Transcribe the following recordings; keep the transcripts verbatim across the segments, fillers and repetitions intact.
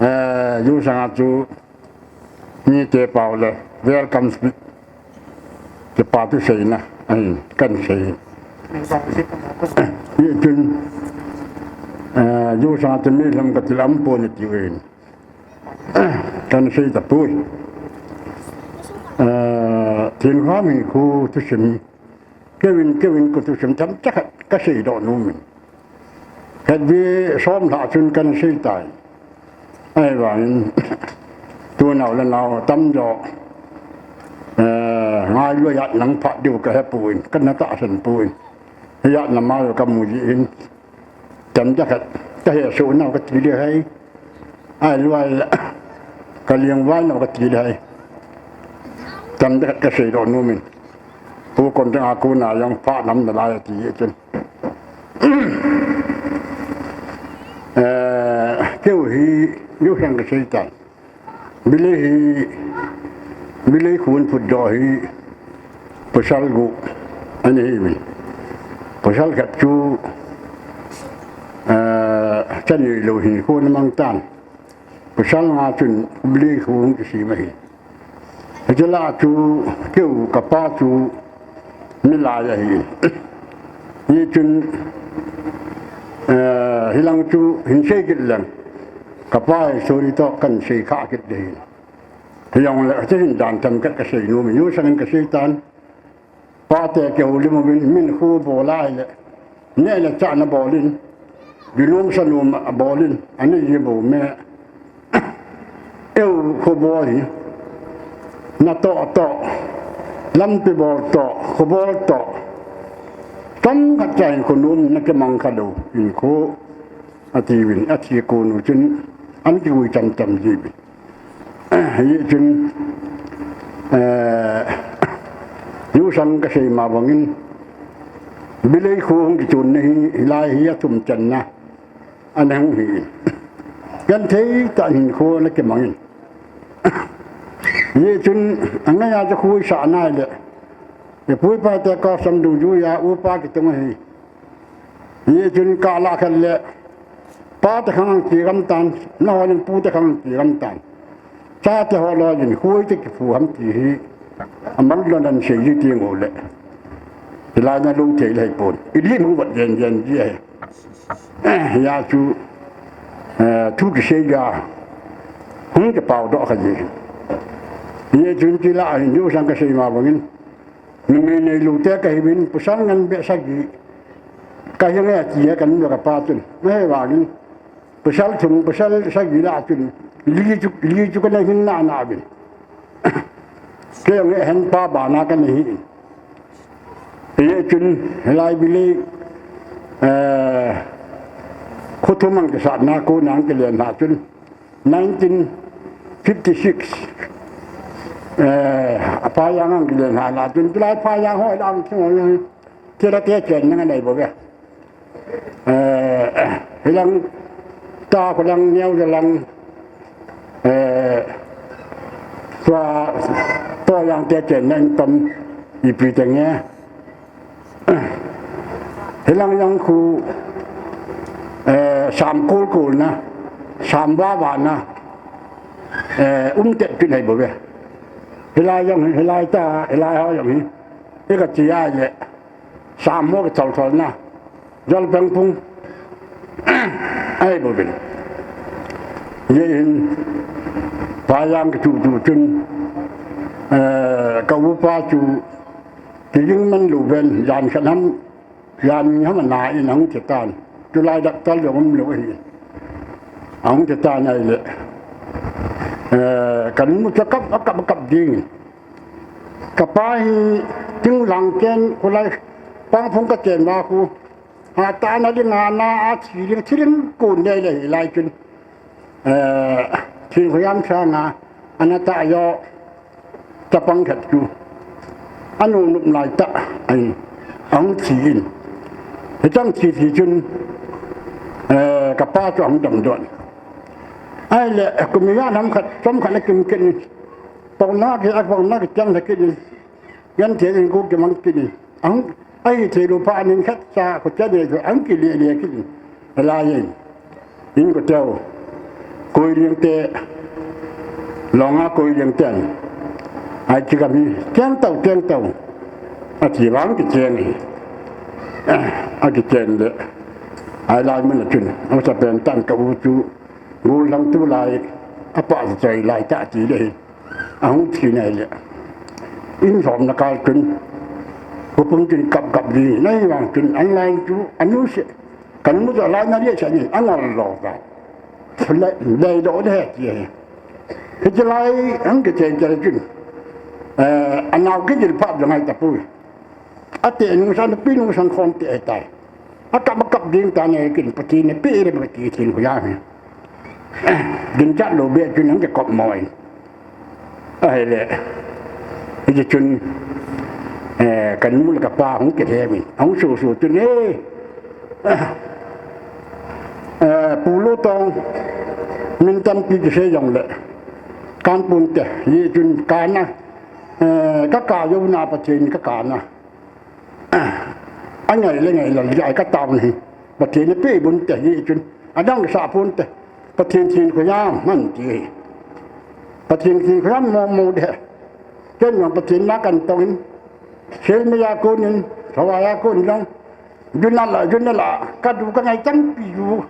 Eh, Lusanga chu mite pao le welcome speech kipa thuseina ahin kan sei. Hichun, eh, Lusanga chu mi lhum kati lam pon ati uvin. Kan sei tapoi. Eh, Thingham hinkho thusim, keuvin, keuvin kho thusim tamtah khat kasei doh nom in. Khat vei som lha chun kan sei tai. Ahivangin, tu nau le nau tamjo, eh, ngailu a nang phat diu kahe pon, kana tahsan pon. Hiya nama kamu ji in. Tamtah khat, kahe soh nau kati le hai. Ahilou le, kaleng vai nau kati le hai. Tamtah khat kasei doh nom in. Pu Kon Dang a kona jong pha nam nalai ati chun. Eh, keu hi, Lusang kasei tai. Bilei hi, Bilei khun phutdoh hi, pasal gup ana hiuvin. Pasal khat chu, eh, chanei lou hinkho ana mang tan. Pasal nga chun Bilei khun kisem ahi. Hiche lah a chu keu kapa chu milai ahi. Hichun, eh, hilang chu hin sei kit leng. Kapa hi sorry toh kan sei kha kit ding ahi. Hijongle, hiche hin dan tam khat kasei nom in, Lusang in kasei tan. Pate kihoulim uvin, min kho bol a ahile, neh le chah na bol in, ginom sanom a bol in, ana ji bou me. Eu kho bol hi, natoh toh, lampi bol toh, kho bol toh, tamkhat cha hinkho nom na kimang kha lou, hinkho atiuvin, athi kon u chun, ana kigui cham cham jiuvin. Hichun, eh, Lusang kasei ma bangin, Bilei kho hung kichonna hi, hilai hi athum channa ana hung hi. Genthei tah in hinkho ana kimang in. Hichun, angaiya chu kho isah nai le, ipu ipa te kosam dungjuiya upa kitung ahi. Hichun kah lah khat le, pate khang kigam tan, nahon in pute khang kigam tan. Chate ho loi in, kho iti kiphu ham ti hi, aman lou nan sei ji teng u le. Hilai na lou thei le hipon. Ilim hung vat jen jen ji ahi. Eh, hiya chu, eh, thu kisei a, hung kipao doh kha ji. Hichun chule ahin Lusang kasei ma bangin. Numei neilou te kahiuvin, pasal ngen beh sagi. Kahi nge ati e, kan nu le kapa chun. Ahivangin, pasal thum, pasal sagi lah chun, li chu, li chu kana hin nana uvin. Kei jong ahin pa bana kana hi in. Hichun, hilai Bilei, eh, kho thum a kisatna kona kilen na chun, nineteen fifty-six, eh, apha jang a kilen na chun, tulai pha jang ho lang thing ho, tila te chen nang nei bou ve. Eh, hilang ta ko lang neo lang, eh, tua, tua jang te chen nang tom ipi te nge. Hilang jong khu, eh, sam kul kul na, sam va va na, eh, um tet kin hai bou ve. Hilai jong hi, hilai ta, hilai ho jong hi. Ika chi ai le, sam mo ki thol thol na, jol peng pung. Ai bou ve. Ye in, pa jang ki chu chu chun, eh, ka upa chu, ki jing man lou ven, jan khat ham, Jan ni ham ana in ahung thi tan. Tulai doctor jong um lou ahi. Ahung thi tan ahile. Eh, ka nu chu akap, akap, akap ding. Ka pa hi ting lang ken kholai pang phong ka chen ma khu. Ha ta na ding ana a thi ding, thi ding kon nei le hilai chun. Eh, Thingham sanga, ana ta jo, chapang khat chu. Anu nup lai ta, ahin, ahung thi in. Hichang thi thi chun, eh, ka pa chu ahung dam don. Ahile, kum ijat ham khat, chom khat le kim kit in. Pau na ki, a pau na ki chang le kit in. Genthei in kho kimang kit in. Ahung, ahi thei lou phat in khat cha kho cha nei chu ahung kile le kit in. Hilai in. In kho teu. Koiliang te, Longa Koiliang ten, ai chi kami, tiang tau, tiang tau, ati vang kicheng hi. Akicheng le, ai lai mun a chun, amasapen tan ka u chu, gul lang tu lai, apa choi lai ta ti le hi. Ahung thi nai le. In som na kal chun, hupung chun kap kap di, nai vang chun, an lai chu, anu se, kan mu ja lai na le sa ni, an al lo ta. Lai, lai do de he ti. Hiti lai, ang ke chen chen chun. Eh, anau ke jil pap jang ai ta pui. Ate nung san pi nung san khom te tai. Akap akap ding ta ne kin pati ne pi re pati tin ku ya. Din chat lo be chun ang ke kop moi. Ahile, hiti chun, eh, kan nu le ka pa hung kilhem in, hung susu chun, eh, eh, Pu Lutong, min tampi kisei jongle, kan pun te, hiti chun kana, eh, ka ka jouna Pathen ka kana. Angai le ngai lal jai ka tao ni. Pathen ni pe bun te hi chun. Adang sa pun te. Pathen thin khoiam man ti hi. Pathen thin khoiam mo mo de. Ken jong Pathen na kan tong in. Sel me ya kun in. Thawa ya kun jong. Jun la la, jun la la. Ka du ka ngai tampi ju.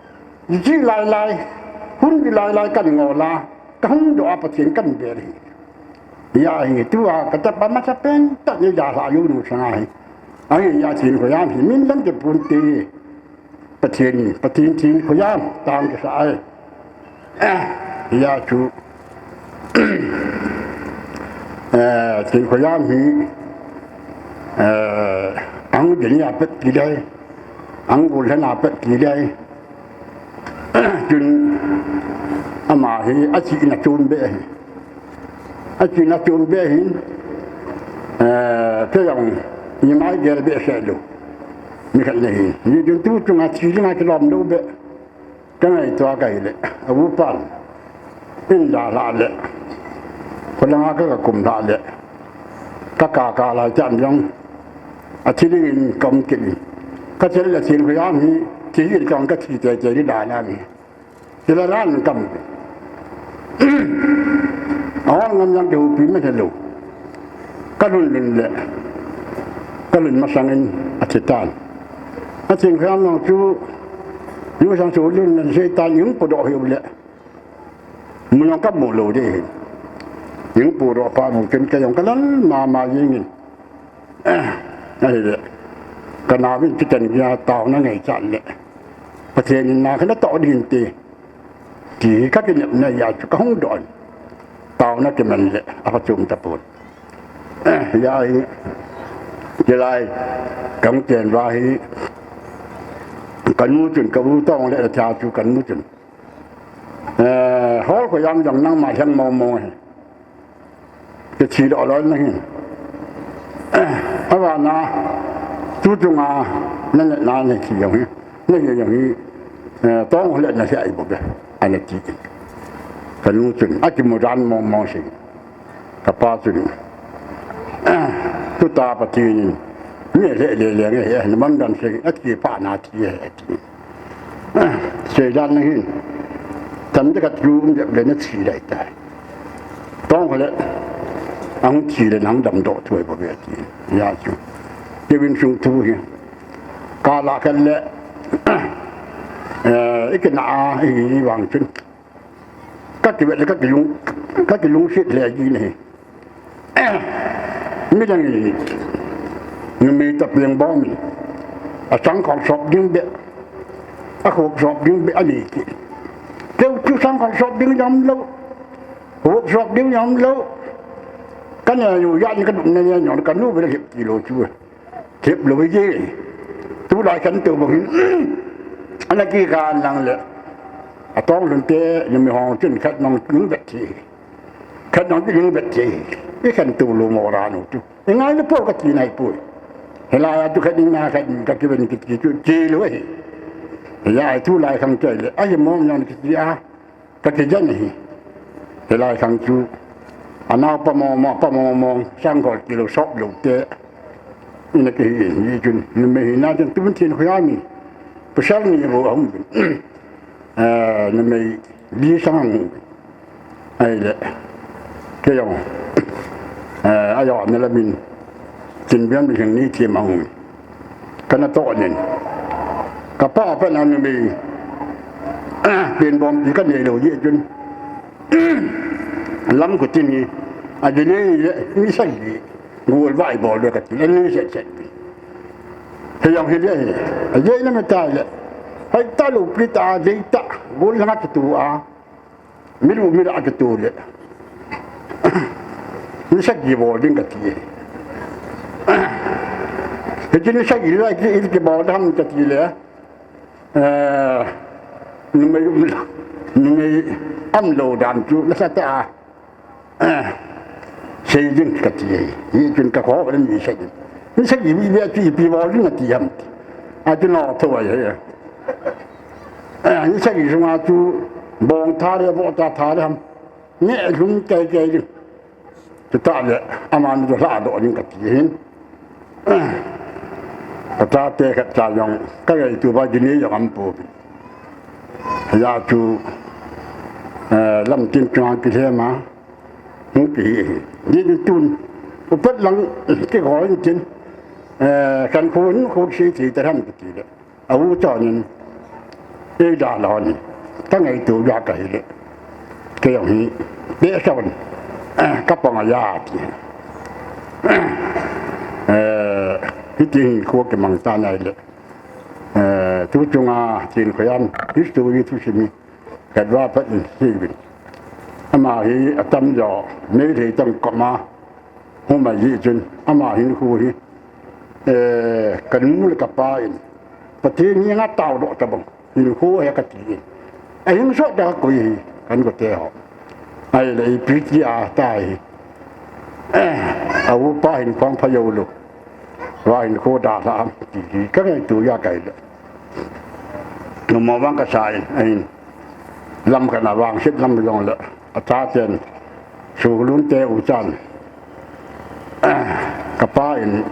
Ji lai lai. Hun ji lai lai kan ngo la. Ka hung do a Pathen kan be hi. Ya hi, tua, ka tapa masapen, ta ni da la yu nu sanga hi. Ai, ya thin khoiam hi, min lang te pun te. Pathen, Pathen thin khoiam, tang ke sa ai. Eh, ya chu. Eh, thin khoiam hi. Eh, ang din ya pet ki dai. Ang gul na pet ki dai. Chun ama hi, a chi na chun be hi. A chi na chun be hin, eh, te jong, ni mai gel be se lu. Ni khat ne hin. Ni dun tu chunga chi ni ma ki lom lu be. Ka ngai tua ka hi le. A bu pan. In da la le. Ko la nga ka ka kum da le. Ka ka ka la chan jong. A chi ding in kam ki ni. Ka chel le chin khoiam hi. Chi hin kam ka chi te te ni da la ni. Sila ran kam. Awang ngam yang ke upi me thelo. Kalun lun le. Kalun masangin a thitan. A thin khoiam nong chu. Yu sang chu lun lun se tan yung pu do hi le. Mun nong kam mu lo de. Yung pu do pa mu ken ke yong kalan ma ma yingin. Ahile, ka nau vin kitan gei a taona nei chan le. Pathen in na kana to din te. Ti ka kinep na ya chu ka hung don. Taona kiman le, a pha chum ta pon. Ya hi, kilai, kang chen va hi, ka nu chun, ka u tong le, cha chu ka nu chun. Eh, hol khoiam jong nangma hiang mo mo hi. Ke chi lo lo na hin. Eh, a va na, tu tu nga, na na na na chi jong hi. Na ye jong hi. Eh, tong le na sia i bo be. Ana ti. Ka nu chun, a ki mu ran mo mo si. Ka pa chun. Eh, tu ta pa ti ni. Ni le le le nge, eh, na man dan si, a ki pa na ti, eh, ti. Seidan na hin. Tam de ka tu um de le na chi lai tai. Tong le. Ang chi le nang dam do tu bo be ti. Ya chu. Ke win sung tu hi. Ka la kan le. Eh, ikna a, i wang chun. Ka ki le ka ki lung, ka ki lung sit le ji ne. Mi dang ni, numei ta piang bom ni. A chang khol sop ding be. A khop sop ding be a ni ki. Keu chu chang khol sop ding jam lo. Khop sop ding jam lo. Ka ne yu ya ni ka ne ne nyo ka nu be hip ki lo chu. Thip lo ji. Tu lai kan tu bang hin. Ana ki kan lang le. A tong lun te, ni mi hong chun khat nong ning bet thi. Khat nong ning bet thi. I kan tu lo mo ra nu tu. I ngai le po ka ti nai po. He la ya tu khat ning na khat ka ki ben ki ki tu ti lo hi. Ya tu lai kan te le. Ai mo nyon ki ti a. Ka ti jan hi. He lai khang chu. Anau pa mo mo, pa mo mo, sang khol ki lo sop lo te. Ina ki hi, hi chun, numei hi na chun, tu thin khoiam ni. Pasal ni bo hum. Eh, numei, Bi sang hung. Ahile. Kei jong. Eh, ajo na lamin. Tin bian bi hing ni ti ma hung. Kana to nin. Kapa pa na ni mi. Pen bom ti ka nei lou ji chun. Lam ko tin ni. A ji ni ni sa ji. Gol vai bol de ka ti. Ni se se. He jong hi le hi. A jei na me ta le. Hai ta lo pi ta jei ta. Gol na ka tu a. Mi lu mi la ka tu le. Ni sa ji bol ding ka ti. He ji ni sa ji la ji ki bol dam ka ti le. Eh, numei um la. Numei am lo dam chu na sa ta. Eh, sei ding ka ti e. Hi chun ka kho ni sei ding. Ni sei mi ve ti pi bol ding ti ham. A ti no tho ai. Eh, ni sei sunga chu bong tha le bo ta tha le ham. Ni lhum kai kai ding. Chu ta le ama ni to hla do ding ka ti hin. Ka ta te ka ta jong ka ngai tu ba ji ni jong am pu. Ya chu, eh, lam tin chang ki le ma. Hung ki hi hi. Ni ni tun. U pet lang ki ko in tin. Eh, kan khu in khu si ti ta ram ki ti le. A u cho nin. E da lo ni. Ka ngai tu ya ka hi le. Ke yong hi. Be sa wan. Eh, ka pang a ya ti. Eh, hi ti hi khu ki mang ta nai le. Eh, tu chunga tin khu yan. Hi tu hi tu si mi. Ka dua phat in hi vin. Ama hi a tam jo, mei thei tam koma, hu mai hi chun, ama hin khu hi, eh, ka nu le ka pa in, Pathen hi nga tao do ta bang, hin khu he ka ti in. A hin so ta ko hi, kan ko te ho. Ai le i pi ti a ta hi. Eh, a u pa hin khang pha yo lo. Wa hin khu da la am ti hi, ka ngai tu ya kai le. Numei vang ka sa in, ahin. Lam ka na vang sit lam jong le. A ta ten. Su lun te u chan. Ka pa in.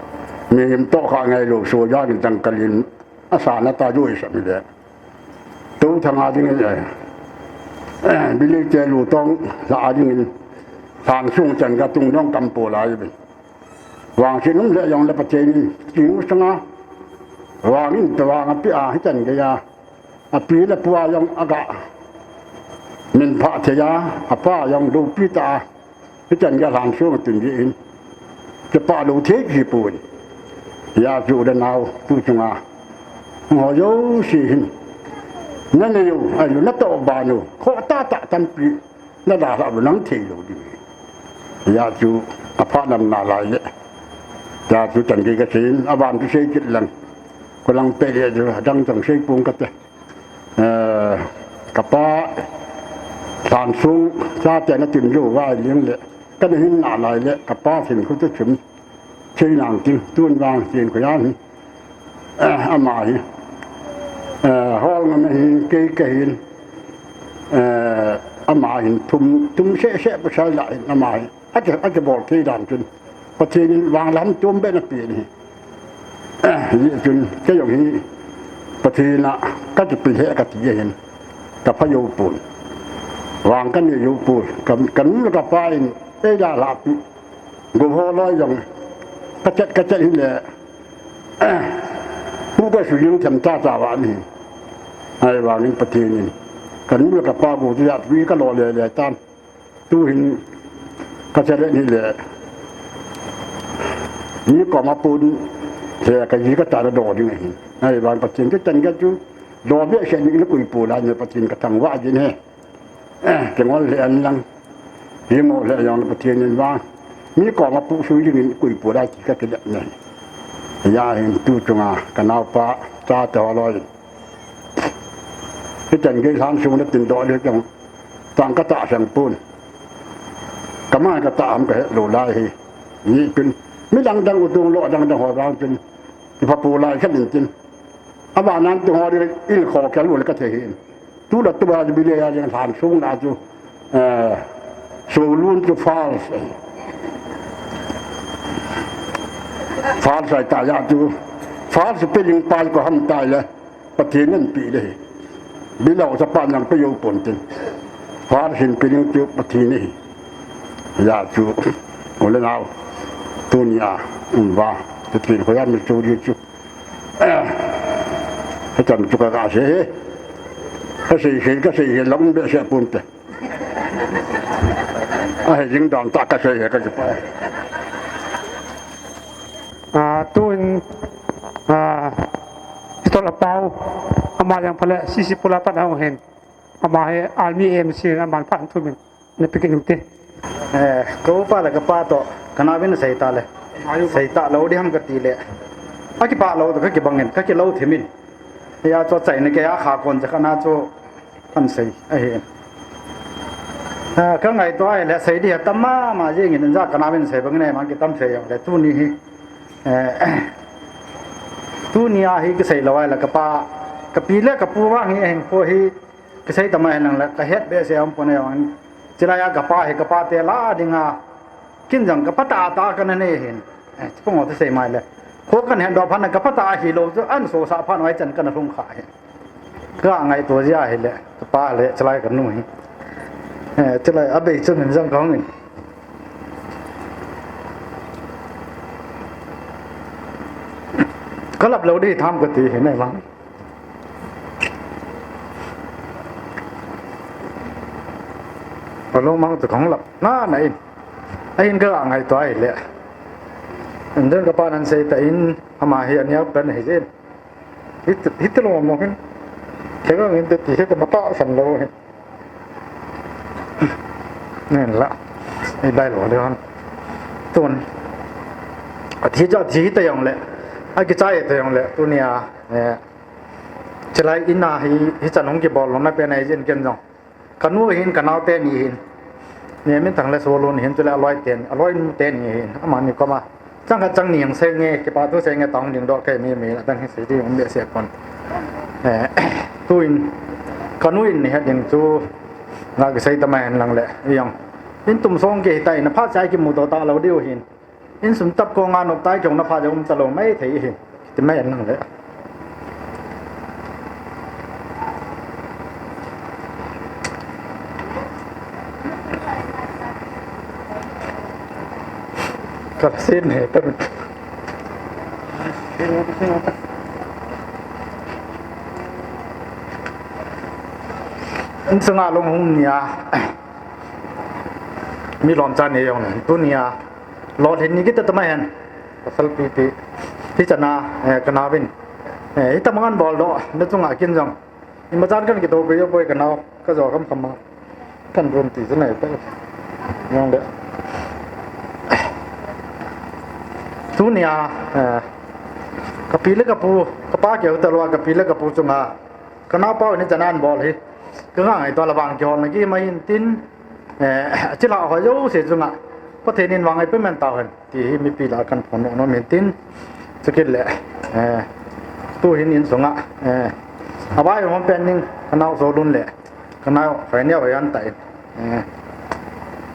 Mi him to kha ngai lo su ya in tang kalin. A sa na ta ju i sa mi le. Tu thang a ding in. Bili te lu tong la a ding in. Thang sung chan ka tung dong kam po lai bin. Vang sin um le jong le Pathen in, king u sanga, vang in pe vang a pi a, hi chan gei a, a pi le pu a jong a ga, min pha thei a, a pa jong lo pi ta a, hi chan gei a hlan sung tun ji in, ke pa lo thei ki pu in, ya ju le nau, tu chunga, ho yo si hin, na ne yo, ai lo na to ba no, kho ta ta tam pi, Na dalha bu nang thei lo ding. Ya chu a pha nam na lai le. Ya chu chan gei ka sei in, a van chu sei kit lang. Ko lang pe le chu dang chang sei pung ka te. Eh, ka pa hlan sung chate na tin jo vai ling le. Ka na hin na lai le, ka pa thin khu te chun. Chei nang ting, tun vang tin ko yan hi. Eh, ama hi. Eh, hol ngam hi, kei ka hin. Eh, ama hin, thum, thum se se pasal la hin, ama hi. A ke, a ke bol kei dan chun. Pathen in vang lam tum be na pi ni. Eh, hi chun, kei jong hi. Pathen a, ka ti pi he ka ti hin. Ka pha yo pun. Vang ka ni yo pun. Ka, ka nu ka pa in, ei la la pi. Go ho loi jong. Ka chat, ka chat hin le. Pu ka su jing tham ta ta va ni. Ai va ning Pathen in. Ka nu le ka pa go tu ya tu ka lo le le tan. Tu hin ka chat le ni le. Ni ko ma pun. Le ka ji ka ta do ding hin. Ai va Pathen ka chan ka chu. Do be se ni ku pu la ni Pathen ka thangvah jin he. Eh, kingol le an lang. Hi mo le jong le Pathen in vang. Mi ko ma pu su jing in kui pu dai ki ka ki le ne. Ya hin tu chunga ka nau pa cha te ho loi. Hi chan gei hlan sung le tin do le jong. Tang ka ta sang pun. Ka ma ka ta am ka he lo lai hi. Ni pin. Mi dang dang u tung lo dang dang ho dang pin. Ki pha pu lai khan in tin. A va nan tu ho ding in kho kel un ka the hin. Tu la tu ba bi le ya ding hlan sung na chu. Eh, su lun chu false. False ai ta ya chu. False pe ling pai ko ham tai le. Pathen in pi le hi. Bi lo sa pa nang pe yo pon tin. Par hin piling chu Pathen ahi. Hijeh chun, u le nao, tunia, um va, Pathen khoa mi chu di chu. Eh, hichan chu ka ga sei hi. Ka sei sei, ka sei sei, lang behseh pon te. Ahi jing dan tah ka sei hi ka ji pa. Ah, tun, ah, Pastor Apau, ama jong phat le C C Pula pat a hung hin. Ama hi Army M C in aman phat thum in. Na pe kit u te. Eh, ka upa le ka pa toh, ka naovin sei ta le. Sei ta lou ding ham ka ti le. Akipah lou toh ka kibang in, ka kilou thim in. Hijeh chun achaina kei a kha kon ja kha na chu ahin sei ahi. Ah, ka ngaito a ahile sei ding atam mama jing in, ja ka naovin sei bang in, ama kitam sei jong le. Tuni hi, eh, tunia hi kisei lou ahile ka pa, ka pi le ka pu vang hi ahin kho hi, kisei tam ahi lang le, ka het behseh a um pon e vang. Chulai a ka pa hi, ka pa te la dinga, kin jong ka pa tah tah ka na nei hin. Eh, chapang ho te sei mai le. Kho kan het doh phat na ka pa tah ahi lou chu, an sosah phat na hichan ka na lhung kha hi. Ka ngaito jia ahile, ka pa le, chulai ka nu hi. Eh, chulai a bei chu min jong ka hung in. Ka lap lou ding tham ka ti hi nei vang. Ka lungmong chu ka hung lap na na in. Ahin ka ngaito ahile. Injun ka pa nan sei ta in, ama hi aneo pen ahi jin. Hiti, hiti lungmong hin. Kei ka ngin te ti hiti ma tahsan lou hin. Nen la. Ei bai lou le hon. Tun. Athi cha thi ta jong le. Akichai ta jong le. Tunia, eh, chulai in a hi, hichan hung kibol lou na pen ahi jin ken jong. Ka nu hin, ka nao teni hin. Ni min thang le solo ni hin, chule aloi ten, aloi nu teni hin. Amani koma. Chang khat chang ni hung sei nge, kipa thu sei nge, tong ding doh kei mi mi la dang hi sei ding um behseh pon. Eh, tuin, ka nu in ni het ding chu, nga kisei ta mai hen lang le, ijong. In tum song kei ta in, phat cha kimu doh ta lou diu hin. Insung tap kong a nop tai kong na pha jong um ta lou mai thei hi. Ti mai hen lang le. Ka sin he ta. Insung a lung hung nia. Mi lom cha ni jong tunia. Lolhin ni kit ta mai hen. Pasal pipi. Hichan a, eh, ka naovin. Eh, hitam ngan bol doh, na chunga kin jong. Ima chan kan kito ko yo poi ka nao, ka jo kham kham ma. Kan rum ti chu nei ta. Jong le. Tunia, eh, ka pi le ka pu, ka pa keu ta lou a ka pi le ka pu chunga. Ka naopa u ni chan an bol hi. Ka nga ngaito a la vang kiholna ki mai in tin, eh, achila hoi jouse chunga. Pathen in vang ei pe man tau hen. Ti hi mipi lah a kan phon nom in tin. Chukit le, eh, tu hin insunga, eh, avai hom pen ning, ka nao Solun le, ka nao Faineo an ta in. Eh,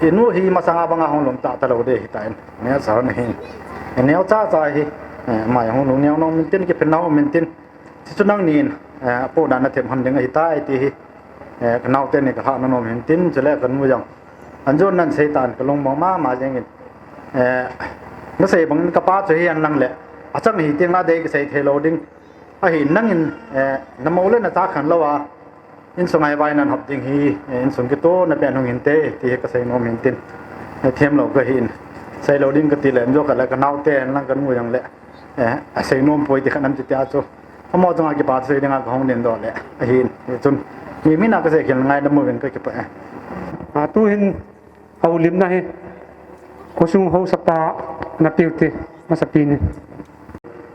i nu hi masanga banga hung lum ta ta lou de hi ta in. Neo cha ni hi. Neo cha cha hi. Eh, mai hung lum neo nom in tin, kiphin nao min tin. Chuchu nangnin, eh, apohna nathem hon ding ahitai ti hi, eh, ka naote ni ka hahna nom hin tin, chule ka nu jong. Anjon nan sei tan ka lungmong mama jeng in. Eh, na sei bang in ka pa chu hi an lang le. Achang hi teng la dei ka sei thei lou ding. Ahi nangin, eh, na mo le na cha khan lou a. Insung a vai nan hop ding hi, eh, insung kito na pen hung hin te, ti hi ka sei nom hin tin. Eh, them lou ka hin. Sei lou ding ka ti le, anjo ka le ka naote an lang ka nu jong le. Eh, asei nom poi ti khat nam ti tia chu. Amo chunga kipa sei dinga ka hung den doh le. Ahin, hichun. Mi, mi na ka sei khel ngai na mu ven ka kipa, eh. A, tu hin, a houlimna hi. Khosung haosapa na piu ti, masapi ni.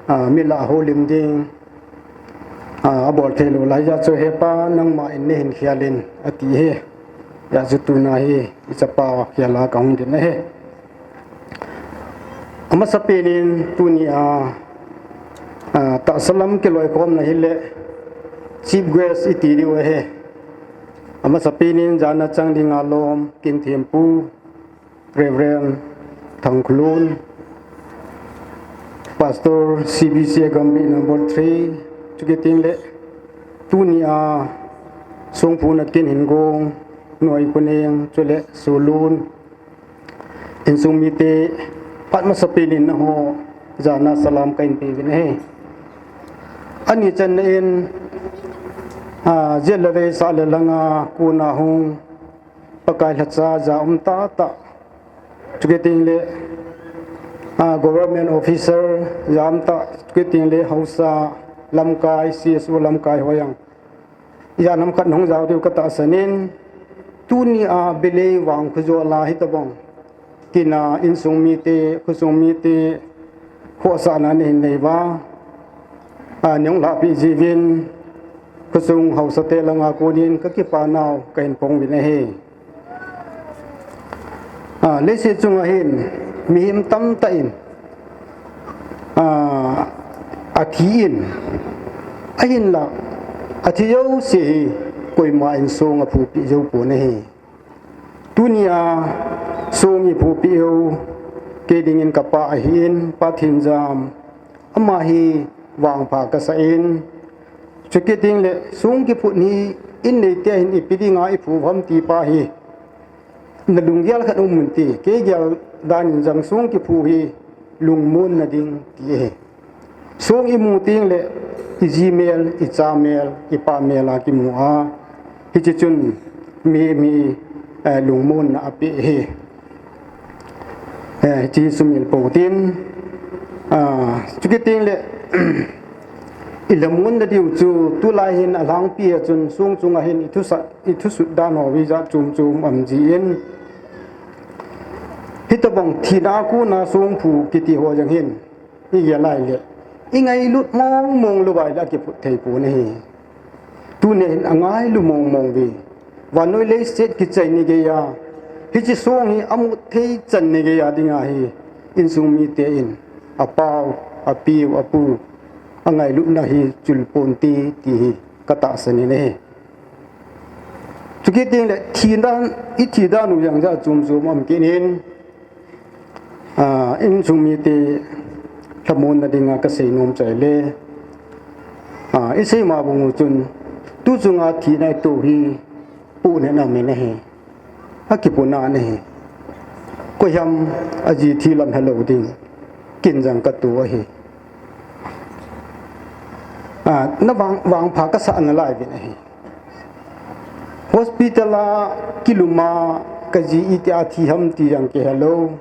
A, mi la houlim ding. A, abol thei lou lai ja chu he pa nangma in nei hin khial in, ati hi. Ja chu tuna hi, i chapa khial a ka hung den ahi. Amasapen in tunia, a, tahsa lam kiloikhomna hi le chief guest i ti diu ahi. Amasapen in jana chang dinga lom, kin thempu, Reverend Thangkhulun, Pastor C B C Gambih number three, chukit teng le, tunia, songphuna kin hin gong, Noikhoneng, chule Sulun, insung mite phat masapen in nangho jana salam kahin pe uvin ahi. Ani channa in, ah, jat le vei, sah le lhanga kona hung Pakai lhacha ja um tahtah, chukit tengle, ah, government officer ja um tah, chukit tengle haosa lamkai, C S O lamkai ho jong ijat ham khat nahung jao diu katahsan in, tunia Belei Vangkho jol a hitobang kin a insung mite, khosung mite khohsahna nahin nei uva, ah, nahung lahpeh jiuvin, khosung haosate langa konin kakipa nau kahin phong uvin ahi. Ah, leiset chunga hin mihem tamtah in, ah, athi in, ahinla athi jouse hi koima in song aphupi jou pon ahi. Tunia song iphupi u kei dingin kapa ahin, Pa Thinjam, ama hi vangpha kasah in, chukit tengle song kiphut hi in neite hin ipi dinga iphu ham ti pa hi nalunggel khat um un ti, kei gel dan in jong song kiphu hi lungmonna ding ti ahi. Song imu tengle iji mel, icha mel, ipa mel a kimu a, hiche chun mi, mi, eh, lungmonna apeh ahi. Eh, hiche sumil pou tin, ah, chukit tengle ilhamon nadiu chu tulai hin alhangpi a chun song chunga hin ithusah, ithusut dan ho ijat chom chom um jin, hitobang thina a kona songphu kiti ho jong hin igel a ahile, ingailut mong mong lou a ahile akiphut thei pon ahi. Tunia hin angailu mong mong uve. Vannoi leiset kichai ni geiya, hiche song hi amu thei chan ni geiya dinga hi insung mite in apau, apiu, apu angailutna hi chul ponte ti hi katahsan in ahi. Chukit tengle thi dan, ithi dan u jong jat chom chom um kit in, ah, insung mite lhamonna dinga kasei nom chu ahile, ah, isei ma bang u chun tu chunga thina ito hi pohna aum in ahi. Akipona ahi. Koiham aji thi lam helou ding, kin jong kato ahi. Ah, navang, vangpha kasah nalai uvin ahi. Hospital a kilum a kaji itia thi ham ti jong kihelou,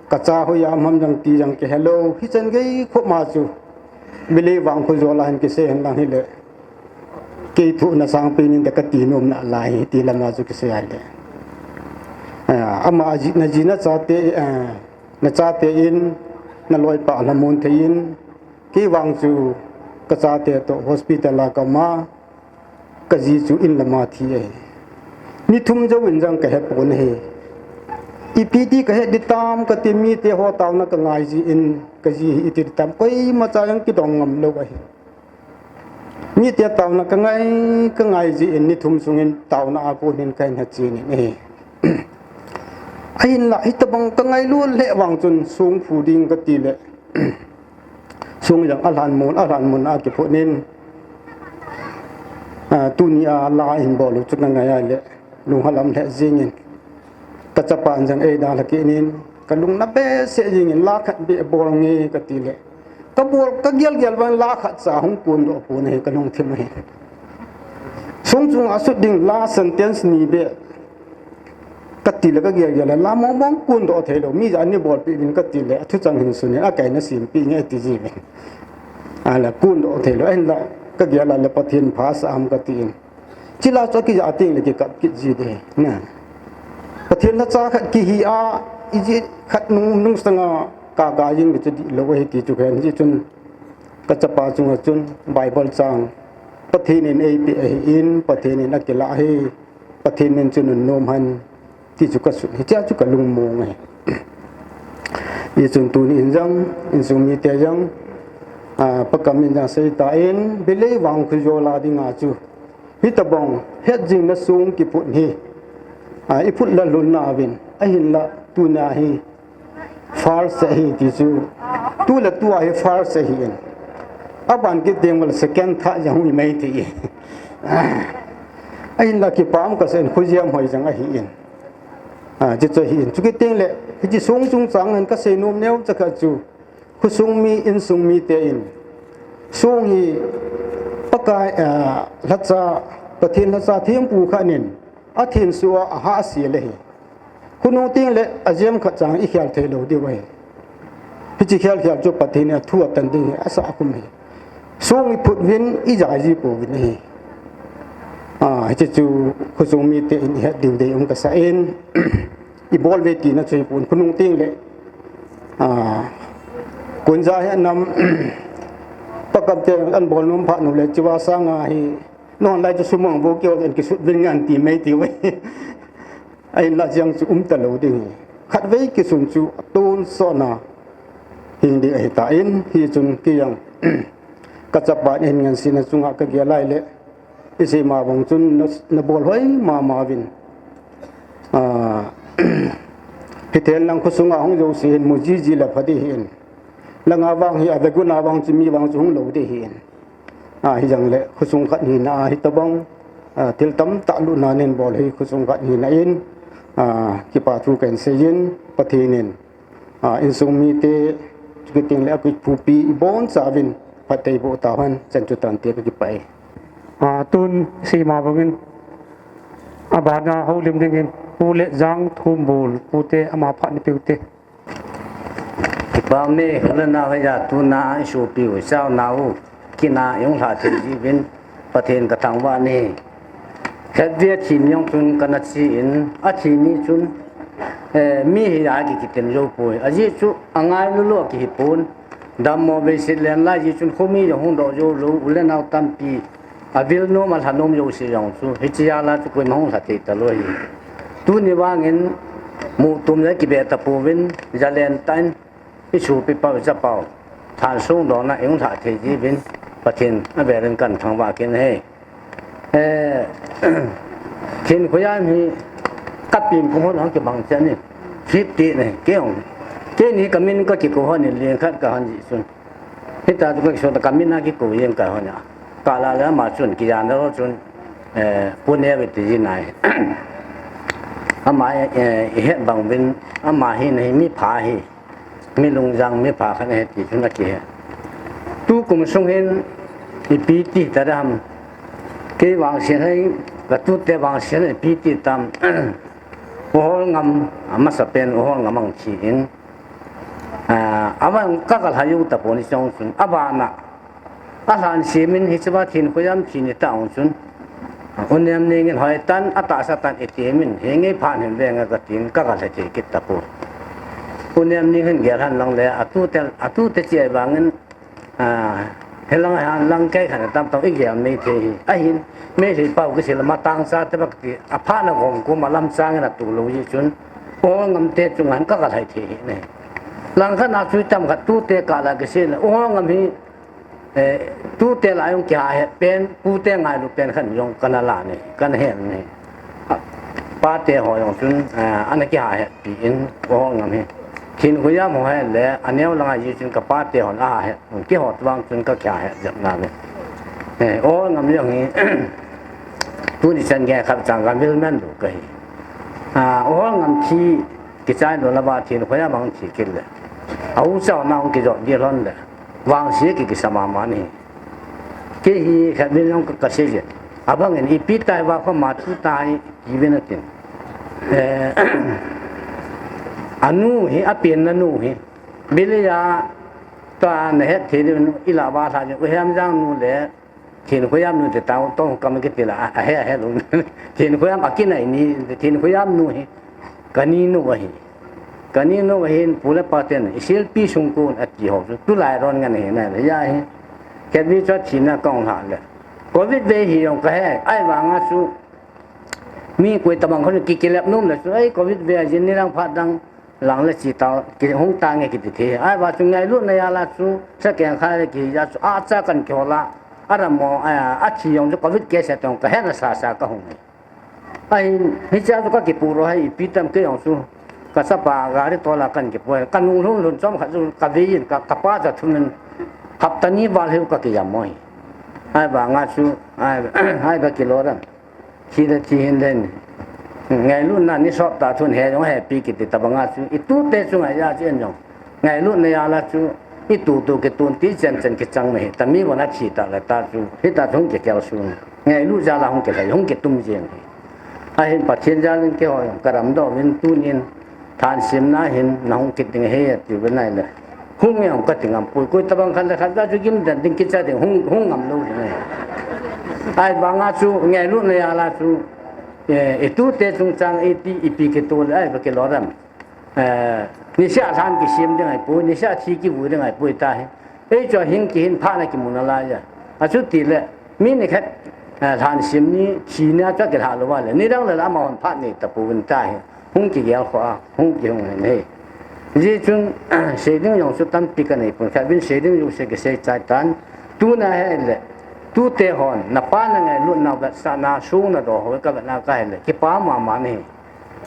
kacha hoiya um ham jong ti jong kihelou, hichan gei khop ma chu Belei Vangkho jol a hin kisei hen lang hile, kei thohna sangpen in te kati nom nalai hi ti lam a chu kisei ahile, ah, ama aji, naji nachate, ah, nachate in naloipa lhamon thei in, kei vang chu kachate toh hospital a kaum a, kaji chu in lama thi ahi. Ni thum jouvin jong kahe pon ahi. Ipi ti kahet ding tam kati, mite ho taona kangai jin, kaji hi iti ding tam, koimacha jong kidong ngam lou ahi. Mite taona kangai, kangai jin ni thum sungin taona a kon hin kahin hechen in ahi. Ahinla hitobang kangailut lheh vang chun songphu ding katile, song jong alhanmon, alhanmon a kiphut in, ah, tunia la hin bol u chu kangai ahile, lunghalam lheh jengin, kachapan jong eidalha kit in, kalungna behseh jengin, la khat beh bol nge katile, kabol, kagel gel vang la khat cha hung kondoh pon ahi, kalungthim ahi. Song chunga sut ding la sentence ni beh katile kagel gel a, la mong mong kondoh theilou, mi jat ni bolpeh uvin katile, athuchang hin sun in, akai nasimpi nge ati jiuvin. Ahile kondoh theilou, ahinla kagel a le Pathen pha asah ham katin. Chule chu akija tengle kikap kit ji ding ahi. Pathen lhacha khat kihi a, ijat khat nung, nungsanga kaka jing le chu dihlou ahi ti chu kahen jeh chun, kachapa chunga chun Bible chang, Pathen in eipeh ahin, Pathen in akilah ahi, Pathen min chu nunnom hen, ti chu kasut, hichea chu kalungmong ahi. Hichun tuni in jong, insung mite jong, ah, pakam in jong seitan, Belei Vangkho jol a dinga chu hitobang hetjingna song kiphut hi, ah, iphut lha lhon nauvin, ahinla tunia hi first ahi ti chu, tu le tua hi first ahin, aban kit teng ule second, third jong hung hi mai thei. Ahinla kipa um kasa in, khojam hoi jang ahi in. A, hichu ahi in. Chukit teng le, hiche song chungchang hin kasei nom neo cha kha chu, khosung mi, insung mite in, song hi Pakai, a, lhacha, Pathen lhacha thempu khat in athenso a ahahsel ahi. Khonung teng le ajem khat chang ikhel thei lou diu ahi. Hiche khel khel chu Pathen in athu atan ding hi asah khum ahi. Song iphut uvin, ijai ji pouvin ahi. A, hiche chu khosung mite in ihet diu dei um kasa in, ibol uve tina chu hipon, khonung teng le, a, kunja hi anam, pakam te an bol nom phat nu le, chuva sanga hi, non lai chu sumang vo keu in kisut uvin ngan ti mai tiu ahi. Ahinla jeng chu um talou ding hi. Khatvei kisun chu atonsot na hing ding ahitan, hichun kei jong kachapa in ngansena chunga kagel lai le, isei ma bang chun na, nabol hoi mama uvin. A, hiten lang khosunga hung jouse hin mu jiji le pha ding ahi in. Langa vang hi, avegun a vang chu mi vang chu hung lou ding ahi in. A, hijong le khosung khat hina a hitobang, a, thil tamtah lutna neibol hi khosung khat hina in, a, kipa thu kahin sei in, Pathen in, a, insung mite, chukit teng le akit pupi ibonchauvin phatthei boh tauhen, chan chu tante, kakipah e. A, tun isei ma bangin, abana houlim dingin Pu Letjang Thumbul, Pu te ama phat ni peu te. Kipah e, u le nao, hoiya tuna isopi u, ichao nau u, kina ihung lha thei jiuvin, Pathen kathangvah e. Khatvei athi ni jong chun kana che in, athi ni chun, eh, mi hi a ki, kitem jou poi. Ajeh chu angailu lou kihi pon. Dammo veiset len lai jeh chun khomi jong hung doh jou lou, u le nao tampi avil nom, alha nom jouse jong chu, hiche jal a chu koima hung lha thei talou ahi. Tuni vangin mutum le kibe tapouvin, jalen tah in, isopi pau, ichapau, thansung dona ihung lha thei jiuvin, Pathen avelin kathangvah kit e. Eh, Thinkhoyam hi kapeng kum hon hung kibang chan in, fifty ni, kei jong, keini kamin kakikou hon in, leng khat kahon jeh chun. Hita chu kakisot a kamin a kikou jeng kahon a. Kala le ama chun, kijana ho chun, eh, Pu Neo iti ji nai. Ama, eh, ihet bang uvin, ama hi nahi mi pha ahi. Mi lungjang, mi pha khat ahi ti chun akihe. Tukum sung hin ipi ti ta ding ham. Kei vangset hi, katute vangset hi ipi ti tam. U Holngam, amasapen U Holngam ahung thi in. A, aban kagalhai u tapon, hiche jong chun, abana alhan semin hichea Thinkhoyam thi ni tah jong chun, U Nemneng in hoitah in, atahsa tah in eitemin, henge phat hin venga katin, kagalhai thei kit tapon. U Nemneng hin gel hen lang le, atute, atute cheh vangin, a, hilang a hin lang kei khat in tamtah igel mai thei hi. Ahin, Meitei pau kisei le matang chate bak ti, aphat na gom kum a lamchang in atoh lou jeh chun, U Holngam te chunga hin kagalhai thei hi ne. Langkhat a chu itam khat tute kah la kisei le, U Holngam hi, eh, tute lah a jong kihahet pen, pute ngailu pen khat jong kana la ne, kana he ne. A, pate ho jong chun, eh, ana kihahetpi in, U Holngam hi. Thinkhoyam ho hi le, aneo langa jeh chun kapate hon ahahet, keiho vang chun kakihahet jep na ne. Eh, U Holngam jong hi, tuni chan gei khat chang ka vil men lou kahi. A, U Holngam thi kichai lou lava Thinkhoyam ahung thi kit le, a u chao na hung kijot ding lhon le, vangse ki, kisa mama ni. Kei hi khatvei jong ka, kasei je. Abang in ipi tai va kho ma thu tai, kiven atin. Eh, anu hi, apenna nu hi. Bilia ta nahet thei diu, ila va lha je, U Hemjang nu le, Thinkhoyam nu te tao tong kam kiti la, a, ahe, ahe lou. Thinkhoyam akinai ni, Thinkhoyam nu hi, kani nu ahi. Kani nu ahin, pu le pa ten, isilpi sung kon ati ho chu, tulai ron ngen ahi na, ya hi. Khatvei chu athina kahung lhah le. Covid vei hi jong kahe, ahivanga chu, mi koi tabang khon ki, kilep nom le chu, ei, Covid vei ajin ni lang phat dang, lang le chi tao, kihung tange kiti thei. Ahivang chu ngailutna jal a chu, sa keng khai le kija chu, acha kan kihol a, aram mo, a, athi jong chu Covid case tong kahe nasa sa kahung. Ahin, hichea chu kakipuro hai, ipi tam kei jong chu. Kachapa gari tol a kan kipo hai. Kanung lhun lhun chom khat chu kavei in, ka, kapa cha thum in. Hapta ni val hi kakijam mo hi. Ahivanga chu, ahi, ahi kakilo dan. Thi le thi hin den. Ngailutna ni sot ta thun he jong hepi kiti tabanga chu. I tute chu ngai ya chen jong. Ngailutna ya la chu. I tu tu kitun ti chen chen kichang me hi. Tami bona thi ta la ta chu. Hi ta thung ke kel sun. Ngailut ja la hung ke lai hung ke tum jeng hi. Ahin Pathen ja ling ke ho jong. Karam do win tunin. Thansimna hin na hung kit ding ahi ati bou nai le. Hung nge hung kati ngam pui, koi tabang khat le khat da chu gim dan ding kicha ding hung, hung ngam lou ding ahi. Ahivanga chu ngailutna ya la chu, eh, i tute chungchang i ti i pi kitu le ahi ba kilou dam. Eh, niseh lhan kisem ding ahi pui, niseh thi kivui ding ahi pui ta hi. Ei chu hin kihin phat na kimu nalai a. Achuti le, mi ni khat, eh, lhan sim ni, thi ni a chu kilha lou va le. Nidang le la amahon phat nei ta pouvin ta hi. Hung kigel kho a, hung kihung hin hi. Hijeh chun, sei ding jong chu tampi kanei pon khat vin sei ding jouse kisei chai tan. Tuna hi le, tute hon, napa na ngailutna vetsahna, sung na do ho, ka vetna ka hi le, kipa mama nahi.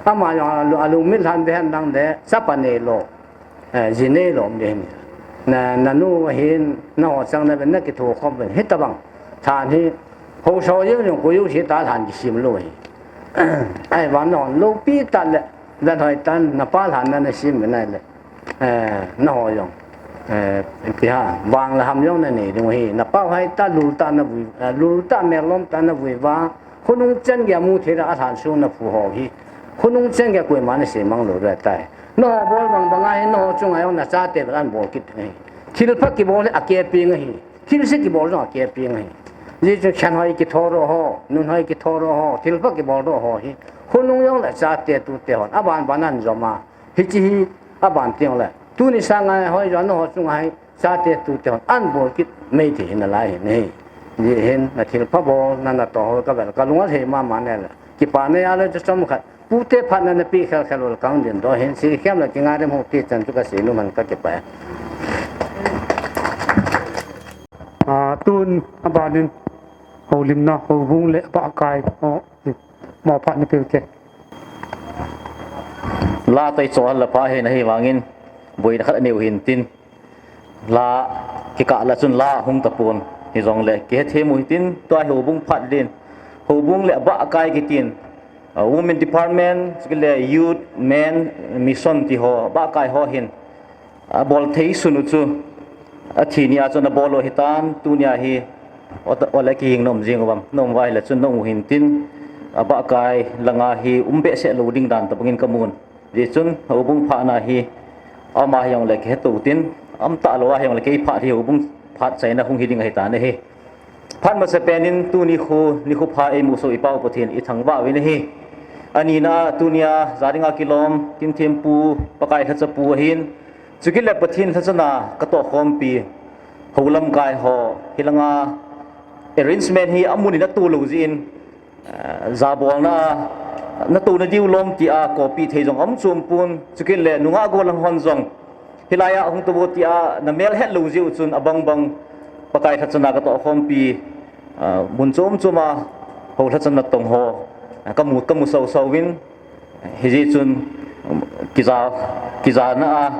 Ama jong a lu-, alung mit lhan ve hen lang le, chapa nei lou. Eh, ji nei lou um ding ahi. Na, nanu ahin, naho chang na ven, na kitho khom ven. Hitabang, than hi, ho so jeng jong koi jouse ta lhan kisim lou ahi. Ahivang nahon loupi ta le, dan hoi tan, napa lhan na na sim ven nai le. Eh, naho jong. Eh, ipi ham, vang le ham jong na nei ding ahi. Napa hoi ta lul ta na vui, eh, lul ta melom ta na vui va. Khonung chen gei a mu thei a lhan sung na phu ho hi. Khonung chen gei koima na sei mang lou ding tai. Naho bol bang bang a hi naho chunga jong na chate bel an bol kit ding ahi. Thil pha kibol hi a kepi nge hi. Thil se kibol jong a kepi nge hi. Hijeh chun khen hoi kitho ro ho, nun hoi kitho ro ho, thil pha kibol ro ho hi. Khonung jong le chate tute hon. Aban ban an jom a. Hichi hi aban teng le. Tuni sanga hoi jong naho chunga hi. Chate tute hon an bol kit mai thei hi nalai hi nahi. Hijeh hin na thil pha bol na na to ho ka vel ka lunga hei mama ne le. Kipa nei a le chu chom khat. Pute phat na na pi khel khel ul kang din do hin si khem le kingai dem ho ti chan chu ka sei nu man ka kipa. A, tun aban in holimna, houbung le abahkai ho, mo phat ni pil ke. La tai cho hal la pha he nahi vangin, boina khat aneu hin tin. La kikah la chun la hung tapon. Hijongle, kihethem u hitin, tua hi houbung phat din. Houbung le abahkai kitin. Ah, Women Department, chule Youth, Men, Mission ti ho, abahkai ho hin. Abol thei sun u chu. Athi ni a chun abol u hitan, tunia hi. Ot-, ole kihing nom jing u bam. Nom vai la chun nom u hin tin. Abahkai langa hi um behseh lou ding dan tabangin kamun. Hijeh chun, houbung phatna hi, ama hi jongle kihe tou tin, um talou a hi jongle kei phat hi houbung phat chaina hung hi ding ahi tan ahi. Phat masa pen in tuni khu, nikho pha eimu soh i Pau Pathen i thangvah uvin ahi. Anina tunia, ja dinga kilom, Kinthempu, Pakai lhacha pu ahin. Chukit le Pathen lhachana ka tohkhompi, hou lamkai ho, hilanga arrangement hi amun in ato lou jeh in, Eh, jabolna, na touna diu lom tia copy thei jong um chom pon, chukit le nungah gollhang hon jong. Hilai a hung tou vo tia na mel het lou jeh u chun abang bang Pakai lhachana ka tohkhompi, eh, mun chom chom a hou lhachana tong ho, eh, kamu, kamu sau sau vin, eh, hijeh chun, um, kija, kijana a,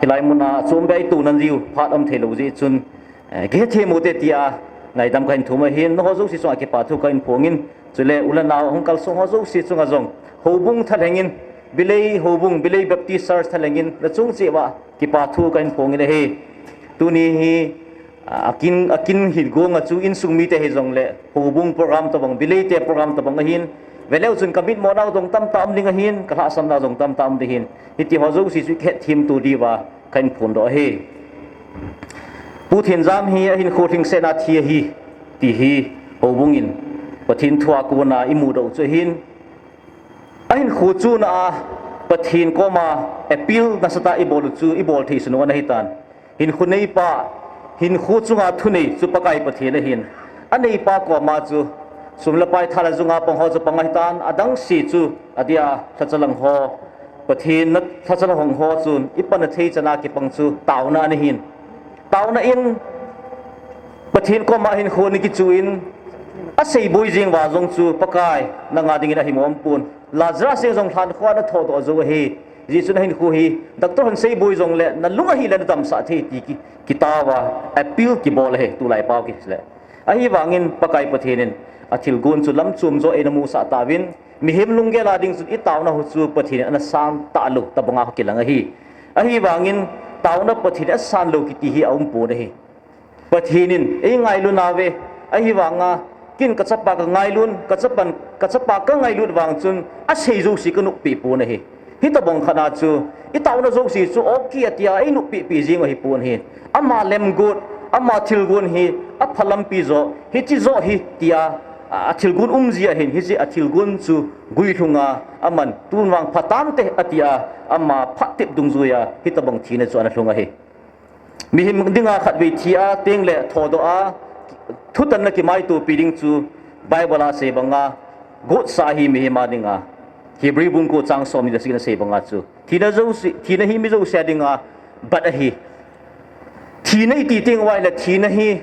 hilai mun a chom bei touna diu phat um thei lou jeh chun, Eh, kihethem u te tia, ngaidam kahin thum ahin, naho jouse chunga kipa thu kahin phong in, chule u le nao hung kalsong ho jouse chunga jong, houbung thalheng in, Bilei houbung, Bilei Baptist Church thalheng in, na chung cheh uva, kipa thu kahin phong in ahi. Tuni hi, ah, akin, akin hin gonga chu insung mite hi jongle, houbung program tabang, Bilei te program tabang ahin, veleu chun ka mitmo nau jong tamtah um ding ahin, ka lhahsam nau jong tamtah um ding ahin, hiti ho jouse chu kihethem to diuva, kahin phondoh ahi. Pu Thenjam hi ahinkho lhingsetna thi ahi, ti hi houbung in Pathen thua kona imudoh u chu ahin, ahinkho chuna a Pathen koma appeal nasatah a ibol u chu ibol thei sun u ana hitan. Hinkho neipa, hinkho chunga thunei chu Pakai Pathen ahin. Aneipa koma chu sum le pai tha le jung a pang ho chu pang ahitan, adang se chu adia lhacha lang ho, Pathen na lhacha lang ho chun, i panna thei chana kipang chu taona ana hin. Taona in, Pathen koma hinkho ana kichu in, aseiboi jing uva jong chu, Pakai, nanga dingin ahi mong pon. Lazarus jeng jong lhankhuh a ana thodoh jou ahi. Jesu na hinkho hi, doctor hon seiboi jongle, na lung ahile na damsah thei ti ki, kitao a, appeal kibol ahi, tulai pau kile. Ahivangin Pakai Pathen in athilgon chu lamchom jo eina musah tauvin, mihem lunggel a ding chun i taona ho chu Pathen in ana san talou tabanga kilang ahi. Ahivangin taona Pathen in asan lou kiti hi aumpon ahi. Pathen in eingailun uve, ahivanga ken kachapa kangailun, kachapan, kachapa kangailut vang chun asei jouse kanoppi pon ahi. Hitabang khat a chu i taona jouse chu okay atia einoppi pi jing ahipon ahi. Ama lemgot, ama thilgon hi apha lampi jo, hiche jo hi tia, a, athilgon umji ahin, hiche athilgon chu guilhunga aman tun vang phatante atia, ama phat tep dungjuiya hitabang thina chu ana lhung ahi. Mihem dinga khatvei thi a, tengle thodoh a, thutanna kimaitopi ding chu Bible a asei banga gotsa ahi mihem a dinga. Hebrew bung ko chang somni le sagi na asei banga chu thina jouse, thina hi mi jouse a dinga bat ahi. Thina iti teng uva ahile thina hi,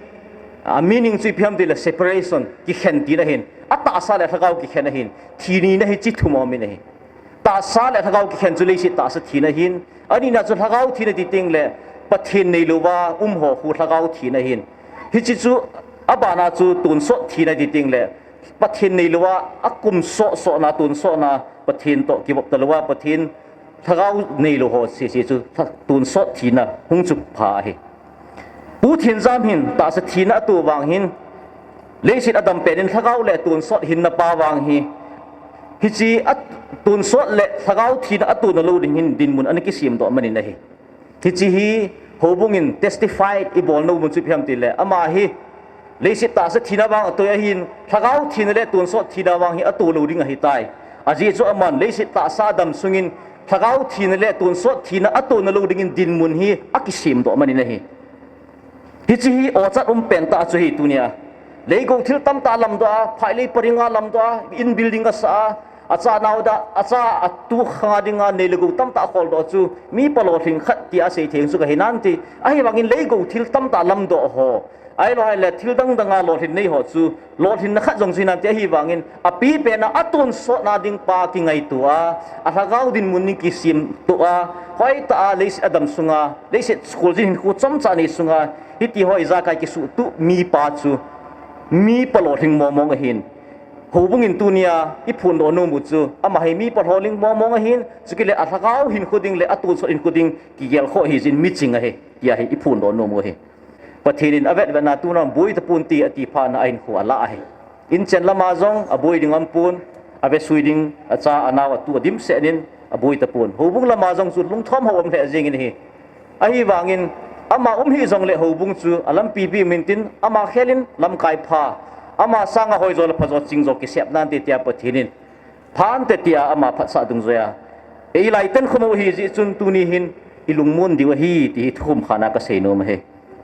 a, meaning chu ipi ham tile separation, kikhen tina ahin. Atahsa le lhagao kikhen ahin. Thi nina hi chi thum aumin ahi. Tahsa le lhagao kikhen chu leiset tahsa thina ahin. Anina chu lhagao thina iti tengle Pathen neilouva um ho khu lhagao thina ahin. Hiche chu abana chu tonsot thina iti tengle Pathen neilouva akum sohsohna, tonsotna, Pathen toh kivop talouva Pathen lhagao neilou ho sese chu tonsot thina hung chu pha ahi. Pu Thenjam hin tahsa thina ato vang hin, leiset adam pet in lhagao le tonsot hinna pa vang hi, hiche a tonsot le lhagao thina atona lou ding hin dinmun ana kisemdoh manin ahi. Hiche hi houbung in testify ibol nom mun chu ipi ham tile, ama hi leiset tahsa thina vang atoi ahin, lhagao thina le tonsot thina vang hi ato lou ding ahitai. Ajeh chu aman leiset tahsa adam sungin lhagao thina le tonsot thina atona lou dingin dinmun hi akisemdoh manin ahi. Hiche hi ochat um pentah chu ahi tunia. Leigou thil tamtah lamdoh a, phailei paringa lamdoh a, in building asah a, acha naoda, acha atu khanga dinga nei le gou tamtah akholdoh chu mi palolhing khat tia asei thei chu kahi nante. Ahivangin leigou thil tamtah lamdoh ho, ahilou ahile thil dangdanga lolhin nei ho chu lolhinna khat jong chu hinante, ahivangin api pena atonsotna ding pa kingaito a, alhagao dinmun ding kisemto a, hoitah a leiset adam sunga, leiset school jin hinkho chomcha nei sunga, hiti ho ijakai kisuhtup mipa chu mi palolhing mongmong ahin. Houbung in tunia iphondoh nomu chu ama hi mi palolhing mongmong ahin, chukile alhagao hinkho ding le atonsot hinkho ding kigelkhoh hijin miching ahi, tia hi iphondoh nomu ahi. Pathen in avetvetna tuna boi tapon ti ati phatna ahinkho alah ahi. Inchen lama jong aboi ding aumpon, avesui ding, acha anao atu adimset in aboi tapon. Houbung lama jong chu lungthom hou um lheh jengin ahi. Ahivangin ama um hijongle houbung chu alampi pi mintin ama khelin lamkai pha, ama sanga hoijo le phajo chingjo kisep nante tia Pathen in phante tia ama phatsah dungjuiya eilaiten khom u ahijeh chun tuni hin ilungmon diu ahi ti hi thukhum khatna kasei nom ahi.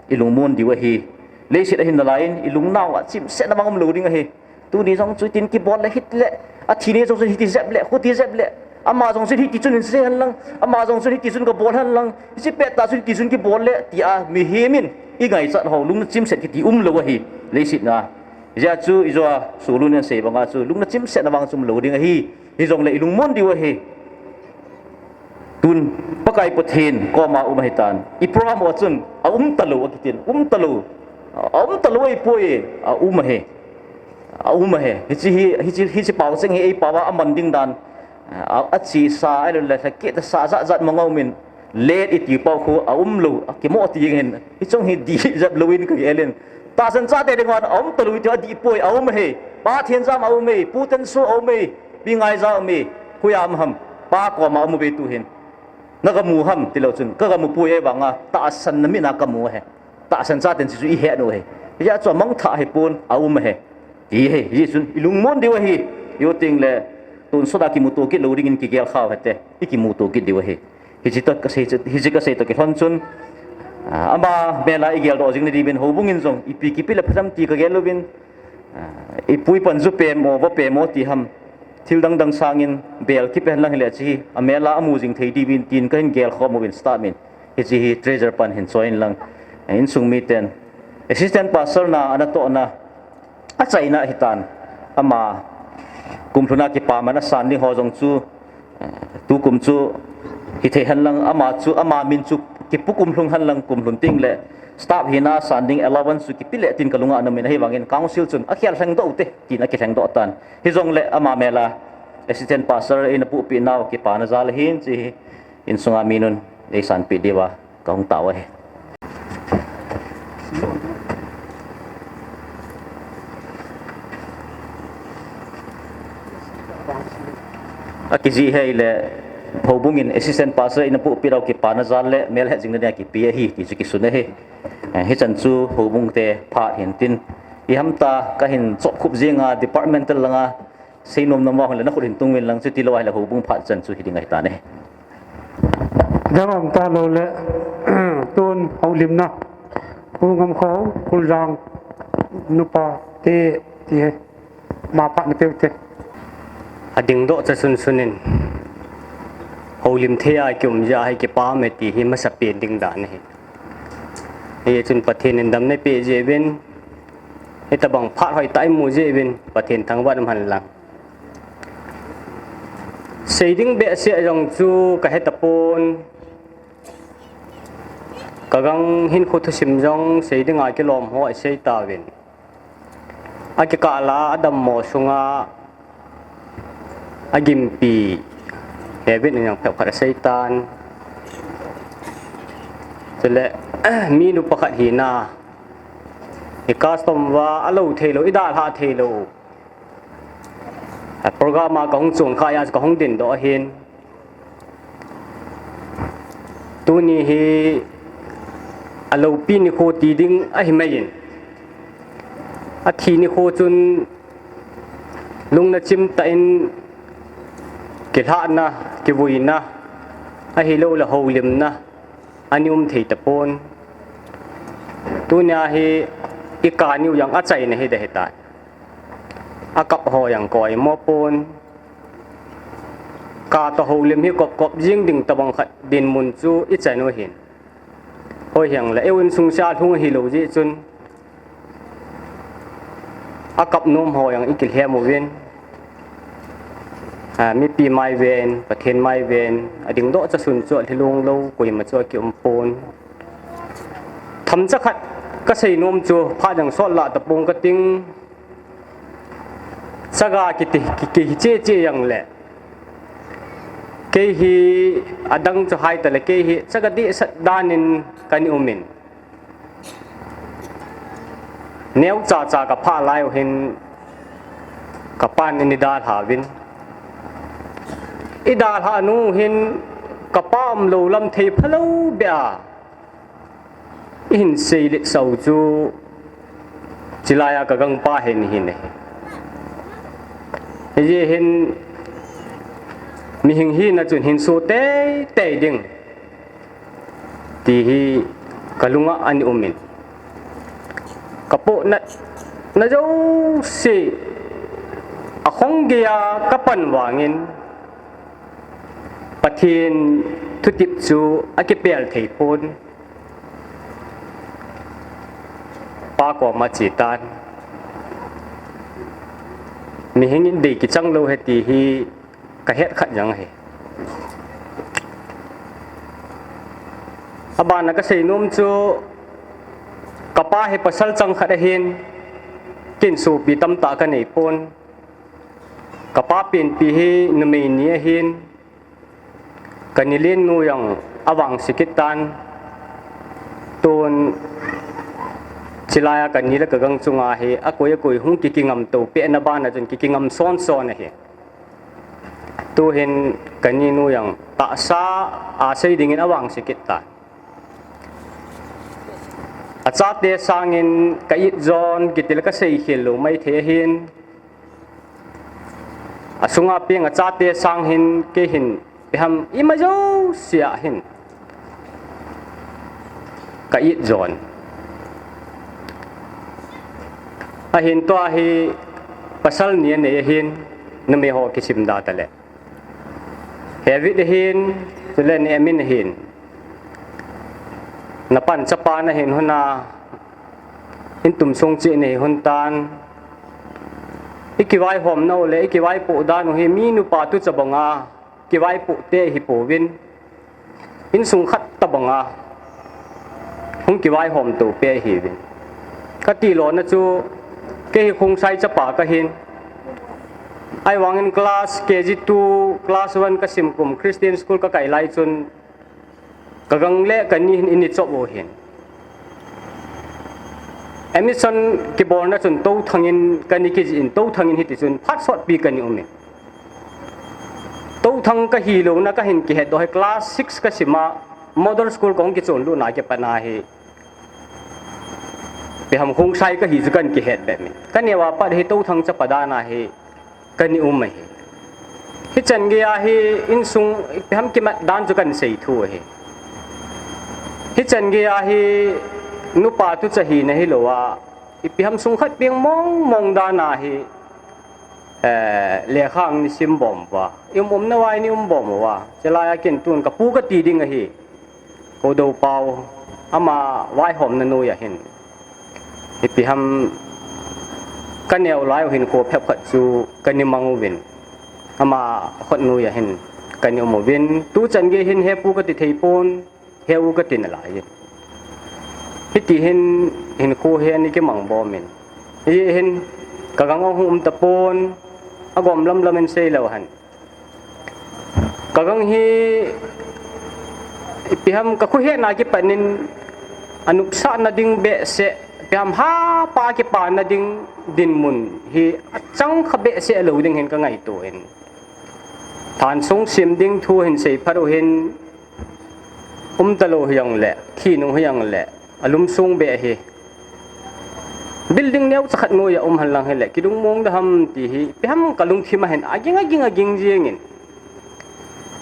Ilungmon diu ahi. Leiset ahin nalaiyin ilungnauva chimsetna vang umlou ding ahi. Tuni jong chu hitin kibol le hitle, athi ni jong chun hiti jep le, khuti jep le, ama jong chun hiti chun hinsei henlang, ama jong chun hiti chun kabol henlang, hiche pettah chun hiti chun kibol le tia mihem in ingaichat ho lungna chimset kiti umlou ahi. Leiset a hijeh a chu ijo a Solun in asei banga chu lungna chimsetna vang chu umlou ding ahi. Hijongle ilungmon diu ahi. Tun Pakai Pathen koma um ahitan. Iprogram ho chun aum talou akitin, um talou, aum talou ahipoi, aum ahi. Aum ahi. Hiche hi, hiche, hiche paocheng hi eipao a aman ding dan, a, achesa ahilou le lhakeh tasa jatjat mong aumin, let iti pao khu aumlou, akimo ti jeng hin. Hiche jong hi dih jep louvin kagelin. Tahsan chate dinga aum talou iti adihpoi, aum ahi. Pa Thenjam aum e, Pu Tenso aum e, Pi Ngaijao aum e, hoiya um ham, pa koma aum uve tuhin. Nagamu ham tilou chun, kagamu poi, ahivanga tahsanna mina kamu ahi. Tahsan chaten hiche chu ihet u ahi. Hijeh chun amangthah ahipon, aum ahi. Ti ahi, hijeh chun ilungmon diu ahi. Iu tengle tonsot a kimuto kit lou dingin kigelkhau hite. Ikimuto kit diu ahi. Hiche toh kasei, hiche kasei toh kilhon chun, a, ama mel a igeldoh jing nadiuvin houbung in jong ipi kipe le phacham ti kagel uvin, a, ipu ipan ju pemo, vo pemo ti ham, thil dangdang sangin bel kipe henlang hile hiche hi amel a amu jing thei diuvin tin kahin gelkhom uvin staff in. Hiche hi treasurer pan hin choi inlang, insung miten assistant pastor na anatohna achaina ahitan, ama kum lhuna kipaman asan ding ho jong chu, tukum chu hithei henlang, ama chu, ama min chu kipu kum lhung hen lang kum lhun teng le staff hina san ding allowance chu kipe le tin kalunga ana um in, ahivangin council chun akhel lhengdoh u te tin akilhengdoh tan. Hijongle ama mel a assistant pastor eina puhpeh nau kipana jal ahin, hiche hi insunga minun eisanpeh diuva kahung tao ahi. Akijih hei le, houbung in assistant pastor eina puhpeh nau kipana jal le melhet jing nading a kipe ahi ti chu kisun ahi. Eh, hichan chu houbung te phat hin tin, iham ta kahin chop khup jing a, departmental langa seinom nom uva hung le nakhut hin tung uvin lang, chuti lou ahile houbung phat chan chu hiding ahitan ahi. Dang um talou le, tun houlimna, Pu Ngamkhou, Kuljang, nupa te, ti hi, ma phat na peu te. Adingdoh cha sunsun in, houlim thei a kium jeh a hi kipah e ti hi masapen ding dan ahi. Hichun Pathen in damna eipeh jeh uvin, hitobang phat hoitah imu jeh uvin Pathen thangvah in um hen lang. Sei ding behseh jong chu kahe tapon, kagang hinkho thusim jong sei dinga kilom ho isei tauvin. Akikah la adammo sunga agimpi, hebit in jong phabep khat asei tan. Chule, minu pakhat hina, i custom uva alou theilou, idalhah theilou, a program a kahung chon kha a kahung dingdoh ahin. Tuni hi aloupi nikho ti ding ahi mai in, athi nikho chun lungna chimtah in kilhahna, kivuina, ahilouleh houlimna ana um thei tapon. Tunia hi ikah niu jong achaina hi ding ahitan. Akap ho jong koimo pon. Kah toh houlim hi kopkop jing ding tobang khat dinmun chu ichan u ahin. Hoihengle, eiho insung seh a lhung ahilou jeh chun, akap nom ho jong ikilhem uvin. A, mipi mai ven, Pathen mai ven, adingdoh cha sun chu alhilung lou, koima chu akium pon. Themcha khat kasei nom chu, phat jong sot lah tapong kating. Chaga kiti, ki, ki, kiche che jong le, kei hi adang chu hai tale, kei hi chaga dehset dan in kana um in. Neocha cha kaphah lai u hin, kapan eini dalha uvin. Idalhah nu hin, kapa umlou lam thei phalou beh a ihin seiletsah u chu, chulai a kagangpa hin ahi. Hijeh hin, mihem hina chun hinso teitei ding ti hi kalunga ana um in, kapohnat na jouse akhong geiya kapan vangin, Pathen thutep chu akipel thei pon. Pa koma che tan. Mihem in dei kichang lou ahi ti hi kahet khat jong ahi. Abana kasei nom chu, kapa hi pasal chang khat ahin, ken sopi tamtah kanei pon. Kapa penpi hi numei ni ahin, kani lennu jong avangse kit tan. Tun, chulai a kani le kagang chunga hi akoi akoi hung kikingam to pehna bana chun kikingam sonson ahi. Tuhin kani nu jong tahsa a sei dingin avangse kit tan. Achate sangin ka-it jon kiti le kasei khel lou maithei ahin. Asunga peng achate sang hin kei hin, ipi ham ima jouse a hin ka-it jon. Ahin tua hi pasal ni anei ahin, numei ho kisim da tale. Hebit ahin, chule Nemin ahin. Napan chapa nahin hon a, in tumsung cheh nahi hon tan. Ikivaihom nau le, ikivaipoh dan u hi mi nupa tucha banga kivaipoh te ihi pouvin. Insung khat tobanga hung kivaihom to peh ahiuvin. Kati lona chu, kei hi Khongsai chapa kahin. Ahivangin class K G two, class one kasim kum Christian School kakai lai chun, kagang le kani hin ini chop u hin. Admission kibolna chun Touthang in kani kijih in, Touthang in hiti chun phat sotpi kani um in. Touthang kahilouna kahin kihetdoh hi class six kasima, model school kahung kichonlutna kipat ahi. Ipi ham Khongsai kahi chu kan kihet bep in. Kaneo a pat hi Touthang chapa dan ahi. Kani um ahi. Hichan geiya hi insung ipi ham kimat dan chu kan sei thu ahi. Hichan geiya hi nupa tucha hina hilou a, ipi ham sung khat peng mong mong dan ahi, eh, lekha ang ni sim bom uva. I um umna uva ini um bom uva. Chulaiya kin tun kapu kati ding ahi. Kodou Pau, ama vaihomna noiya hin. Ipi ham kaneo lai u hin kho phep khat chu kani mang uvin. Ama khut noiya hin kani um uvin. Tuchan gei hin hepu kati thei pon, heu kati nalai in. Hiti hin, hinkho hi ani kimang bom in. Hihin, kagang ahung um tapon, agom lam lam in seilou hen. Kagang hi, ipi ham kakhohetna kipat in anopsahna ding behseh, ipi ham hapa kipana ding dinmun hi achang kha behseh lou ding hin kangaito in. Thansung sim ding thu hin seiphat u hin, um talou hijongle, thi nung hijongle, alum sung beh hi. Building neocha khat noiya um henlang hile, kidung mong da ham ti hi, ipi ham kalungthim a hin, aging, aging, aging jeng in.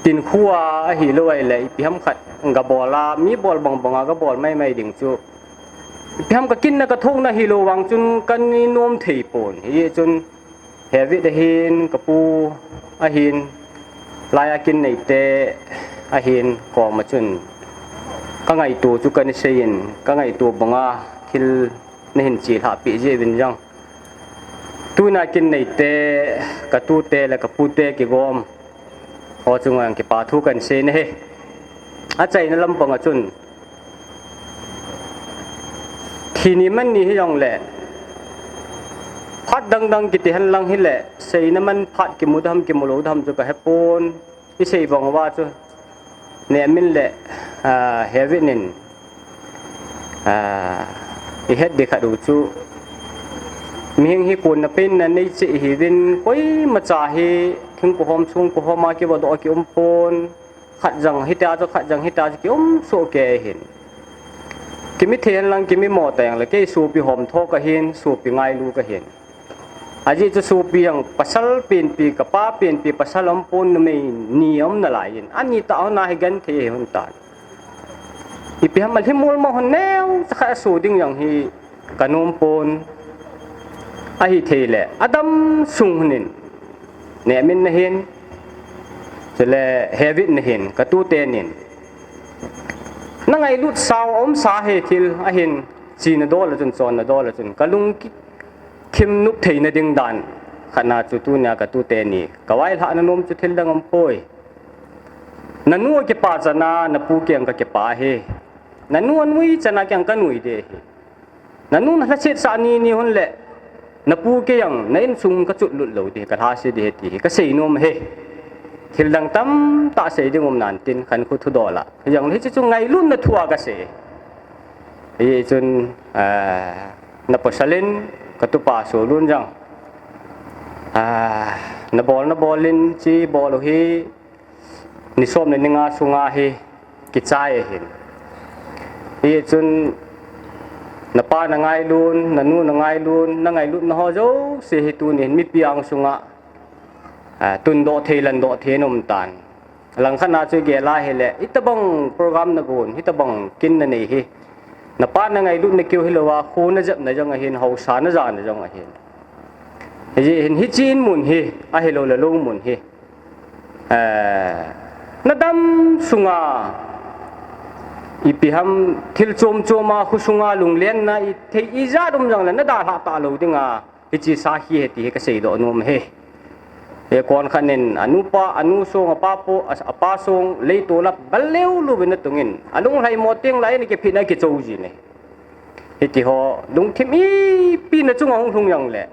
Tin khu a ahilou ahile, ipi ham khat gabol a, mi bol bang bang a gabol mai mai ding chu. Ipi ham kakinna kathouna hilou vang chun kani nom thei pon. Hichun, Hevit ahin, kapu ahin, laiya kin neite ahin, koma chun kangaito chu kani sei in, kangaito banga thil nahin chilhah peh jeh uvin jong. Tuna kin neite, katute le kapute kigom ho chunga kipa thu kan sei nahi. Achaina lampanga chun, thi ni man ni hijongle, phat dang dang kiti henlang hile, seina man phat kimu dam, kimu lou dam chu kahepon, isei bang uva chu, Nehmin le, ah, Hevit in, ah, ihet ding khat u chu, mihing hi konna penna neicheh ihiuvin, koimacha hi thingkohom songkohom a kivadoh a kium pon, khat jang hitia chu, khat jang hitia chu kium soh kei ahin. Kimi thei henlang, kimi mo teng le, kei sopi homtho kahin, sopi ngailu kahin. Ajeh chu sopi jong pasal penpi, kapa penpi pasal umpon, numei ni aum nalai in. Ani tah hon a hi genthei ahi hon tan. Ipi ham alhimol ma hon neocha khat aso ding jong hi kanom pon. Ahithei le, adam sung hon in. Nehmin nahin, chule Hevit nahin, katute nin. Nangailut sau umsa hi thil ahin, china dol a chun, chonna dol a chun. Kalung ki, thim nop theina ding dan khatna chu tunia katute ni kavailhahna nom chu thil dang umpoi. Nanu akipa chana napu kei jong kakipa hi. Nanu anui chana kei jong kanui ding ahi. Nanu nalhaset sah ni ni hon le napu kei jong na insung kachot lut lou ding, kalhase ding ahi ti hi kasei nom ahi. Thil dang tamtah sei ding um nan tin khankho thudol a. Hijongle hiche chu ngailutna thu a kasei. Hichun, ah, napasalin, katupa Solun jong, ah, nabol, nabolin, hiche bol u hi, ni som le ni nga sunga hi, kichai ahin. Hichun, napa nangailun, nanu nangailun, nangailutna ho jouse hi tunin, mipi angsunga, ah, tundoh thei, landoh thei in um tan. Langkhat na chu igel a hile, hitabang program nagon, hitabang kin nanei hi. Napa nangailutna keu hilou a, kho najepna jong ahin, haosa najana jong ahin. Hijeh hin, hiche in mun hi, ahilou le lou mun hi. Eh, nadam sunga, ipi ham thil chom chom a, kho sunga lunglenna, ithei ijat um jongle, nadalhah talou dinga, hiche sakhi ahi ti hi kaseidoh nom ahi. He kon khat in, anupa, anu song, apa po, apa song, lei tola bal leu leu vin atungin, alunglhai mo teng lai in kiphina kichou ji ne. Hiti ho, lungthim ipi na chunga hung lhung jong le,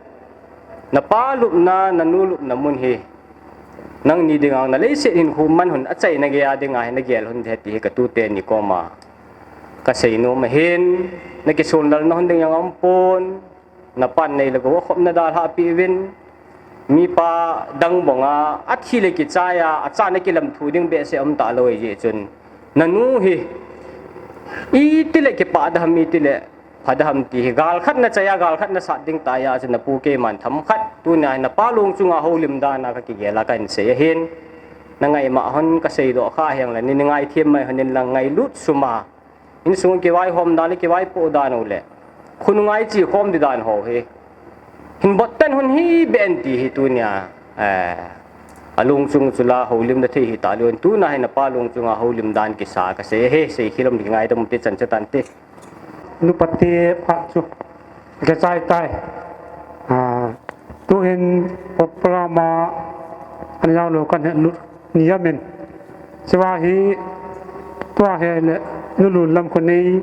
napa lupna, nanu lupna mun hi, nangni dinga na leiset hinkho man hun achaina geiya dinga hi nagel hun ding ahi ti hi katute ni koma kasei nom ahin, nakisonlelna hun ding jong aumpon, napan nei le gou akhopna dalhah peh uvin, mipa dang banga athi le kichai a, achana kilamthu ding behseh aum talou ahi jeh chun, nanu hi itile kipah ding ham, itile pha ding ham ti hi, gal khat nachai a, gal khat nasat ding tah a, chun napu keiman themkhat, tunia hi napa long chunga houlim dan a kakigel a kahin sei ahin, nangai ma hon kasei doh kha hijongle, nei ngaithem mai hon in lang, ngailut sum a, insung kivaihom dan le kivaipoh dan u le, khonunga iche khom ding dan ho hi, hin bottan hun hi beh in ti hi tunia, eh, along chung chu la houlim na thei hita leu in, tuna hi napa long chunga houlim dan kisa kasei ahi, sei khel um ding ngaidam te, chan chu tante. Nupa te phat chu kachai tai. Ah, tuhin program a ana jaolou kahet lut ni aum in. Chua hi, tua hi le, Nulun Lamkhanei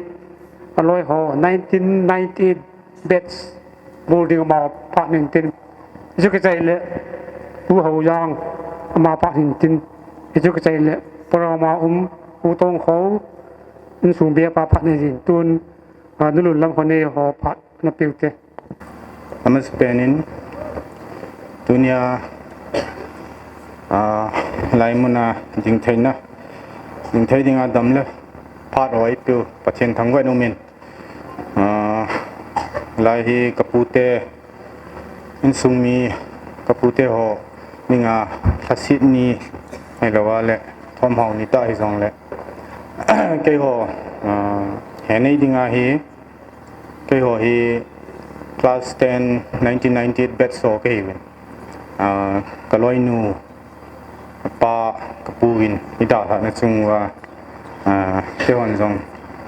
aloi ho, nineteen ninety-eight batch, bol ding ama phat nin tin. Hichu kichai le, Pu Haojang ama phat nin tin. Hichu kichai le, program a um, Pu Tongkho, insung bep a phat nin tin. Tun, ah, Nulun Lamkhanei ho phat napeu te. Amasapen in, tunia, ah, hilai muna dingtheina, dingthei dinga dam le phat ho eipeu Pathen thangvah in um in. Ah, lai hi kapute, insung mi kapute ho dinga lhaset ni, ahilou le thomhao ni tah hijongle, keiho, ah, Henei dinga hi, keiho hi class ten, nineteen ninety-eight batch ho kahiuvin. Ah, kaloinu, apa, kapu in, idalhahna chung uva, ah, keihon jong,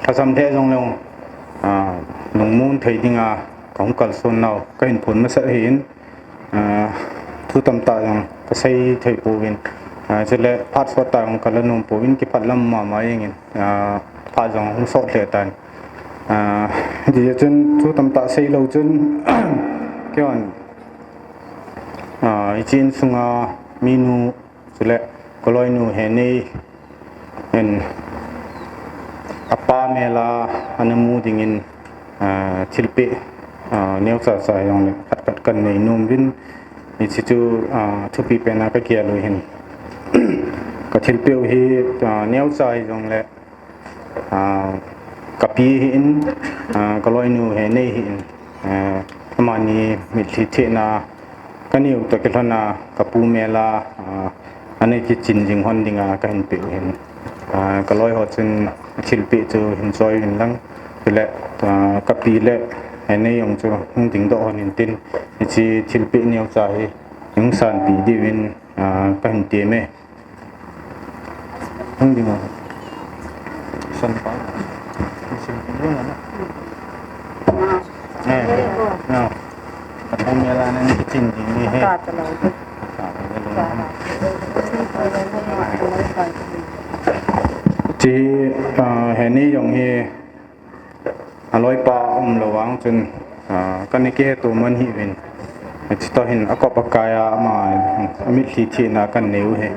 lhasam lheh jongleu, ah, lungmon thei dinga kahung kalson nau, kahin phon masat ahin, ah, thu tamtah jong kasei thei pouvin, ah, chule phat sot tah jong kala nom pouvin, kipah lam mama jengin, ah, phat jong hung sot lheh tan. Ah, hijeh chun thu tamtah seilou chun, keihon, ah, hiche insunga minu, chule kaloinu Henei in apa mel a ana mu dingin, ah, thilpeh, ah, neocha cha jongle khat khat kanei nom uvin, hiche chu, ah, thupi pen a kagel u ahin. Kathilpeh u hi, ah, neocha hijongle, ah, kapi ahin, ah, kaloinu Henei ahin, ah, amani mitlhi thehna kanei u toh kilhon a kapu mel a, ah, ana kichin jing hon dinga kahin peh u ahin. Ah, kaloi ho chun thilpeh chu hin choi uvin lang, chule, ah, kapi le Henei jong chu hung dingdoh hon in tin, hiche thilpeh neocha hi hung sanpeh diuvin, ah, kahin tem e. Hung ding o. San pa. Sin ding o na. Eh, no. Kapu mel a nang kichin ding ni he. Hiche, ah, Henei jong hi, aloipa umlou vang chun, ah, kana kiheto man hih uvin. Hiche toh hin akop akai a ama, amitlhi thehna kanei u ahi.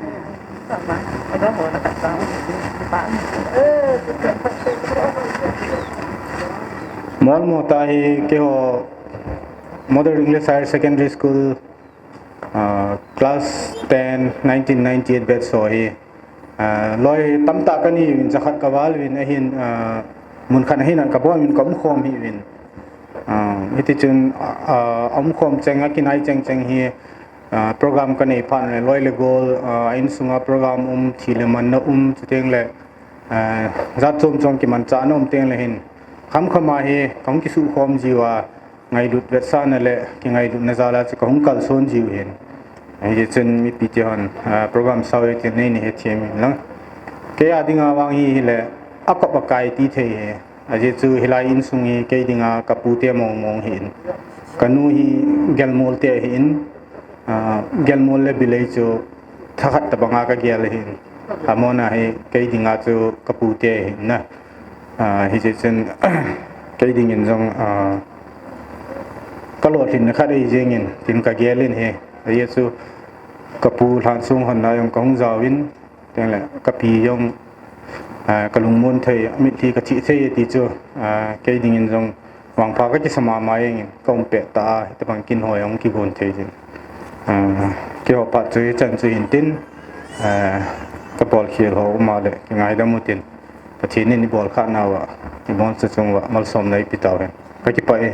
Molmo tah hi keiho Model English Higher Secondary School, ah, class ten, nineteen ninety-eight batch ho hi, ah, loi tamtah kanei uvin, jakhat kaval uvin ahin, ah, mun khat ahin an kabon uvin kaumkhom hih uvin. Ah, hitichun, ah, ah, aumkhom cheng a kinai cheng cheng hi, ah, program kanei phat le loi le gol, ah, insunga program um, thi le manna um, chuteng le, ah, jat chom chom kimanchahna um teng le hin, khamkham a hi kahung kisuhkhom jiu a, ngailut vetsahna le kingailutna jal a chu kahung kalson jiu ahin. Hijeh chun mipi te hon, ah, program sao e tin neina hethem in lang. Kei a dinga vang hi hile, akop akai ti thei ahi. Ajeh chu hilai insung hi kei dinga kapute mong mong ahin. Kanu hi gelmol te ahin. Gelmol le Bilei chu thakhat tabanga kagel ahin. Amona hi kei dinga chu kapute ahin na. Hiche chun kei dingin jong kalolhinna khat ahi jengin tin kagel in hi. Ajeh chu kapu Lhansong hon na jong kahung jaovin, tengle kapi jong kalungmon thei, mitlhi kathih thei ti chu kei dingin jong vangpha kakisa mama jengin, kaum pettah a hitobang kin ho jong kigon thei jin. Keiho phat chu hichan chu hintin, kabolkhel ho uma le kingaidam utin, Pathen in ibolkhah nauva, iboncha chung uva malsomna ipi tauhen. Kakipah e.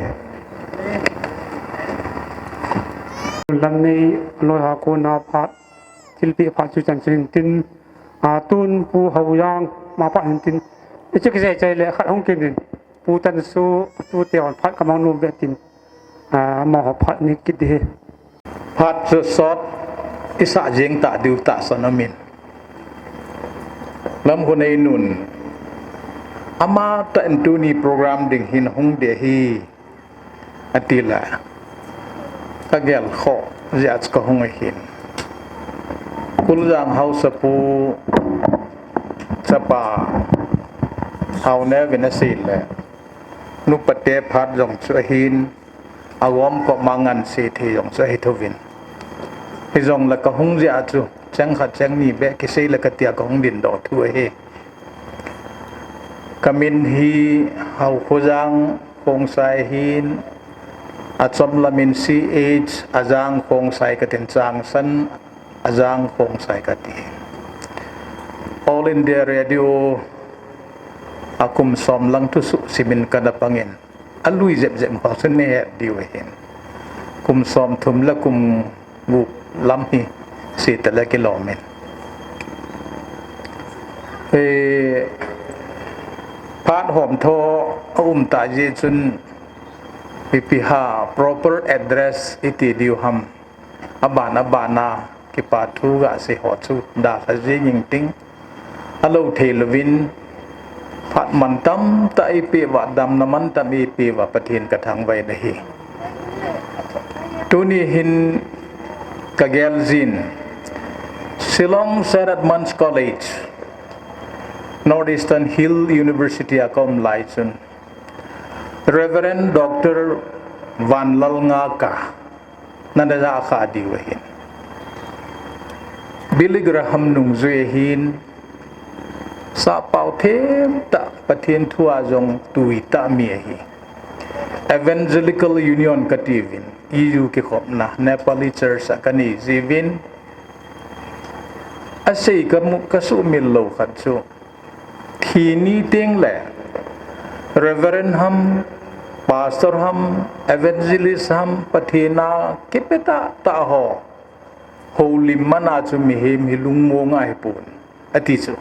Lamnei loiha kona phat, thilpeh phat chu hichan chu hintin, tun Pu Haojang ma phat hintin, ichu kijai chai le khat hung kit in, Pu Tansu, atute hon phat kamang nom ve tin, amaho phat ni kit ding hi. Phat chu sot isah jeng ta diu tahsan umin, Lamkhuneinun, amatah in tuni program ding hin hung ding ahi, atile, kagelkhoh jeh a chu kahung ahin. Kuljang haosapu chapa Haoneovin aseile, nupate phat jong chu ahin, agomkopma nganse thei jong chu ahi thouvin. Hijongle kahung jeh a chu cheng khat cheng ni beh kiseile katia kahung dingdoh thu ahi. Kamin hi Haokhojang Khongsai ahin, achomlamin C H Ajang Khongsai katin, changsan Ajang Khongsai kati. All India Radio a kum som lang thusoh simin kana pangin, alui jep jep ho chu nahet diu ahin. Kum somthum le kum gup lam hi setale kilomin, phat homtho aum tah jeh chun, ipi ham proper address iti diu ham, aban abana kipa thu gasei ho chu dalha jeng ingting, alou thei louvin, phat mantamtah eipeh uva, damna mantam eipeh uva Pathen kathangvah in ahi. Tuni hin kagel jin, Shillong Saint Edmund's College, North Eastern Hill University a kaum lai chun, Reverend Doctor Vanlalngaka nana jakhah diu ahin. Billy Graham nungjui ahin, sappao themtah, Pathen thua jong tuitah mi ahi. Evangelical Union katiuvin, E U kikhopna, Nepali Church a kanei jiuvin, asei kamu, kasuhmil lou khat chu, thi ni tengle Reverend ham, Pastor ham, Evangelist ham, Pathen a kipe tahtah ho houlim mana chu mihem hi lungmong ahipon, ati chu.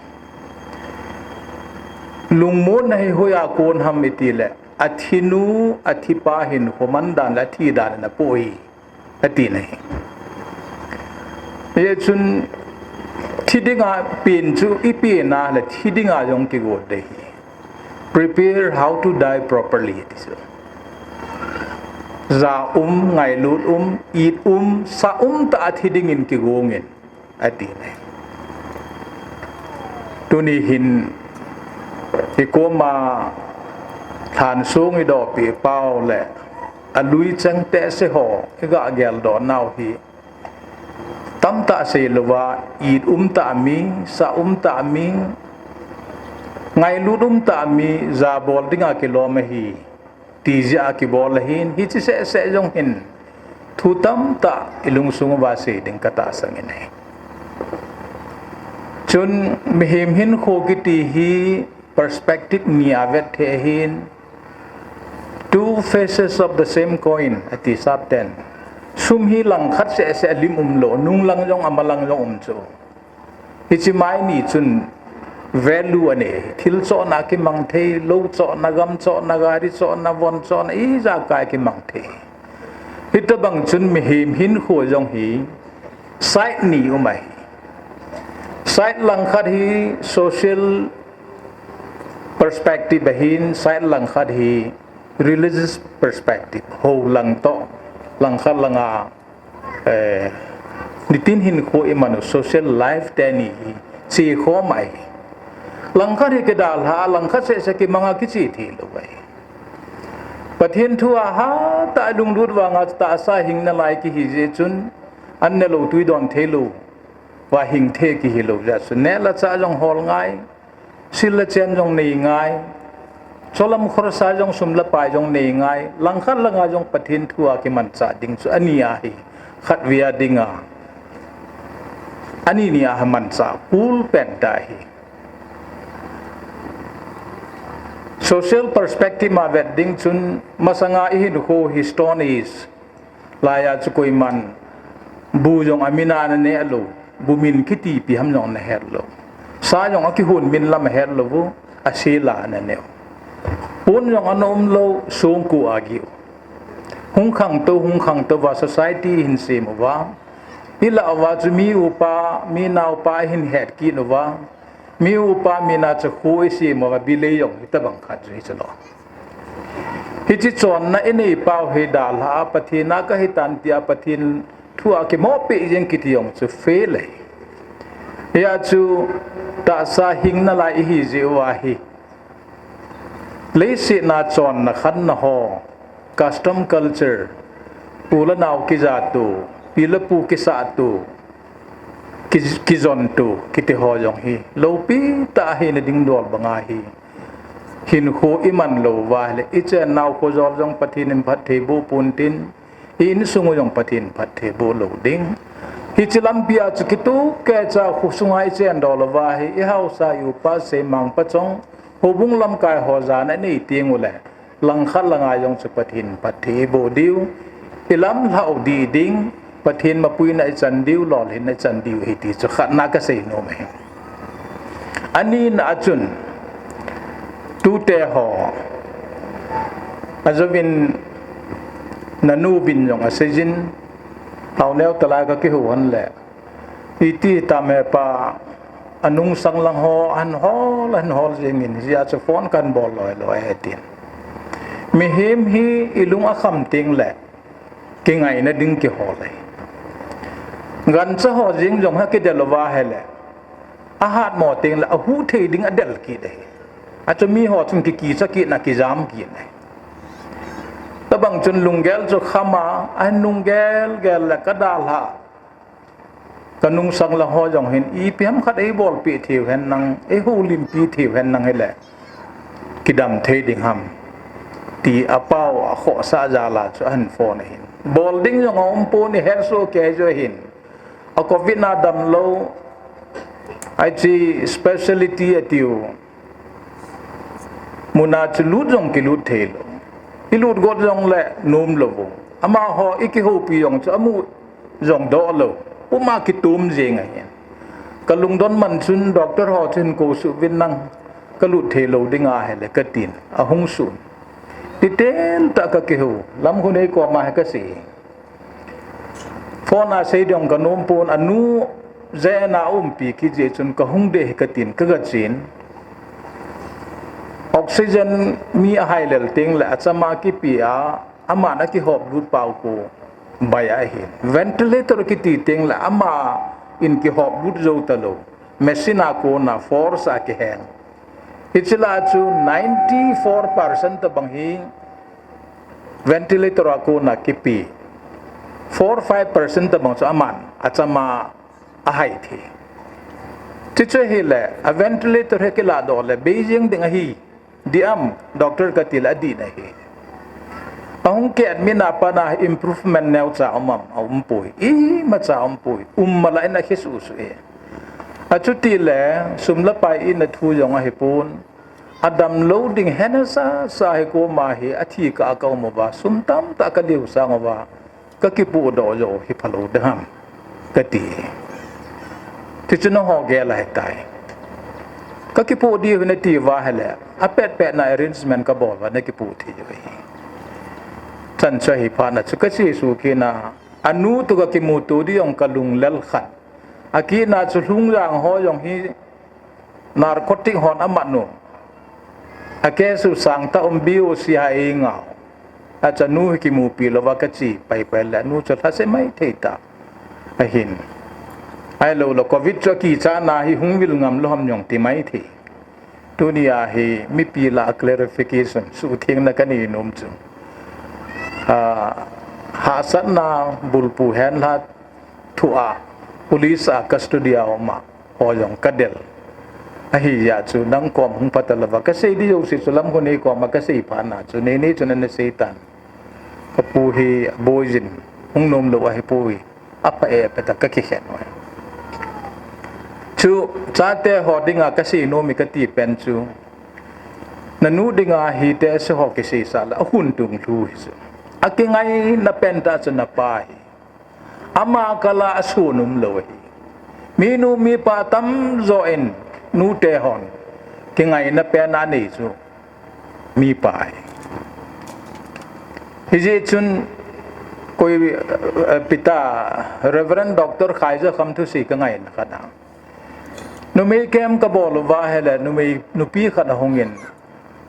Lungmonna hi hoiya kon ham itile, athinu, athipa hinkho mandan le athi dan in apoh ahi, ati ahi. Hijeh chun thi dinga pen chu ipen a le thi dinga jong kigot ding ahi. Prepare how to die properly, ati chu. Ja um, ngailut um, it um, sa um tah a thi dingin kigongin, ati ahi. Tuni hin ikoma Lhansong idohpeh pau le alui cheng tehse ho iga geldoh nau hi, tamtah seilouva, it um tah mi, sa um tah mi, ngailut um tah mi, jabol dinga kilom ahi, ti jeh a kibol ahin, hiche sehseh jong hin thu tamtah ilungsung uva sei ding katahsangin ahi. Chun mihem hinkho kiti hi perspective ni a vet thei ahin, two faces of the same coin, ati sapten. Sum hi langkhat sehseh lim umlou, nunglang jong amalang jong um chu. Hiche mai ni chun value anei, thil chohna kimang thei, lou chohna, gam chohna, gari chohna, von chohna, ijakai kimang thei. Hitobang chun mihem hinkho jong hi side ni um ahi. Side langkhat hi social perspective ahin, side langkhat hi religious perspective, hou lang toh, langkhat langa Eh, nitin hinkho iman u social life teni hi, chi khom ahi. Langkhat hi kidalha, langkhat seh seh kimanga kichi thei lou ahi. Pathen thu a hatah lunglut vanga tahsa hing nalai kihi jeh chun, an nelou tui don thei lou, va hing thei kihi lou jeh chun, neh le chah jong hol ngai, sil le chen jong nei ngai, cholam khorsa jong sum le pai jong nei ngai, langkhat langa jong Pathen thu a kimanchah ding chu ani ahi, khatvei a dinga, ani ni a manchah kul pen ta hi. Social perspective ma vet ding chun masanga ihinkho hi Stone Age laiya chu koiman bu jong amin a naneh lou, bu min kiti ipi ham jong nahet lou. Sa jong akihon min lam ahet lou u, asela naneh u. Pon jong ana um lou, songko a gih u. Hung khangtou, hung khangtou va society hin sem uva, ilah uva chu mi upa, mi naopa hin het kit uva, mi upa mi na chu khu isem uva, bilei jong hitabang khat chu hichu lou. Hiche chonna inei pau hi dalha a Pathen a kahitan tia Pathen thu a kimopi jeng kiti jong chu fail ahi. Hia chu tahsa hing nalai ihi jeh uva hi, leiset a chonna khanna ho, custom culture, u le nao kijat u, pi le pu kisat u, ki, kijon u kiti ho jong hi loupi tah a hina ding dol banga hi, hinkho iman lou uva ahile, ichennau khojol jong Pathen in phatthei boh pon tin, i insung u jong Pathen phatthei boh lou ding. Hiche lampi a chu kitup kecha khosunga ichen dol uva hi, ihaosa i upa seimang pachong, houbung lamkai ho jana inei teng ule, langkhat langa jong chu Pathen phatthei iboh diu, ilamlhah u dih ding, Pathen mapuina ichan diu, lolhinna ichan diu ahi ti chu khatna kasei nom ahi. Anina a chun, tute ho, ajouvin nanu uvin jong aseijin, haoneo talai kakihou hon le, iti tam hepa, anungsang lang ho ahin hol, ahin hol jengin, hijeh a chu phone kahin bol loi loi ahi tin. Mihem hi ilung akham teng le, kingaina ding kihol ahi. Gancha ho jeng jong hi kidel uva ahile, ahatmo teng le ahuh thei ding adel kit ahi. Achu miho chun kikicha kitna kijam kit ahi. Tabang chun lunggel chu kham a, ahin lunggel gel le kadalha, kanungsang lang ho jong hin, ipi ham khat eibolpeh theiu hen lang, eihoulimpi theiu hen lang hile, kidam thei ding ham, ti apao akhohsah jal a chu ahin phone ahin. Bol ding jong aumpon, ihet soh kei jeh hin. A covid na damlou, hiche speciality atiu muna chu lut jong kilut theilou. Ilut got jongle nomlou u. Amaho ikihoupi jong chu amu jong doh lou. Puma kitom jeng ahin. Kalungdon man chun doctor ho chun kou suh uvin lang, kalut theilou ding ahile katin, ahung sun. Titen tah kakihou, lamkhun ei koma hi kasei. Phone a sei ding kanompon, anu jeh a umpi kit jeh chun kahung ding ahi katin kagachen. Oxygen mi ahai lel teng le achama kipe a, aman akihop lut pau kou bai ahi. Ventilator kiti teng le ama in kihop lut jou talou. Machine a kona force a kiheng. Hiche lah a chu ninety four percent tabang hi ventilator a kona kipe. Four, five percent tabang chu aman achama ahai thei. Chuche hile, a ventilator hi kiladoh le bei jeng ding ahi, dih am, doctor kati le adih nahi. Ahung ki admit na pat a improvement neocha um am, aumpoi. Imacha aumpoi. Um mala in akisuh suh e. Achuti le, sum le pai in athu jong ahipon. Adamlou ding hena sasa hi koma hi athi kah a kaum uva, sum tamtah kadiu sang uva, kakipohdoh jou hi phalou ding ham, kati. Tichu nangho gel ahitai. Kakipoh diu hi nati uva ahile, apetpet na arrangement kabol uva nakipoh thei u ahi. Chan chu ahi phat na chu kachesuh kit na, anu toh kakimuto ding jong kalung lel khat. Akit na chu Lhungjang ho jong hi narcotic hon amat u. A case u sangtah um, B O C a eingah u. Achanu hi kimupi louva kache paipai le anu chu lhase maithei ta. ahin. Ahilou le covid chu akichat na hi hung vil ngam lou ham jong ti mai thei. Tunia hi mipi lah a clarification suhthengna kanei nom chu, ah, hahsatna bulpi henla thu a police a custody a um a ho jong kadel. Ahijeh chu nang kom hung phat a lou va kasei di jouse chu lamhon nei kom a kasei phat na chu nei nei chun ana sei tan. Kapu hi aboi jin, hung nom lou ahipoi. Apha e, apha ta kakikhen uve. Chu chate ho dinga kasei nom e kati pen chu, nanu dinga hi test ho kiseisah le ahung tung lhu hi chu. Akingaina pen tah chu napa hi. Ama kal a asun um lou hi. Minu mipa tamjo in nute hon kingaina pen anei chu mipa hi. Hijeh chun koi, eh, pita Reverend Doctor Khaijakham thusei kangaina khat a. Numei camp kabol uva ahile numei, nupi khat ahung in,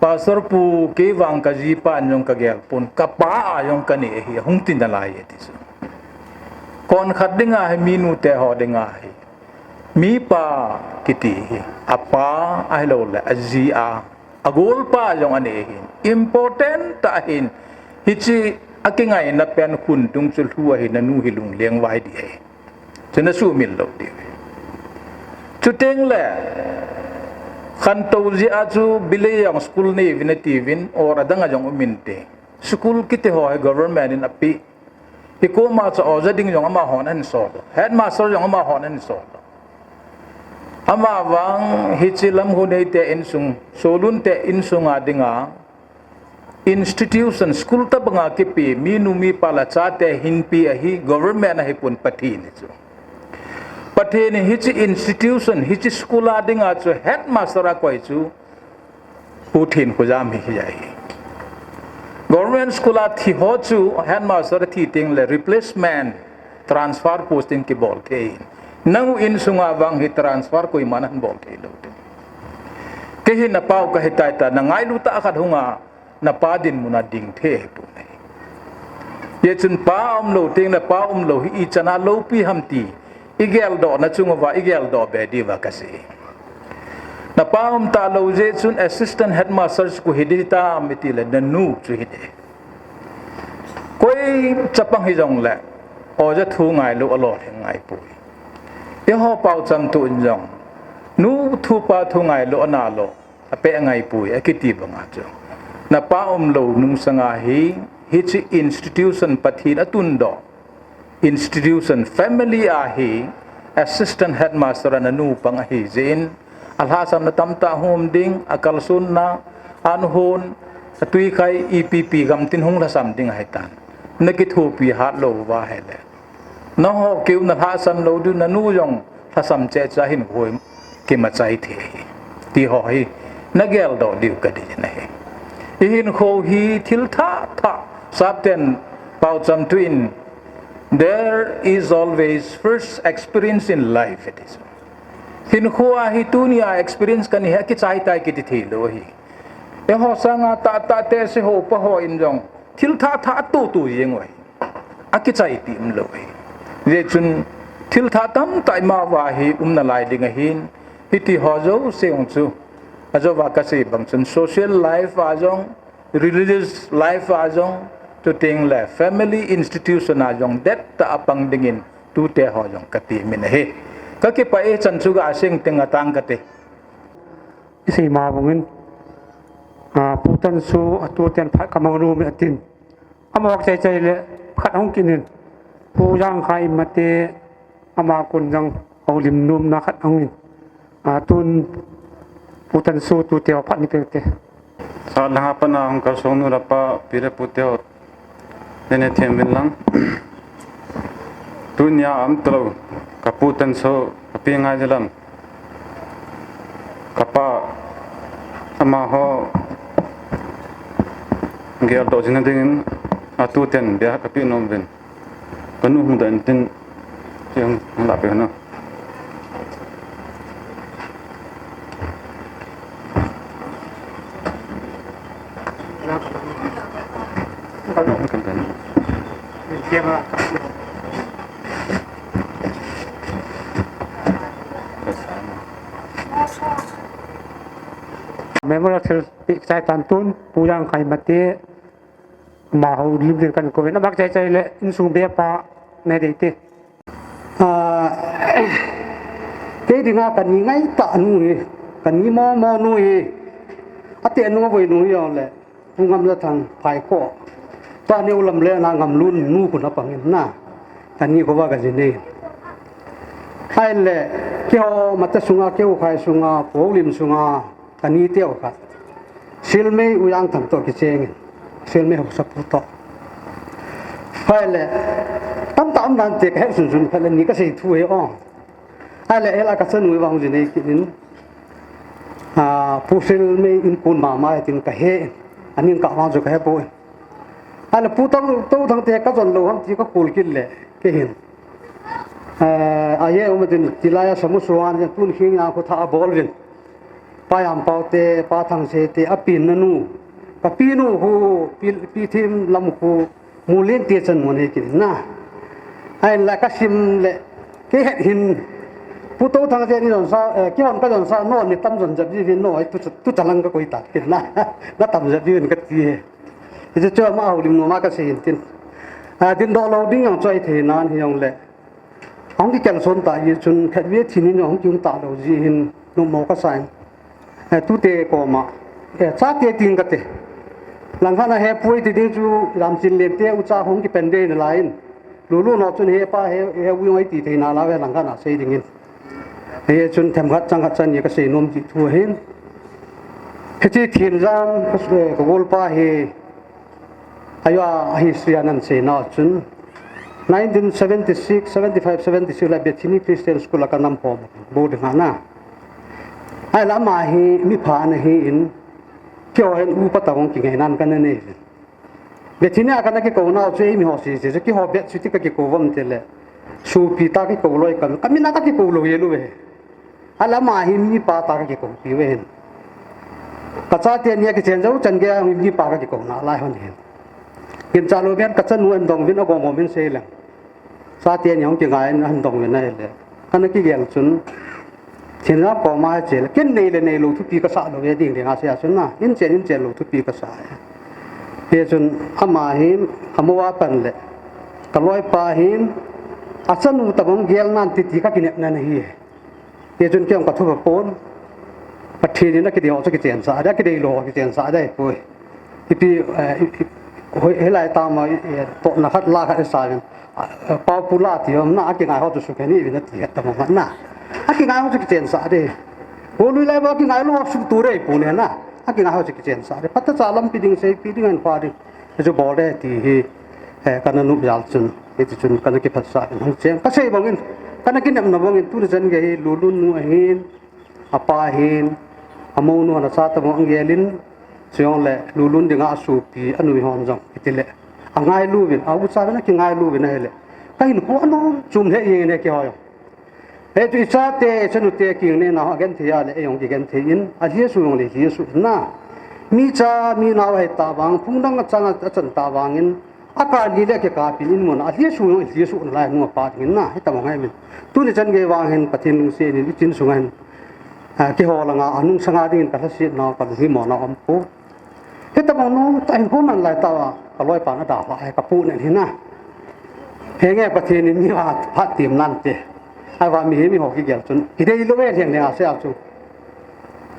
Pastor pu, kei vang kajipa in jong kagel pon, kapa a jong kanei ahi, ahung ti nalai e ti chu. Kon khat dinga hi, minu te ho dinga hi, mipa kiti hi apa ahilou le aji a, agolpa jong anei ahin, important tah ahin, hiche akingaina pen khun tung chu lhu ahi, nanu hi lungleng vai di ahi. Chu nasuhmil lou diu. Chuteng le, khantou jeh a chu Bilei jong school nei uvin ati uvin, or adang a jong um inte. School kiti ho hi government in ape. Hikoma chu oja ding jong amahon ahin sol. Headmaster jong amahon ahin sol. Amavang hiche Lamhunei te insung, Solun te insung a dinga, institution, school tabanga kipe, minu mipa le chate hinpe ahi, government ahipon, Pathen hi chu. Pathen in hiche institution, hiche school a dinga chu headmaster akoi chu Pu Thenkhojam hi ahi. Government school a thi ho chu headmaster thi teng le replacement, transfer posting kibol thei. Nang u insunga vang hi transfer koiman ahin bol thei lou te. Kei hi napa u kahi tai ta, nangailut tah khat hunga, napa dinmun a ding thei ahipoi. Hijeh chun pa umlou teng le pa umlou hi ichan a loupi ham ti, igeldoh na chung uva igeldoh be diuva kasei. Napa um talou jeh chun assistant headmaster chu koi hi ding hitam iti le nanu chu hi ding. Koi chapang hijong le, oja thu ngailu alolhing ngaipoi. Eiho paocham tu in jong, nu thu pa thu ngailu ana lo, apeh ngaipoi, akiti banga chu. Napa umlou nungsanga hi, hiche institution Pathen atundoh institution, family a hi assistant headmaster a nanu pang ahi jeh in, alhahsamna tamtah hung um ding, akalsonna, anhon, atwikhai, ipipi gamtin hung lhasam ding ahitan. Nakithopi hat lou uva ahile, nangho keu nalhahsam lou diu, nanu jong lhasam cheh cheh a hinkho kimachai thei ahi, ti ho hi nageldoh diu kadei ahi. Ihinkho hi thil thah thah, sapten paocham tu in, there is always first experience in life, it is. Hinkho a hi tunia experience kanei hi akichai tai kiti thei lou ahi. Eiho sanga tahtah te se ho pa ho in jong thil thah thah atoh toh jeng u ahi. Akichai ti umlou ahi. Hijeh chun thil thah tamtah ima uva hi um nalai ding ahin, hiti ho jouse jong chu, ajouva kasei bang chun social life a jong, religious life a jong, chuteng le family institution a jong dettah a pang dingin tute ho jong katemin ahi. Kakipah e, chan chu gasei teng atang kate. Isei ma bangin, ah, Pu Tanso, atuten phat kamang nom e atin. Ama kichai chai le khat hung kit in. Pu Jangkhai Mate, ama kon jong houlim nomna khat hung in. Ah, tun Pu Tanso tute ho phat ni peh te. Sa langa pana hung kalsong nu le pa, pi le pu te ho. Nene them vin lang. Tunia um talou, ka Pu Tanso, ka pi Ngaijinlam, ka pa, amaho geldoh jing nadingin, atuten bia ka pe nom uvin. Ka nu hung doh in tin, chi hung, hung lah peh hon o. Memorial thil peh chai tan tun, Pu Jangkhai Mate, ama houlim ding kan kou in, amak chai chai le, insung be pa, ne dei te. Ah, kei dinga kani ngaitah nu hi, kani momo nu hi, ati nu voi nu hi jong le, Pu Ngamjathang Phaikho. Tua neo lam le na Ngamlun nu khu na pang in na. Kani khu va ka ji nei. Hai le, keiho Mate sunga, keiho Khai sunga, Pu Houlim sunga, kani teu khat. Silmei U Jangthang toh kicheng in. Silmei Haosapu toh. Hai le, tamtah um dan te ka het sun sun khat le ni ka sei thu hi o. Hai le, ela ka chanu vang ji nei kit in. Ah, Pu Silmei in kun mama tin ka he. Aning ka vang chu ka he poi. Hai le, Pu Tau, Tau Thang te ka jon lou ham ti ka kul kit le. Kei hin. Eh, a ye um tin tilai a samu suan tun khing yang khu tha a bol vin. Pa Jampau te, Pa Thangse te, a pin na nu. Ka pi nu khu, pi, pi thim lam khu, Mulen te chan mun he kin na. Ai la ka sim le, kei het hin, Pu Tau Thangse ni jon sa, eh, kei hon ka jon sa, no ni tam jon jap ji vin no, ai tu, tu talang ka koi ta, kin na. Na tam jap ji vin ka ti he. Hichu chu ama Houlim nu ma ka sei hin tin. A, din doh lou ding jong choi thei nan hi jong le. Ahung kikelson ta hi chun khat ve thin in ahung kium ta lou ji hin numo ka sa in. Eh, tute koma, eh, chate ting kate. Langkhat a he pui ti ding chu Lamchinlen te ucha hung kipen dei nalai in. Lulu no chun he pa he, he u jong ai ti thei nalai ve langkhat a sei ding in. He chun themkhat changkhat chan ni ka sei nom ti thu hin. Hiche thin jam ka, eh, ka gol pa hi. Ayo a history a nan sei nau chun nineteen seventy-six, seventy-five, seventy-six la Bethany Christian School a ka nam hom boarding a na. Ai la ama hi mi pha ana hi in keiho hin upa tabang kingai nan ka na nei. Bethany a ka na kikou nau chu ei mi ho si si chu keiho bet chu ti ka kikou vom te le. Supi ta kikou loi ka, ka mina ka kikou lou ye lu ve. Alama hi mipa ta ka kikoupi ve hin. Ka chate ni a kichen jou chan gei a mipa ka kikou nalai hon hin. Kincha lou ben ka chanu an dong vin a gom gom in sei leng. Chate ni hung kingai in an dong vin a le. Kana kigel chun. Thinlhang koma che le. Ken nei le nei lou thupi ka sa lou ve ding ding a sia chun na. In chen in chen lou thupi ka sa. He chun ama hin, amo a pan le. Ka loipa hin, a chanu tabang gel nan titi ka kinep nan hi. Hichun kei jong ka thup a pon. Pathen in a kidei ho chu kichen sa, a kidei lou ho kichen sa dai poi. Ipi, eh, i, i, hoi, hilai tama, eh, tohna khat la khat i sa vin. Ah, eh, pau pu la ti hom na, a kingai ho chu sukhen i vin a ti het ta ma na. A kingai ho chu kichen sa dai. Ho lui lai ba kingai lou ho suk tu rei pu ne na. A kingai ho chu kichen sa dai. Pata cha lampi ding seipi ding an pa ding. Hichu bol de ti hi, eh, kana nup jal chun, hiti chun kana kiphatsah in hung cheng. Ka sei bangin, kana kinepna bangin, tuni chan gei hi Lulun nu ahin, apa ahin, amonu ana cha tabang angelin, chujongle Lulun dinga asupi, anui hon jong, hiti le. Angailu vin, a ucha vin, akingailuvin ahile. Ka hinkho anom chom lheh jeng in keiho jong. Hichu i chate, i chanute kinepna ho agenthei a le, ei jong kigenthei in, alhi asu jong le, lhi asu in na. Mi cha, mi nao ahi ta vang, phung dang achang a, achan ta vangin, akap li le kikap in, in mun a, alhi asu jong, lhi asu nalai, nu apa ding in na, hitabang ahi min. Tuni chan gei vang hin, Pathen lungset in, i chin sunga hin, a, keiho langa, anung sanga dingin ka lhasetnau, ka lunghimona um poi. Hitabang nu, ta hin hung man lai tauva, ka loipa na dalha, ka pu nen hi na. Henge Pathen in mi va phat tim nan te. Ahivang mihem miho kigel chun, kidei lou ve lheng lheng a sia chu.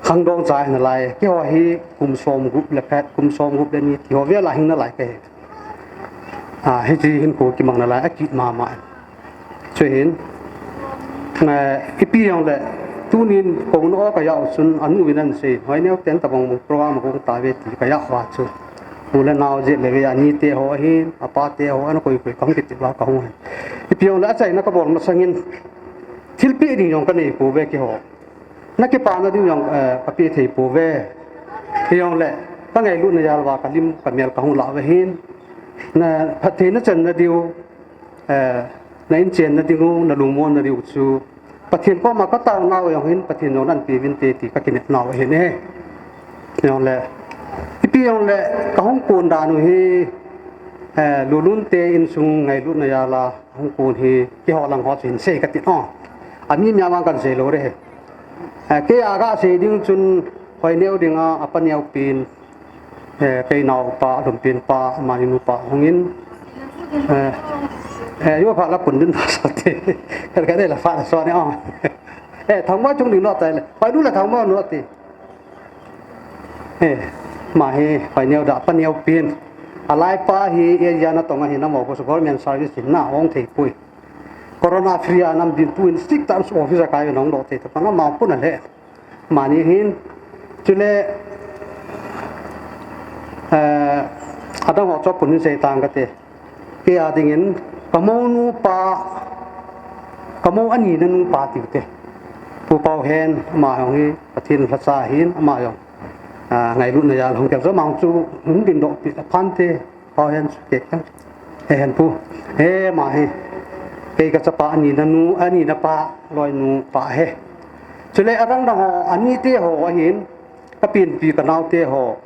Khangdong cha hi nalai, keiho hi kum som gup le phat, kum som gup le ni, keiho vel a hing nalai ka hi. A, hiche hin ko kimang nalai, akit mama. Chuin, eh, ipi jongle, tunin kona o ka jao chun, anu vin ahin sei, hoi neo ten tabang program kong ta ve ti ka jao va chu. Nu le nao jeh le ve, anite ho ahin, apate ho, ana koi koi kahung kiti va kahung ahin. Ipi jongle, achaina kabol masangin, thilpeh ding jong kanei pouve keiho. Na kipana ding jong, eh, kapeh thei pouve. Hijongle, kangailutna jal uva kalim kamel kahung lah uva hin. Na phattheina channa diu, eh, na inchen na diu, na lungmon na diu chu. Pathen koma katao nau jong hin, Pathen jong nahin pe vin te ti kakinep nau ahin e. Jongle, ipi jongle, kahung kon dan u hi, eh, Lulun te insung ngailutna jal a, hung kon hi, keiho lang ho chu hin sei kati o. Ami mi a vang kahin sei lou re. Eh, kei a kasei ding chun, Hoineu dinga apa neo pin, eh, kei naopa, Lumpen pa, amani nupa hungin, eh, eh, yo pha la kun din sa te. Kar kar la pha la so ne o. Eh, Thangboi chung ding lo tai le. Hoi nu la Thangboi nu ti. Eh, ama hi, Hoineu da apa neo pin. Alai pa hi, eh, ya na tong a hi na mo ko government service hin na hong thei pui. Corona free a nam din tu in strict terms office a kai nong do thei ta pa na ma pu na le. Amani hin, chule, eh, adang ho chopun hin sei tang kate. Kei a dingin, ka monu pa, ka mou ani na nu pa tiu te. Pu Pau Hen, ama jong hi, Pathen lhacha hin, ama jong, ah, ngailutna jal hung kel jo, ama jong chu, hung ding doh pi, a phan te. Pau Hen chu kei kang. He Hen pu. He ama hi. Kei ka chapa ani na nu, ani na pa, loinu pa he. Chule adang dang ho, ani te ho ahin, ka pinpi ka nao te ho,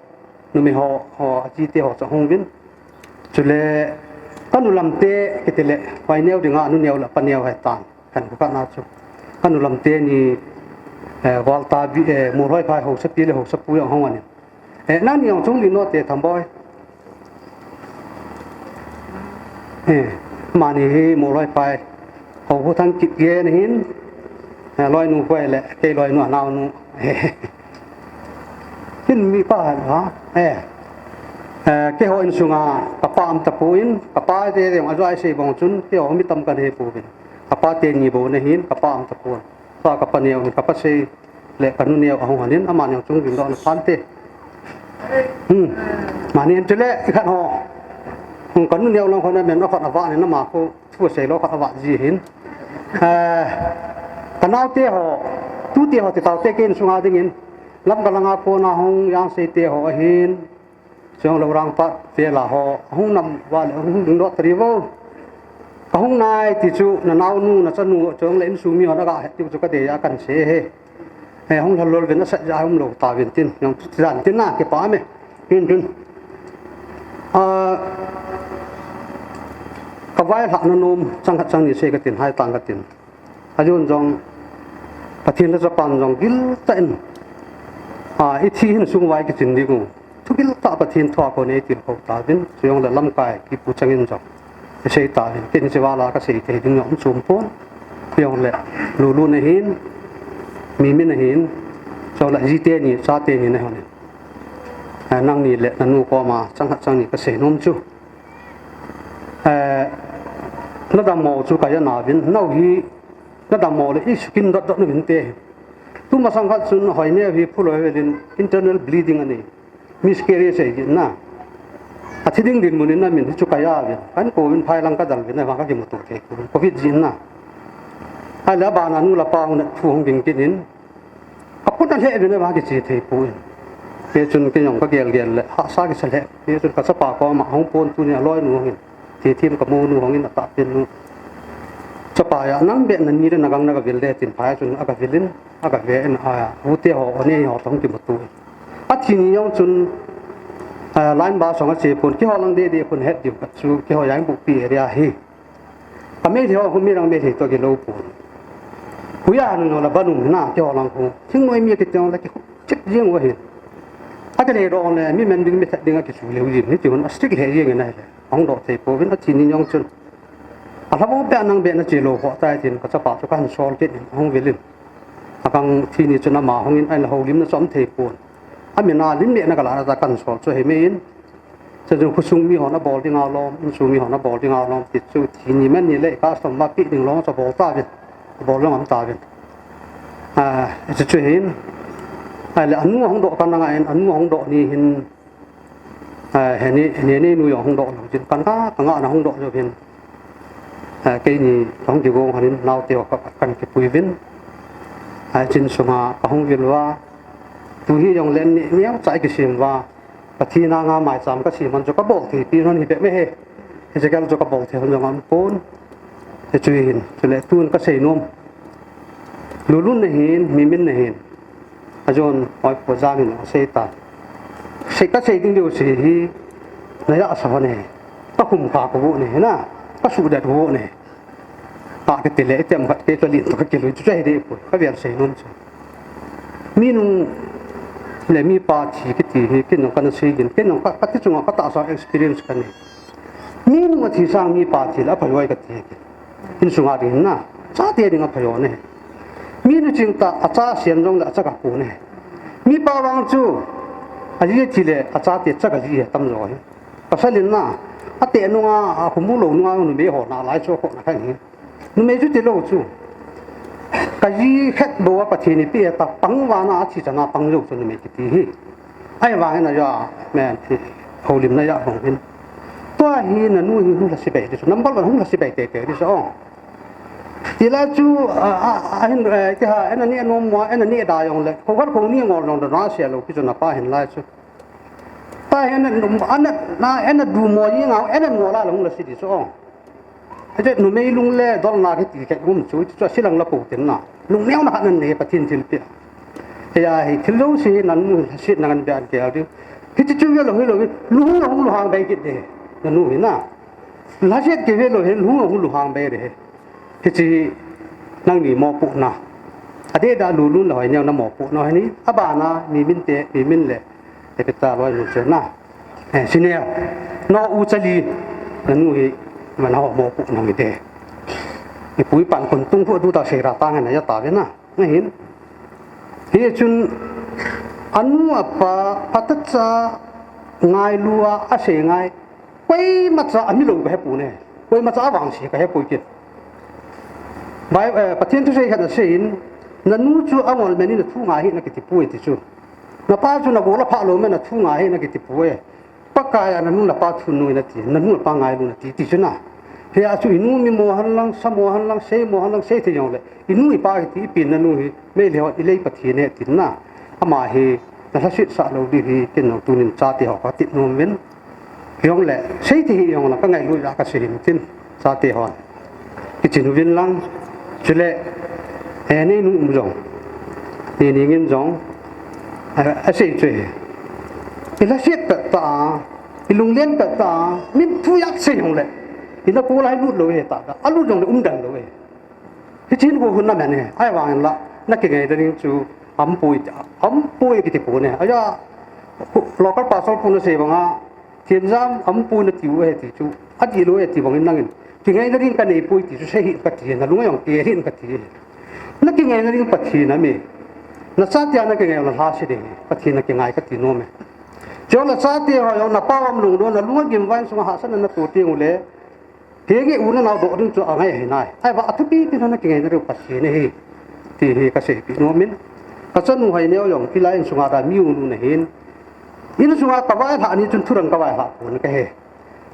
numei ho, ho, achi te ho cha hung vin. Chule, ka nu lam te, kiti le, Hoineu dinga, nu neo la, pa neo he tan. Kan ku ka na chu. Ka nu lam te ni, eh, Walter bi, eh, Molhoiphai ho sa pi le ho sa pu jong hung ani. Eh, nani jong chung ding no te Thangboi. Eh, amani hi Molhoiphai. Ho hu thang kit ge na hin. Eh, loinu koi le, kei loinu anao nu. Hin mi pa ha. Eh. Eh, keiho insunga, ka pa um ta pu in, ka pa te jong a joi sei bong chun, keiho mi tam kan he pu vin. Ka pa te ni bou na hin, ka pa um ta pu. Sa ka pa neo, ka pa sei. Le ka nu neo ahung hanin, amani jong chung ding doh na phan te. Hmm. Amani hin chule, i khat ho. Hmm, ka nu neo lang ho na men, a khat a va ni na ma ko, thu sei lo khat a va ji hin. Eh, ka nao te ho, tu te ho, ti tau te kei insunga dingin. Lamka langa kona hung, Yangsei te ho ahin. Chule Lorang pa te la ho, hung nam va le, hung ding doh ta ri vo. Ka hung nai ti chu, na naonu, na chanu, chule insung mi ho na ga he, ti chu ka dei a kan sei he. He, hung lha lol vin a sat ja um lo ta vin tin, jong chu jan tin na, kipa me. Hin tin. A, ka vai lhah na nom, chang khat chang ni sei ka tin, hai tang ka tin. A jun jong, Pathen le Japan jong gil tah in, a, i thi hin sung vai kichin ding u. Thu gil tah Pathen thu a kon ei til ko ta vin, chu jong le lamkai, kipu chang in jong. I sei ta vin, ken se vala ka sei thei ding jong um chum pon. Jong le, lulu na hin, mi min na hin, jong le ji te ni, cha te ni na hin. A, nang ni le, na nu ko ma, chang khat chang ni ka sei nom chu. Eh, na dammo chu ka ja na vin, nau hi na dammo le i sukin dot dot na vin te. Tu masang khat chun Hoineu hi phu loi velin internal bleeding ani. Miscarriage ei na. A thi ding dinmun in na min hi chu ka ja vin. Kan ko vin phai lang ka dal vin na vang ka kimu to te. Covid ji na. A le ba na nu la pa hung na thu hung ging kin in. Ka put a lheh vin a va kiche thei poi. Kei chun kei jong ka gel gel le, hahsa kisa lheh. Kei chun ka chapa koma hung pon tuni a loinu hung in. Thithim ka monu hung in a tahpen nu. Chapa ja nang beh na ni le na gang na ka vil de tin phai chun a ka vil in, a ka ve in a, u te ho, o ne ho tong kimutu. A thi ni jong chun, a, line ba song a che pon, keiho lang de de pon het diu ka chu, keiho Yaingangpokpi area hi. Ka Meitei ho, hung mi lang Meitei to kilou pon. Huya nu no la banung na, keiho lang khu. Thingnoi mi kiti jong la ki chip jing wa hin. A ka le ro le, mi men ding mi that ding a ki su le u jin, ni ti hun a stick he jing na le. Hung do thei pon, a thi ni jong chun. A la bo pe nang be na che lo ho tai tin, ka chapa chu kan sol kit in, hung vil in. A kang thi ni chun ama hung in, ai la ho lim na chom thei pon. A mi na lim le na ka la na ta kan sol chu he me in. Chachun khosung mi hon abol ding alom, insung mi hon abol ding alom, ti chu thi ni man ni le custom ma pi ding long chu bol ta vin, bol long am ta vin. A, chu chu hin, a le anu hung do kan nga in, anu hung do ni hin, a, he ni, ni ni nu jong hung do lo jin kan ka, ka nga na hung do jo hin. A, kei ni hung ki gong hanin nau te ka kan ki pui vin. A, chin sunga ka hung vil va, tu hi jong len ni, ni ang chai ki sim va. Pathen anga maicham ka sim hon chu ka bol thei pi hon hi beh me he. Hiche kel chu ka bol thei hon jong um pon. Hichu hin, chule tun ka sei nom. Lulun na hin, mi min na hin. A jon, oi po jang hin, a sei ta. Sei ka sei ding diu sei hi, na ja sa hon he. Ka khum ka ko bu ne, na. Ka su det bu ne. A, ka ti le, item khat kei ka lin to ka kilui chu chai de poi, ka vel sei nom chu. Mi nung Le mipa thi kiti hi, ken jong kana sei gin, ken jong ka, kati chunga katahsa experience kanei. Minu athi sang mipa thi le aphayoi kati. Insunga ding na, chate ding aphayo ne. Minu chingtah acha sian jongle acha kapu ne. Mipa vang chu, aji thi le achate cha kaji atam jo hi. Pasal in na, ate nunga, ahumu lou nunga numei ho nalai chu khohna khat hi. Numei chu tilou chu. Kaji khat bou a Pathen in eipeh ta pang vana athi chana pang jou chu numei kiti hi. Ahivangin aja, men, houlimna ja hung hin. Tua hi nanu hi hung lhase bai ding chu. Number one hung lhase bai teitei ding chu. Tila chu, a, a, a hin, eh, ti ha, ena ni nom mo, ena ni da jongle. Ko khat ko ni ngol jong da na sia lou ki chu napa hin lai chu. Tua hi ana, ana, na, ana du mo ji nga, ana ngol a lung lhase ding chu. Aje numei lung le dol na kiti khat um chu, chu silang la po tin na. Lungneo na khat nanei Pathen thilpeh. Eia hi thil jouse hi nanu lhasetna ngan beh in kei ding. Hiti chu ve lou hilou, lu hung hung lu hang bai kit ding. Nanu hi na. Lhaset kei ve lou hi, lu hung hung lu hang bai ding. Hiche nangni mopohna. Adeh da lulun lou hi neo na mopohna hi ni. Abana mi min te, mi min le. Eipeh ta loi nu chu na. Eh, sineo. No u chali. Nanu hi. Mana ho mopohna hi te. Ipu ipan kon tung hu du ta sei ra ta ngan ya ta ve na. Ahin. Hichun anu apa phatah cha ngailu a asei ngai. Koimacha amilou kahe poi ne. Koimacha avangse kahe poi kit. Bai, eh, Pathen thusei khat asei in, nanu chu angol men in athu ngai ahi nakiti poi ti chu. Napa chu nagol aphah lou men athu ngai ahi nakiti poi. Pakaiya nanu napa thu nui nati, nanu napa ngailu nati, ti chu na. Hia chu inu mi mo hen lang, sa mo hen lang, sei mo hen lang, sei thei jongle. Inu ipa kiti ipi nanu hi, Meitei ho ilei Pathen ahi tin na. Ama hi, nalhaset sah lou ding hi, ken jong tunin chate ho kati nom uvin. Hijongle, sei thei hih jongle, kangailu jeh a kasei hin tin, chate hon. Kichen uvin lang, chule, eh, neinu um jong, neini ngin jong, eh, asei chu hi. Ilhaset pet ta, ilunglen pet ta, min thu ijat sei jongle, ina kolai lut lou hi ta, alut jongle umden lou hi. Hichen ko hun na men e, ahivangin la, nakingai ding chu, aum poi, aum poi kiti poi ne. Aja, local pastor pu nasei banga, Thenjam aum poi nati u ahi ti chu, adih lou ahi ti bangin nangin. Kingaina ding kanei poi ti chu, sei hih in kati, nalung a jong kei hih in kati. Nakingaina ding Pathen aum e. Nachate a nakingai u nalhase ding, Pathen a kingai kati nom e. Chule nachate ho jong napa um lungdon, nalung a gimvai sunga hahsatna nato teng ule, Henge u nanao doh ding chu angai ahi nai. Ahivang athupi pi na nakingaina diu Pathen ahi. Ti hi kaseipeh nom in. Kachanu Haineo jong hilai insunga da mi unu nahin. Insunga kavailhah ni chun thudang kavailhah pon kahe.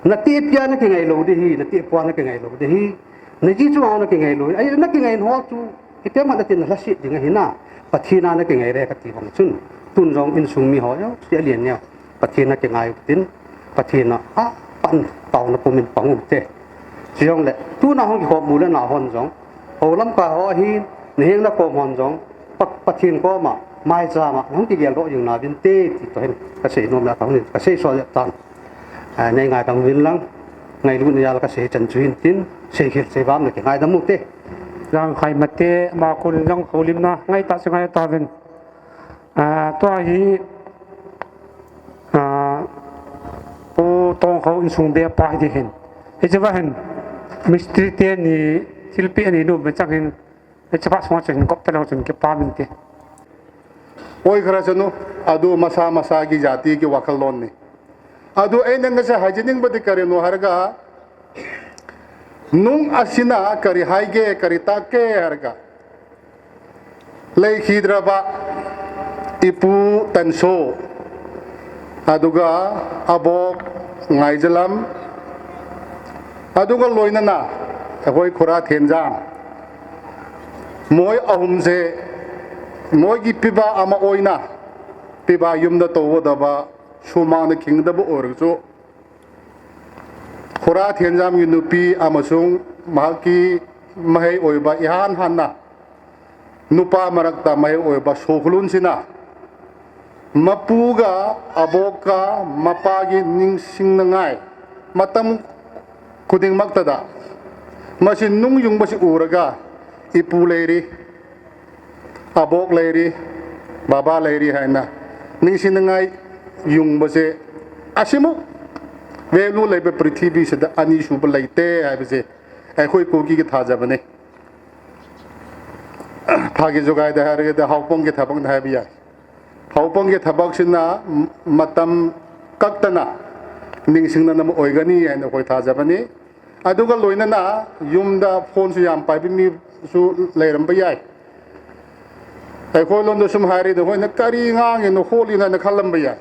Natehpi a nakingai lou ding ahi, natehpu a nakingai lou ding ahi. Naji chunga nakingai lou. Ai, nakingai ho chu Ipi ham natin nalhaset ding ahi na, Pathen a nakingai le kati bang chun, tun jong insung mi ho jouse alen neo, Pathen a kingai u tin, Pathen a, a, pan taona pumin pang u te. Chujongle, tuna hung kikhom u le nahon jong, hou lamkai ho ahin, naheng nakhom hon jong, Pa-, Pathen koma, maichama, nahung kigel doh jing nauvin te, ti toh hin, kasei nom le kahung in, kasei so le tan. A, nei ngaidam uvin lang, ngailutna jal kasei chan chu hin tin, seikhel seivam le kingaidam u te. Jangkhai mate, ama kon jong houlimna, ngaitah chu ngai tauvin. A, tua hi, a, Pu Tongkho insung be pa hi ding ahin. Hiche va hin, mistri teni, thilpeh anei nom chang hin, hiche pa sunga chun kop talou chun kipa min te. Oi khara chanu, adu masa masa ki jati ki wakhal lon ni. Adu eina ngasa haijining badi kare no harga. Nung asina kari haige, kari take harga. Lei khidraba ipu Tanso. Aduga abok Ngaijalam. Aduga loinana, ahoi khura Thenjam. Moi ahum je, moi ki piba ama oina, piba yumda tovodaba, sumangna khingdaba or chu. Khura Thenjam ki nupi amasung mahaki mahei oiba ihan hanna. Nupa marakta mahei oiba sokhulun sina. Mapuga, aboka, mapagi ningsingna ngai. Matam kuding maktada. Masi nung yung masi uraga. Ipu leiri. Abok leiri. Baba leiri haina. ꯅꯤꯡꯁꯤꯡꯅꯤꯡꯉꯥꯏ ꯌꯨꯡꯕꯁꯦ ꯑꯁꯤꯃꯨꯛ value ꯂꯩꯕ ꯄ꯭ꯔꯤꯊꯤꯕꯤꯁꯤꯗ ꯑꯅꯤꯁꯨꯕ ꯂꯩꯇꯦ ꯍꯥꯏꯕꯁꯦ ꯑꯩꯈꯣꯏ ꯀꯨꯀꯤꯒꯤ ꯊꯥꯖꯕꯅꯤ꯫ ꯐꯥꯒꯤ ꯖꯨꯒꯥꯏꯗ ꯍꯥꯏꯔꯒꯗꯤ ꯍꯥꯎꯄꯣꯡꯒꯤ ꯊꯕꯛꯅꯤ ꯍꯥꯏꯕ ꯌꯥꯏ꯫ ꯍꯥꯎꯄꯣꯡꯒꯤ ꯊꯕꯛꯁꯤꯅ ꯃꯇꯝ ꯀꯛꯇꯅ ꯅꯤꯡꯁꯤꯡꯅꯅꯕ ꯑꯣꯏꯒꯅꯤ ꯍꯥꯏꯅ ꯑꯩꯈꯣꯏ ꯊꯥꯖꯕꯅꯤ꯫ ꯑꯗꯨꯒ ꯂꯣꯏꯅꯅ ꯌꯨꯝꯗ ꯐꯣꯟꯁꯨ ꯌꯥꯝ ꯄꯥꯏꯕ ꯃꯤꯁꯨ ꯂꯩꯔꯝꯕ ꯌꯥꯏ꯫ ꯑꯩꯈꯣꯏ ꯂꯣꯟꯗ ꯁꯨꯝ ꯍꯥꯏꯔꯤꯗ ꯑꯩꯈꯣꯏꯅ ꯀꯔꯤ ꯉꯥꯡꯉꯤꯅꯣ ꯈꯣꯠꯂꯤꯅꯣ ꯍꯥꯏꯅ ꯈꯜꯂꯝꯕ ꯌꯥꯏ꯫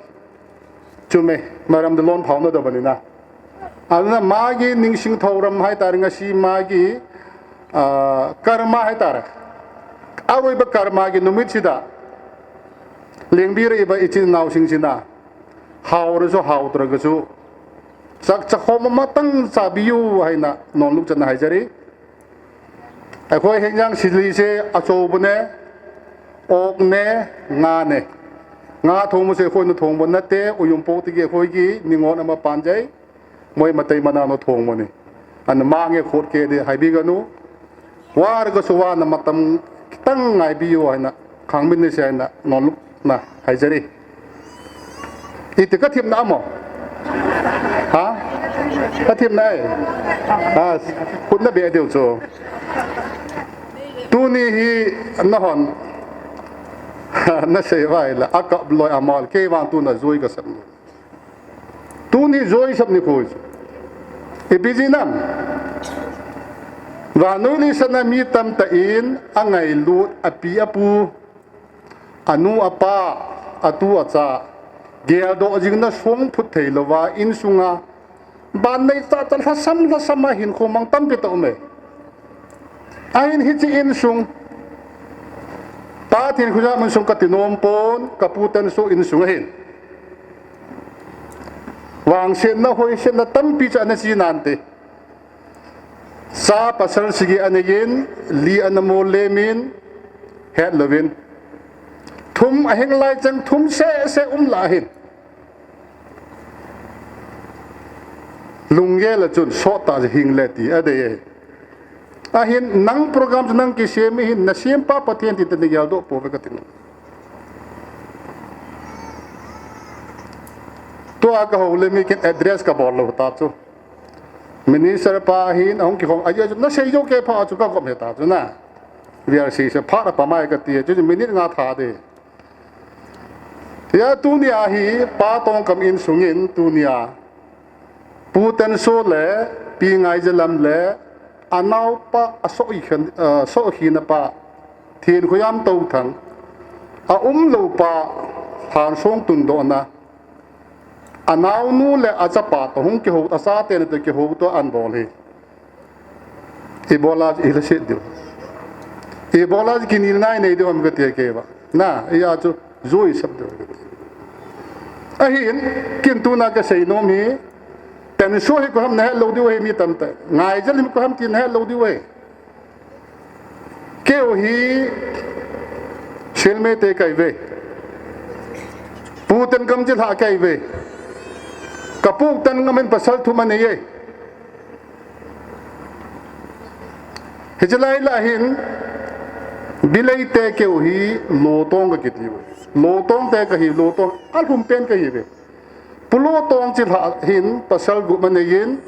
ꯆꯨꯝꯃꯦ, ꯃꯔꯝꯗꯤ ꯂꯣꯟ ꯐꯥꯎꯅꯗꯕꯅꯤꯅ꯫ ꯑꯗꯨꯅ ꯃꯥꯒꯤ ꯅꯤꯡꯁꯤꯡ ꯊꯧꯔꯝ ꯍꯥꯏꯇꯥꯔꯦ, ꯉꯁꯤ ꯃꯥꯒꯤ, ꯑ, ꯀꯔꯃ ꯍꯥꯏꯇꯥꯔꯦ, ꯑꯔꯣꯏꯕ ꯀꯔꯃꯒꯤ ꯅꯨꯃꯤꯠꯁꯤꯗ ꯂꯦꯡꯕꯤꯔꯛꯏꯕ ꯏꯆꯤꯟ ꯏꯅꯥꯎꯁꯤꯡꯁꯤꯅ ꯍꯥꯎꯔꯁꯨ ꯍꯥꯎꯇ꯭ꯔꯒꯁꯨ ꯆꯥꯛ ꯆꯥꯛꯈꯣꯝ ꯑꯃꯇꯪ ꯆꯥꯕꯤꯌꯨ ꯍꯥꯏꯅ ꯅꯣꯡꯂꯨꯛ ꯆꯠꯅ ꯍꯥꯏꯖꯔꯤ꯫ ꯑꯩꯈꯣꯏ ꯍꯦꯟꯖꯥꯡ ꯁꯤꯂꯤꯁꯦ ꯑꯆꯧꯕꯅꯦ, ꯑꯣꯛꯅꯦ, ꯉꯥꯅꯦ꯫ ꯉꯥ ꯊꯣꯡꯕꯁꯦ ꯑꯩꯈꯣꯏꯅ ꯊꯣꯡꯕ ꯅꯠꯇꯦ, ꯎꯌꯨꯝꯄꯣꯛꯇꯒꯤ ꯑꯩꯈꯣꯏꯒꯤ ꯅꯤꯉꯣꯜ ꯑꯃ ꯄꯥꯟꯖꯩ, ꯃꯣꯏ ꯃꯇꯩ ꯃꯅꯥꯎꯅ ꯊꯣꯡꯕꯅꯤ꯫ ꯑꯗꯨꯅ ꯃꯥꯡꯉꯦ ꯈꯣꯠꯀꯦꯗꯤ ꯍꯥꯏꯕꯤꯒꯅꯨ꯫ ꯋꯥꯔꯒꯁꯨ ꯋꯥꯅ ꯃꯇꯝ ꯈꯤꯇꯪ ꯉꯥꯏꯕꯤꯌꯨ ꯍꯥꯏꯅ ꯈꯥꯡꯃꯤꯟꯅꯁꯤ ꯍꯥꯏꯅ ꯅꯣꯟꯂꯨꯛꯅ ꯍꯥꯏꯖꯔꯤ꯫ ꯏꯇꯤ ꯀꯊꯤꯞꯅ ꯑꯃꯣ? ꯍꯥ? ꯀꯊꯤꯞꯅ ꯑꯩ? ꯑꯁ, ꯈꯨꯠꯅ ꯕꯦꯛ ꯑꯗꯨ ꯆꯣ꯫ ꯇꯨꯅꯤ ꯍꯤ ꯅꯍꯣꯟ꯫ ꯅꯁꯦ ꯋꯥꯏ ꯂ, ꯑꯀꯞ ꯂꯣꯏ ꯑꯃꯣꯜ, ꯀꯦ ꯋꯥꯡ ꯇꯨꯅ ꯖꯣꯏ ꯀꯁꯛꯅꯤ꯫ ꯇꯨꯅꯤ ꯖꯣꯏ ꯁꯞꯅꯤ ꯈꯣꯏ꯫ ꯏꯄꯤꯖꯤꯅꯝ꯫ ꯋꯥꯅꯣꯏ ꯂꯤꯁꯅ ꯃꯤ ꯇꯝ ꯇ ꯏꯟ, ꯑꯉꯥꯏ ꯂꯨꯠ, ꯑꯄꯤ ꯑꯄꯨ, ꯑꯅꯨ ꯑꯄꯥ, ꯑꯇꯨ ꯑꯆꯥ, ꯒꯦꯜꯗꯣ ꯖꯤꯡꯅ ꯁꯣꯡ ꯐꯨꯠ ꯊꯩꯂꯣ ꯋꯥ ꯏꯟ ꯁꯨꯡꯉ, ꯕꯥꯟ ꯅꯩ ꯆꯥ ꯆꯥ ꯂꯁꯝ ꯂꯁꯝ ꯑ ꯍꯤꯟ ꯈꯣ ꯃꯪ ꯇꯝ ꯄꯤ ꯇꯧꯃꯦ꯫ ꯑꯍꯤꯟ ꯍꯤꯆꯤ ꯏꯟ ꯁꯨꯡ, ꯄꯥ ꯊꯤꯟ ꯈꯨꯖꯥ ꯃꯟ ꯁꯨꯡ ꯀꯇꯤ ꯅꯣꯝ ꯄꯣꯟ, ꯀꯄꯨ ꯇꯟ ꯁꯨ ꯏꯟ ꯁꯨꯡ ꯑꯍꯤꯟ꯫ ꯋꯥꯡ ꯁꯦꯠꯅ ꯍꯣꯏ ꯁꯦꯠꯅ ꯇꯝ ꯄꯤ ꯆꯥ ꯅ ꯆꯤ ꯅꯥꯟ ꯇꯦ꯫ ꯆꯥ ꯄꯁꯜ ꯁꯤꯒꯤ ꯑꯅ ꯌꯦꯟ, ꯂꯤ ꯑꯅ ꯃꯣ ꯂꯦꯃꯤꯟ, ꯍꯦꯠ ꯂꯣꯕꯤꯟ꯫ ꯊꯨꯝ ꯑꯍꯤꯡ ꯂꯥꯏ ꯆꯪ ꯊꯨꯝ ꯁꯦ ꯁꯦ ꯎꯝ ꯂꯥ ꯑꯍꯤꯟ꯫ ꯂꯨꯡꯒꯦ ꯂ ꯆꯨꯟ ꯁꯣꯠ ꯇꯥ ꯍꯤꯡ ꯂꯦ ꯇꯤ ꯑꯗꯦ꯫ ꯑꯍꯤꯟ ꯅꯪ program ꯅꯪ ꯀꯤ ꯁꯦꯝ ꯃꯤ ꯍꯤꯟ ꯅ ꯁꯦꯝ ꯄꯥ ꯄꯊꯦꯟ ꯇꯤ ꯇꯅ ꯌꯥꯎꯗꯣ ꯄꯣꯕꯦ ꯀꯇꯤꯡ꯫ ꯇꯣ ꯑ ꯀ ꯍꯧ ꯂꯦ ꯃꯤ ꯀꯤꯟ address ꯀ ꯕꯣꯜ ꯂꯣ ꯇꯥ ꯆꯨ꯫ Minister ꯄꯥ ꯍꯤꯟ ꯑꯍꯨꯝ ꯀꯤ ꯍꯣꯡ ꯑꯌ ꯆꯨ ꯅ ꯁꯦ ꯌꯣ ꯀꯦ ꯐꯥ ꯆꯨ ꯀ ꯒꯣꯝ ꯍꯦ ꯇꯥ ꯆꯨ ꯅ꯫ V R C ꯁꯦ ꯐꯥ ꯔ ꯄꯥ ꯃꯥꯏ ꯀ ꯇꯤ ꯆꯨ ꯆꯨ minute ꯉꯥ ꯊꯥ ꯗꯦ꯫ ꯌꯥ ꯇꯨꯅꯤꯌꯥ ꯍꯤ ꯄꯥ ꯇꯣꯡ ꯀꯝ ꯏꯟ ꯁꯨꯡ ꯏꯟ ꯇꯨꯅꯤꯌꯥ꯫ ꯄꯨ ꯇꯟ ꯁꯣ ꯂꯦ, ꯄꯤ ꯉꯥꯏ ꯖ ꯂꯝ ꯂꯦ, ꯑꯅꯥꯎ ꯄꯥ ꯑꯁꯣꯛ ꯏ ꯈꯟ, ꯑ, ꯁꯣꯛ ꯍꯤ ꯅ ꯄꯥ, ꯊꯦꯟ ꯈꯨ ꯌꯥꯝ ꯇꯧ ꯊꯪ, ꯑ ꯎꯝ ꯂꯧ ꯄꯥ, ꯊꯥꯟ ꯁꯣꯡ ꯇꯨꯟ ꯗꯣ ꯅ, ꯑꯅꯥꯎ ꯅꯨ ꯂꯦ, ꯑꯆꯥ ꯄꯥ ꯇꯣ ꯍꯨꯡ ꯀꯤ ꯍꯧ, ꯑꯆꯥ ꯇꯦꯟ ꯇꯣ ꯀꯤ ꯍꯧ ꯇꯣ ꯑꯟ ꯕꯣꯜ ꯍꯤ꯫ Ebola ila se diu. Ebola kinil nai nei diu ham ka tia ke ba. Na, iya chu zui sab diu. Ahin, kin tuna ka sei nom hi, tensho hi ko ham na het lo diu hi mi tam ta. Ngai jal hi ko ham tin het lo diu hi. Keu hi, silme te kai ve. Pu ten kam jil ha kai ve. Ka pu ten ngam hin pasal thum anei e. Hiche lai la hin, Bilei te keu hi Lotong ka kiti ve. Lotong te ka hi, Lotong, a lhum pen ka hi ve. Pu Lotong chilha hin pasal gup anei in,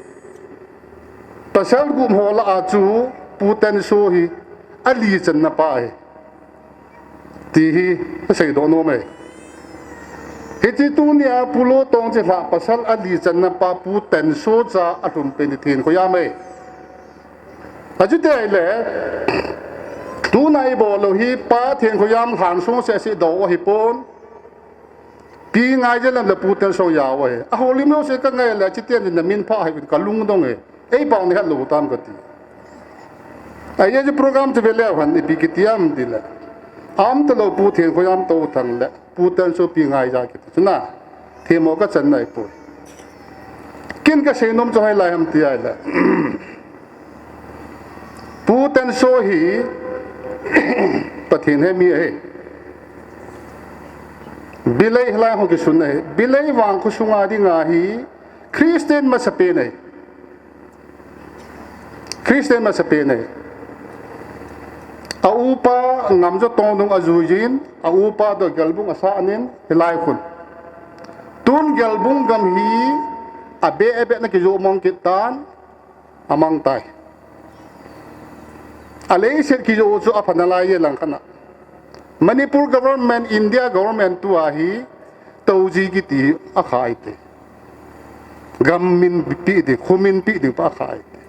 pasal gup ho la a chu Pu Tenso hi ali channa pa hi. Ti hi, ka seidoh nom e. Hiche tunia Pu Lotong chilha pasal ali channa pa Pu Tenso cha a lhum pen hi Thenkhoiam e. Achuti ahile, tuna i bol u hi Pa Thenkhoiam lhan sung seh seh doh u ahi pon. Pi Ngaijalam le Pu Tenso jao u ahi. A holim jouse ka ngai le, chutian in na min pha ahi uvin ka lungdong e. Ei pau ni het lou tam ka ti. Ahi, hiche program chu ve leu hen ipi kiti am ti le, a um talou Pu Thenkhoiam Touthang le Pu Tenso Pi Ngaija kiti chu na, themmo ka chan nai poi. Kin ka seinom chu hoilai ham ti ahile, Pu Tenso hi Pathen he mi ahi. Bilei hilai ho kisun ahi. Bilei vang khosunga dinga hi Christian masapen ahi. Christian masapen ahi. A upa Ngamjatong nung ajui jin, a upa toh Gelbung asah nin, hilai khun. Tun Gelbung gam hi, abe abe na kijo mong kit tan, amang tai. Aleiset kijo chu apha nalai e lang khat na. Manipur government, India government tua hi, Touji kiti akhai te. Gam min pi ding, khu min pi ding pa akhai te.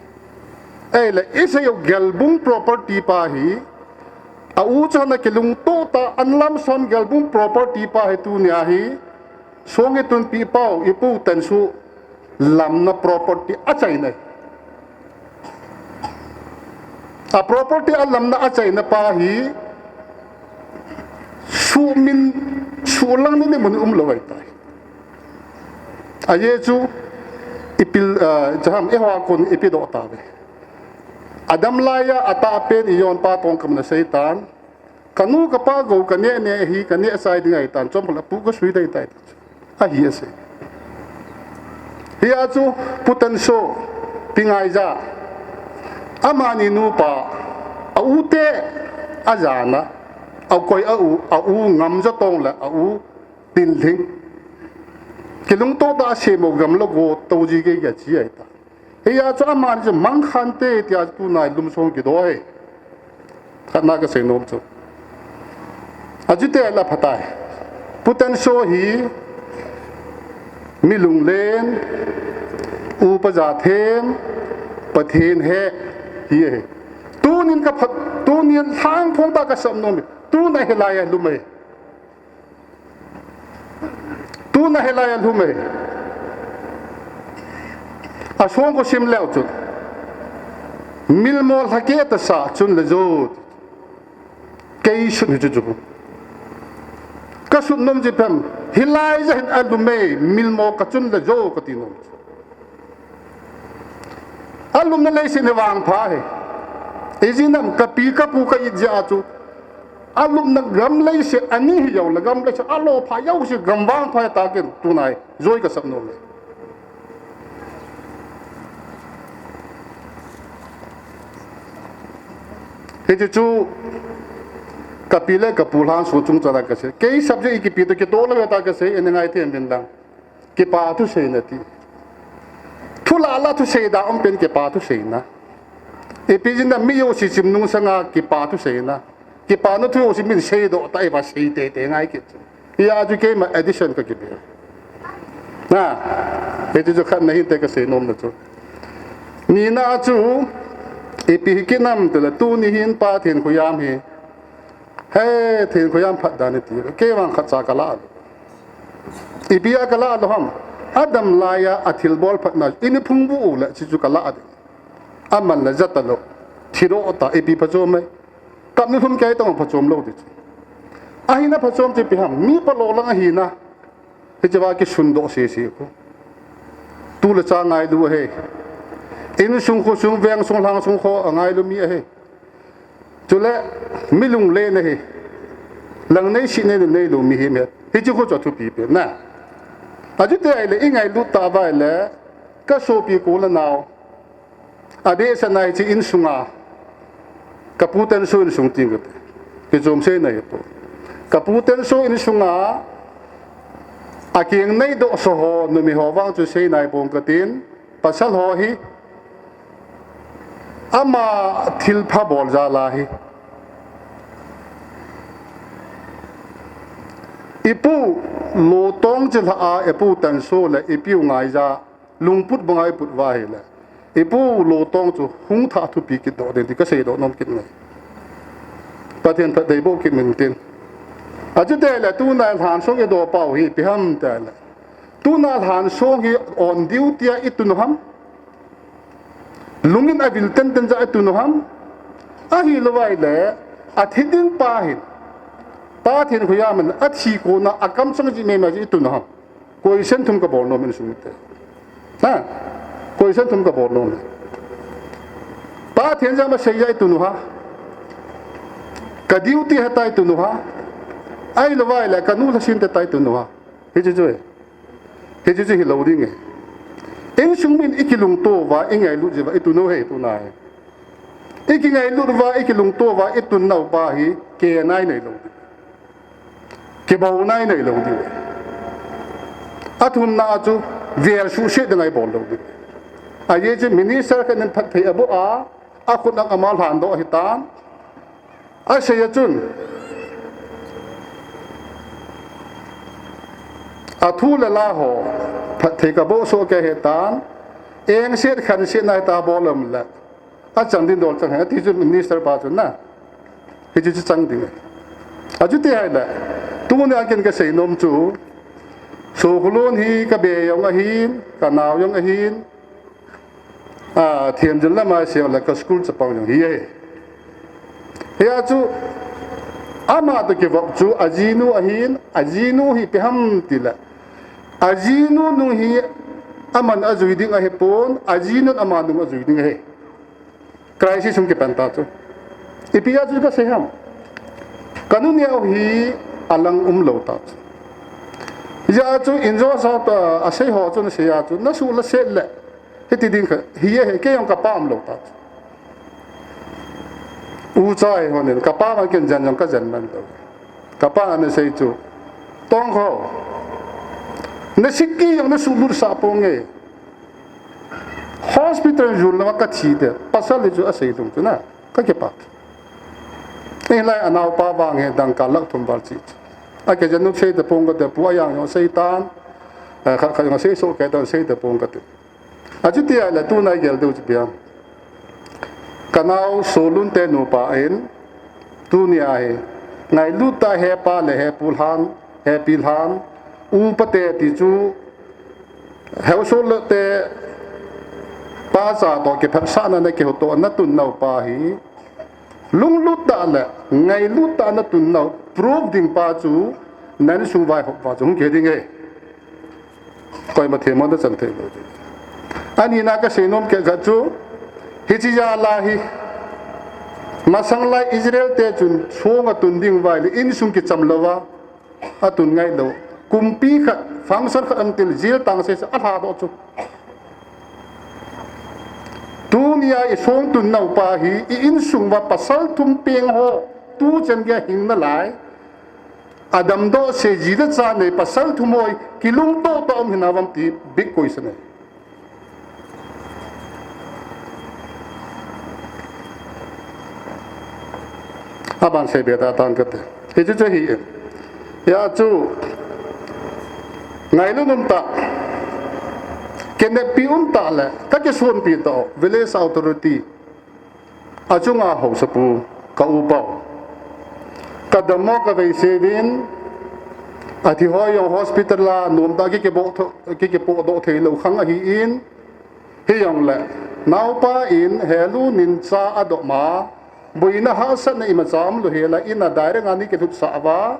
Ei le, isei u Gelbung property pa hi, a u chana kilungto ta an lam som Gelbung property pa hi tunia hi, song i tun pi pau, i pu ten su lamna property achaina. A property alamna achaina pa hi, sumin, sulang ni mun umlou ai tai. Aye chu, ipil, ah, chaham, eho a kon ipi doh ta ve. Adam laiya, atah pen ijon pa tong kam na seitan. Kanu kapa go kane ne hi, kane sai ding ai tan, chom la pu ka sui dai tai. Ahi ase. Hia chu, Pu Tanso, Pi Ngaija. Amani nupa, a u te, ajana. A koi a u, a u Ngamjatong le, a u Tinling. Kilungto ta asemo gam lo go, Touji kei kei chi ai ta. Hia chu amani chu mangkhan te tia chu tunai lum song kido e. Khat na kasei nom chu. Achu te la phatai. Pu Tanso hi mi lunglen, upa ja them, Pathen he hi e. Tunin ka phat, tunin lhang phong ta ka sam nom e. Tuna hilai a lum e. Tuna hilai a lhum e. A song ko sim leu chu. Milmo lhake ta sa chun le jo. Kei sut hi chu chu. Ka sut nom ji pem. Hilai ja hin a lum e, milmo ka chun le jo ka ti nom. Alumna leiset ni vang pha he. Ijinam ka pi ka pu ka it jia chu. Alumna gam leiset ani hi jao la gam leiset alo pha jao si gam vang pha ta ken tunai. Joi ka sap nom le. Hiti chu ka pi le ka pu lhang su chung chana ka sei. Kei subject i kipi to kito la ta ka sei, ene ngai them din lang. Kipa thu seina ti. Thu la la thu sei da um pen kipa thu seina. Ipi jin na mi yo si chim nung sanga kipa thu seina. Kipa na thu yo si min sei do ta iba sei te te ngai kit. Hia chu keima addition ka kipe. Na, hiti chu khat na hin te ka sei nom na chu. Ni na chu, ipi hi kinam te la tuni hin Pathen khoyam hi. He, Pathen khoyam phat dan ti. Kei vang khat cha ka la. Ipi a ka la lou ham. Adam laiya a thilbol phatna. Ini phung bu u le chi chu ka la de. Aman la jata lou. Thiro ta ipi phachom mai. Kap ni thum kei tong phachom lou di. Ahina phachom chi pi ham. Mi pa lo lang ahina. Hiche va kisun do se se ko. Tu le cha ngailu ahi. Insung khosung vengsung lhangsung kho angailu mi ahi. Chule, mi lunglen ahi. Lang nei si nei nei lu mi hi me. Hiche khu chu thupi pe na. Achu te ai le i ngailu ta vai le. Ka sopi ko la nau. Adeh sa nai chi insunga. Ka pu Tanso insung ting kate. Kichom sei nai po. Ka pu Tanso insunga. Akeng nei do so ho, numi ho vang chu sei nai pong katin. Pasal ho hi. Ama thil pha bol ja la hi. Ipu Lotong chi la a, ipu Tanso le, ipi u Ngaija, lungput banga iput va hi le. Ipu Lotong chu hung tha thupi kit do den ti ka sei do nom kit ngai. Pathen phat dei bo kit min tin. Achu te le tuna lhan song i do pau hi pi ham te le. Tuna lhan song hi on duty a i tun ham. Lungin a vil ten ten ja i tun ham. Ahi lo vai le a thi ding pa hin. Pathen khoyam in a thi ko na a kam sang ji me ma ji i tun ham. Koi sen thum ka bol nom in sung te. Ha? Koi sen thum ka bol nom. Pathen ja ma sei ja i tun ha. Ka duty ha tai tun ha. Ai lo vai le ka nu la sin te tai tun ha. Hi chu chu. Hichu chu hi lo ding e. Insung min i kilungto va, i ngailu ji va, i tunu hei tuna hei. I kingailut uva, i kilungto uva, i tun nau pa hi, ke nai nei lou ding. Kibou nai nei lou ding. Athumna a chu, vel suhset ding a i bol lou ding. Ajeh chu minister khat in phatthei aboh a, akhut a ama lhandoh ahitan. Asei a chun, athu le la ho, phatthei kaboh soh kei ahitan, engset khanset nai ta bol um le. Achang ding dol chang ahi, ati chu minister pa chu na. Hichu chu chang ding. Achuti ahile, tunia ken kasei nom chu, Sokhulun hi kabe jong ahin, kanao jong ahin, a, Themjin lama sei le ka school chapang jong hi ahi. Hia chu, ama toh kivop chu, ajinu ahin, ajinu hi ipi ham tile. Ajinu nung hi, aman ajui ding ahipon, ajinun ama nung ajui ding ahi. Crisis hung kipan ta chu. Ipi a chu kasei ham. Kanu neo hi alang umlou ta chu. Hia chu injo sa ta asei ho chu nasei a chu, nasuh la set le. Hiti ding kha, hi e, kei jong kapa umlou ta chu. Ucha hi honin, kapa ma ken jen jong kajen man lou. Kapa ana sei chu, Tongkho, na sikki jong nasuh lut sah ponge. Hospital jun lama kathi te, pasal hi chu asei lung chu na, kakipah. Hilai anaopa vang hi dangka lakh thum val chi. Akijen nu sei tapong kate, pu ajang jong seitan, eh, khat khat jong sei soh kei tan sei tapong kate. Achuti ahile tuna i gel diu chu ipi ham. Kanao Solun te nupa in, tunia hi, ngailut tah a hepa le hepu lhan, hepi lhan, upa te ti chu, heusolun te pacha toh kiphatsahna na kihotoh na tun nau pa hi, lunglut tah le ngailut tah na tun nau proof ding pa chu, na insung vaihop uva chu hung kiding e. Koima themmo nachan thei lou. Anina kasei nom kei khat chu, hiche jal a hi, masang lai Israel te chun song atun ding uva ahile, insung kicham louva, atun ngai lou. Kumpi khat, function khat aum tile, jail tang sese alhadoh chu. Tunia i song tun nau pa hi, i insung uva pasal thum peng ho, tuchan geiya hing nalai. Adamdoh se ji le cha nei pasal thum ho hi, kilungtoh tah um hinam ti big question ahi. Aban sei be ta tan kate. Hichu chu hi e. Hia chu, ngailut um tah, kineppi um tah le, kakisonpi tah, village authority. Achunga haosapu, ka upa u. Kadammo kavei seuvin, athi ho jong hospital a nomtah a kikipoh tho-, kikipohdoh thei lou khang ahin, hijongle, naopa in helun in cha adom a, boina hahsatna imacha umlou hel a, in a direct a nei kilhutsah uva,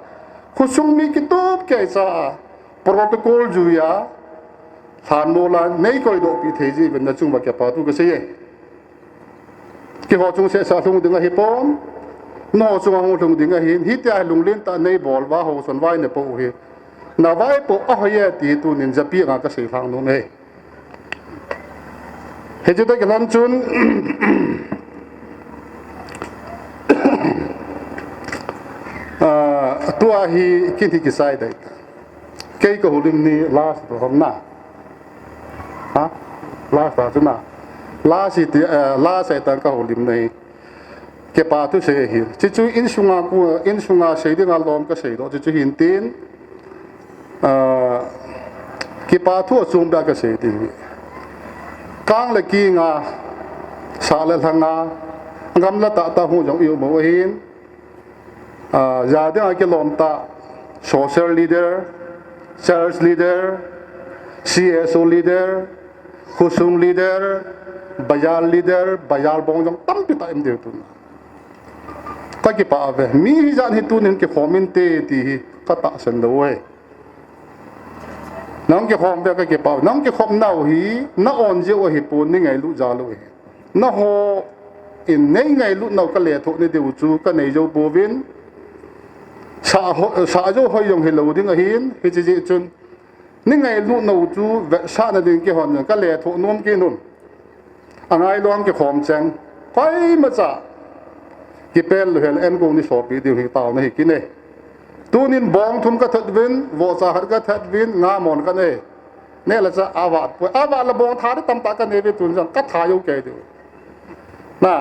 khosung mi kitup kei cha a, protocol jui a, lhanmol a nei koidohpi thei jeh uvin nachung uva kipa thu kasei e. Keiho chung sehseh lhung ding ahipon, nangho chunga hung lhung ding ahin, hitia hi lunglen tah a nei bol uva, haosan vai napoh u hi. Navaipoh ahoi e ti tunin japi anga kasei lhang nom e. Hichu toh kilhon chun, ah, tua hi kin hi kisai dai. Kei kahoulim ni last toh hom na. Ha? Last ta chu na. Last ti, eh, last ai tan kahoulimna hi. Kipa thu sei ahi. Chuchu insunga ku, insunga sei dinga lom kasei doh. Chuchu hin tin. Ah, kipa thu achom beh a kasei ding. Kang le kinga, sah le lhanga, gamla tahtah hung jong i um u ahin. Ah, ja dinga kilom tah, social leader, church leader, C S O leader, khosung leader, bazar leader, bazar bong jong tampi tah um diu tun. Kakipah uve, mi hijat hi tunin kikhom inte ti hi katahsan lou e. Nahung kikhom uve kakipah uve, nahung kikhom nau hi, na-on jeh u ahipon, nei ngailut jal u ahi. Nangho in nei ngailut nau kalethuh nadiu chu kanei jou pouvin, sah ho-, sah jou hoi jong hilou ding ahin, hiche jeh chun, nei ngailut nau chu vetsahna ding keihon jong kalethuh nom kit un. Angailou a kikhom cheng, Pai macha. Kipel lu hel en kong ni sopi diu hi tao na hi kine. Tunin bong thum ka that vin, vohcha khat ka that vin, nga mon ka nei. Ne la cha avat poi. Avat la bong tha tam ta ka nei ve tun jang ka tha yo kei diu. Na.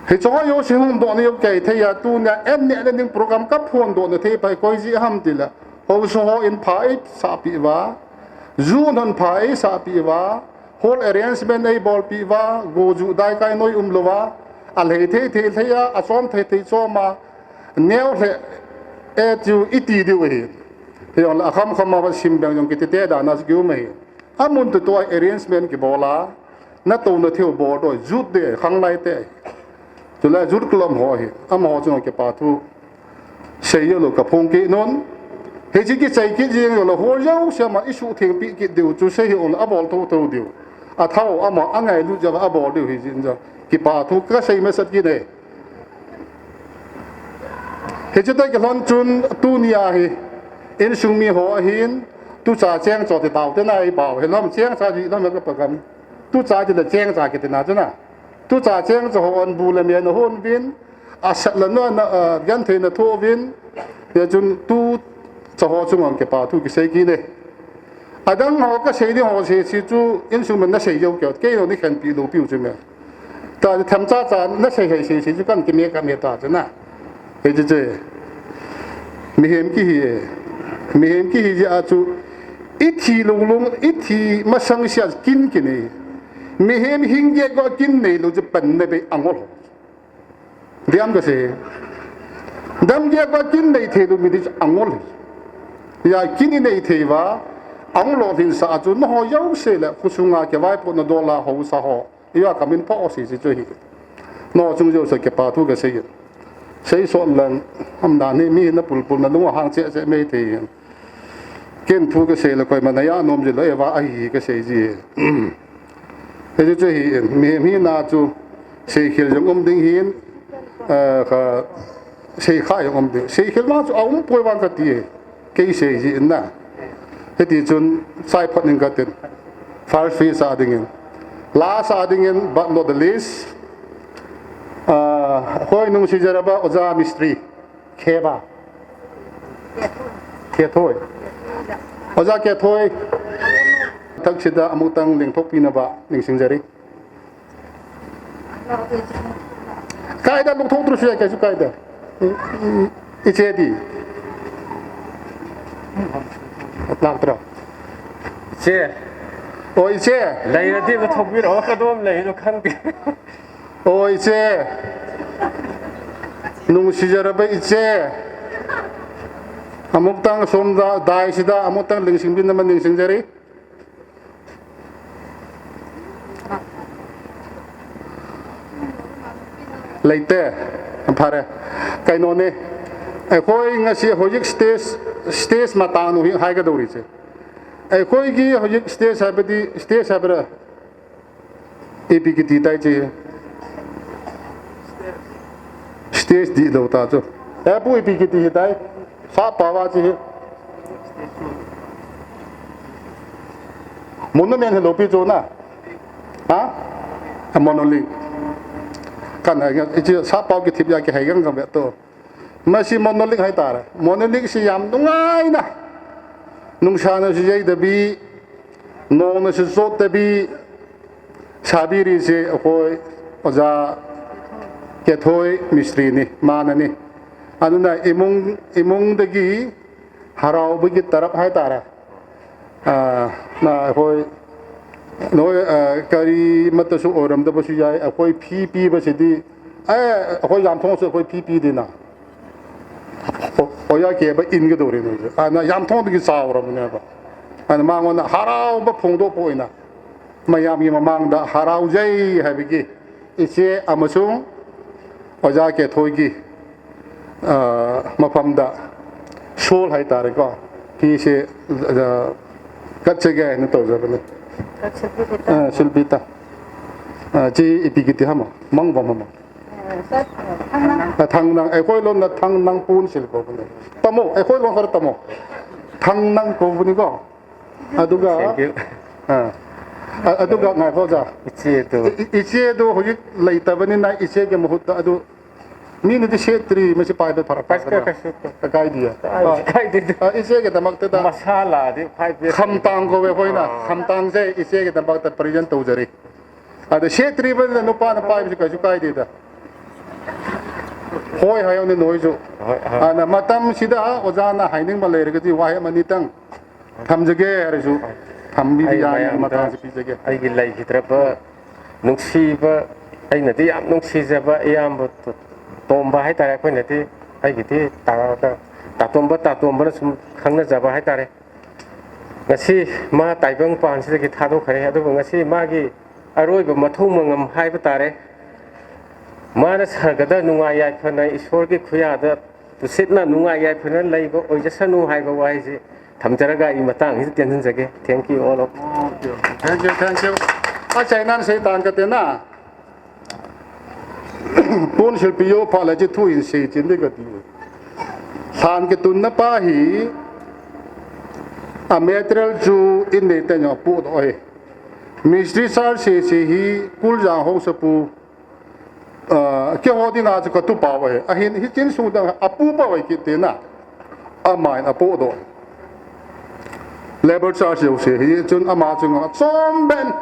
Hi cho yo si hung do ni yo kei thei ya tu na en ne ne ning program ka phon do na thei pai koi ji ham ti la. Ho so ho in pha ei sa pi va. Zu non pha ei sa pi va. Hall arrangement ei bol pi va. Go ju dai kai noi um lo va. A lei thei thei thei a, a chom thei thei chom a. Neo le e chu i ti diu hi. Hi ong la kham kham ma sim beng jong kiti te da na ki um hi. A mun tu tu arrangement ki bol a. Na to na theu bol doi jut de khang lai te. Chule jut klom ho hi. Amaho chung kipa thu. Sei yo lo ka phong ki non. He chi ki sei ki jing yo lo ho yo se ma isu thing pi ki diu chu sei hi ong a bol tho tho diu. A thao ama a ngai lu ja a bol diu hi jin ja. Kipa thu ka sei ma sat ki ne. He chi ta ki lon chun tu ni a hi. Insung mi ho a hin tu cha cheng cho te tao te nai pao. He lam cheng cha ji lam ka pa kam. Tu cha ji da cheng cha ki te na chu na. Tu cha cheng cha ho an bu le me na hon vin, a sat la no na, a, gan thei na tho vin, ya chun tu cha ho chung ang ke pa thu ki sei ki ne. A dang ho ka sei ni ho sei si chu insung men na sei yo ke, ke no ni khen pi lo pi chu me. Ta tham cha cha na sei hei sei si chu kan ki me ka me ta chu na. He chi che. Mihem ki hi e. Mihem ki hi ji a chu i thi lung lung, i thi masang sia kin ki nei. Mihem hing ge ko kin nei lo chu pan na be angol. Diam ka se. Dam ge ko kin nei the lo mi di angol. Ya kin i nei thei va. Angol hin sa a chu no ho yo se le khusunga ke vai po na dola ho sa ho. Iya kamin pho si si chu hi. No chung jo sa ke pa thu ka sei. Sei so lang am da ni mi na pul pul na lung hang che che mei thei. Ken thu ka sei la koi ma na ya nom ji lo e va a hi ka sei ji. He chu chu hi mi mi na chu sei khel jong um ding hin. Eh, ka Sei kha jong um ding. Sei khel ma chu a um poi vang ka ti e. Kei sei ji in na. Hiti chun sai phat ning ka tin. First phase a ding in. Last a ding in, but not the least. Ah, hoi nung si jaraba oja mistri. Kheba. Kethoi. Oja Kethoi. Thak sida amutang ling thok pina ba ning sing jari. Kaida lungthong tru sia kaisu kaida. Iche di. Atlang tra. Che. O iche. Lei na di ba thok bi ro ka dom lei no khang di. O iche. Nung si jara ba iche. Amuk tang som da dai sida amuk tang ling sing bin na man ling sing jari. Leite, phare. Kainone, eikhoi ngasi hojik stage, stage matang nu hi hai ka dori che. Eikhoi ki hojik stage hai pati, stage hai para. Ipi kiti tai che. Stage di do ta chu. Eipu ipi kiti tai. Sa pawa chi. Monument hello pi chu na. Ha? A monolith. Kan hai nge, ichi sa paw ki thip ya ki hai gang gang be to. Masi monolith hai ta ra. Monolith si yam nungai na. Nungsa na si jai da bi. Nong na si zot da bi. Sabiri se akoi oja Kethoi mistri ni, mana ni. Anuna imung, imung dagi harau bagi tarap hai tara. Ah, na akoi noi, ah, kari mata su oram da basu jai akoi P P ba sidi. Eh, akoi jam thong su akoi P P di na. Oya ke ba in ga dori no. Ana yam thong ki sao ra ne ba. Ana ma ngona harau ba phong do po ina. Mayam ngi mamang da harau jai hai bigi. Iche amasung oja Kethoi gi. Ah, mafam da. Sol hai tare ko. Ki se kat che ga ne to ja ba ne. Kat che bi ta. Ah, sulbi ta. Ah, chi ipi kiti hama. Mang ba mama. Thangnang. Thangnang, eikhoi lon na Thangnang pun sil ko buni. Tamo, eikhoi lon kar tamo. Thangnang ko buni ko. Aduga. Thank you. Ah. ꯑ-, ꯑꯗꯨꯒ ꯉꯥꯏꯈꯣ ꯑꯣꯖꯥ꯫ ꯏꯆꯦꯗꯨ꯫ ꯏ-, ꯏ-, ꯏꯆꯦꯗꯨ ꯍꯧꯖꯤꯛ ꯂꯩꯇꯕꯅꯤꯅ ꯏꯆꯦꯒꯤ ꯃꯍꯨꯠꯇ ꯑꯗꯨ ꯃꯤꯅꯗꯤ ꯁꯦꯠꯇ꯭ꯔꯤ, ꯃꯁꯤ ꯄꯥꯏꯕ ꯐꯔꯛ ꯄꯥꯏꯁ ꯇꯥꯗꯅ꯫ ꯀꯩꯁꯨ ꯀ- ꯀ-, ꯀꯥꯏꯗꯤꯌꯦ꯫ ꯀꯥꯏ-, ꯑ, ꯀꯥꯏꯗꯦꯗ꯫ ꯑ, ꯏꯆꯦꯒꯤꯗꯃꯛꯇꯗ ꯃꯁꯥ ꯂꯥꯛꯑꯗꯤ ꯐꯥꯏꯚ ꯗꯦꯁ ꯈꯝꯇꯥꯡ ꯀꯧꯋꯦ ꯑꯩꯈꯣꯏꯅ꯫ ꯑꯥ꯫ ꯈꯝꯇꯥꯡꯁꯦ ꯏꯆꯦꯒꯤꯗꯃꯛꯇ present ꯇꯧꯖꯔꯤ꯫ ꯑꯗ ꯁꯦꯠꯇ꯭ꯔꯤꯕꯅꯤꯅ ꯅꯨꯄꯥꯅ ꯄꯥꯏꯕꯁꯨ ꯀꯩꯁꯨ ꯀꯥꯏꯗꯦꯗ꯫ ꯍꯣꯏ ꯍꯥꯏꯌꯣꯅꯦ ꯅꯣꯏꯁꯨ꯫ ꯍꯣꯏ, ꯍꯣꯏ꯫ ꯑꯗ ꯃꯇꯝꯁꯤꯗ ꯑꯣꯖꯥꯅ ꯍꯥꯏꯅꯤꯡꯕ ꯂꯩꯔꯒꯗꯤ ꯋꯥꯍꯩ ꯑꯃꯅꯤꯇꯪ ꯊꯝꯖꯒꯦ ꯍꯥꯏꯔꯁꯨ ꯊꯝꯕꯤꯕ ꯑꯩ ꯌꯥꯅꯤ, ꯃꯌꯥꯝꯗ ꯃꯇꯥꯡꯁꯤ ꯄꯤꯖꯒꯦ꯫ ꯑꯩꯒꯤ ꯂꯩꯈꯤꯗ꯭ꯔꯕ ꯅꯨꯡꯁꯤꯕ, ꯑꯩꯅꯗꯤ ꯌꯥꯝ ꯅꯨꯡꯁꯤꯖꯕ ꯏꯌꯥꯝꯕ ꯇꯣꯝꯕ ꯍꯥꯏꯇꯥꯔꯦ, ꯑꯩꯈꯣꯏꯅꯗꯤ, ꯑꯩꯒꯤꯗꯤ ꯇꯥ-, ꯇꯥ-, ꯇꯥꯇꯣꯝꯕ, ꯇꯥꯇꯣꯝꯕꯅ ꯁꯨꯝ ꯈꯪꯅꯖꯕ ꯍꯥꯏꯇꯥꯔꯦ꯫ ꯉꯁꯤ ꯃꯥ ꯇꯥꯏꯕꯪ ꯄꯥꯟꯁꯤꯗꯒꯤ ꯊꯥꯗꯣꯛꯈ꯭ꯔꯦ, ꯑꯗꯨꯕꯨ ꯉꯁꯤ ꯃꯥꯒꯤ ꯑꯔꯣꯏꯕ ꯃꯊꯧ ꯃꯉꯝ ꯍꯥꯏꯕ ꯇꯥꯔꯦ꯫ ꯃꯥꯅ ꯁꯔꯒꯗ ꯅꯨꯡꯉꯥꯏ ꯌꯥꯏꯐꯅ ꯏꯁꯣꯔꯒꯤ ꯈꯨꯌꯥꯗ ꯇꯨꯁꯤꯠꯅ ꯅꯨꯡꯉꯥꯏ ꯌꯥꯏꯐꯅ ꯂꯩꯕ ꯑꯣꯏꯖꯁꯅꯨ ꯍꯥꯏꯕ ꯋꯥꯍꯩꯁꯤ ꯊꯝꯖꯔꯒ ꯑꯩ ꯃꯇꯥꯡꯁꯤꯗ ꯇꯦꯟꯁꯤꯟꯖꯒꯦ꯫ Thank you all of you. Okay, okay. Thank you, thank you. Achaina sei tang kate na. Pon silpi yo pha la chi thu in sei chin de kati. Lhan kitunna pa hi a material chu in nei te nyo pu do he. Mistri sar se se hi kul jang ho sa pu. Ah, keiho dinga chu ka tupa uve. Ahin, hichin sung dang a pupa uve kiti na. Amain apodoh. Labour charge jouse hi chun ama chunga chomben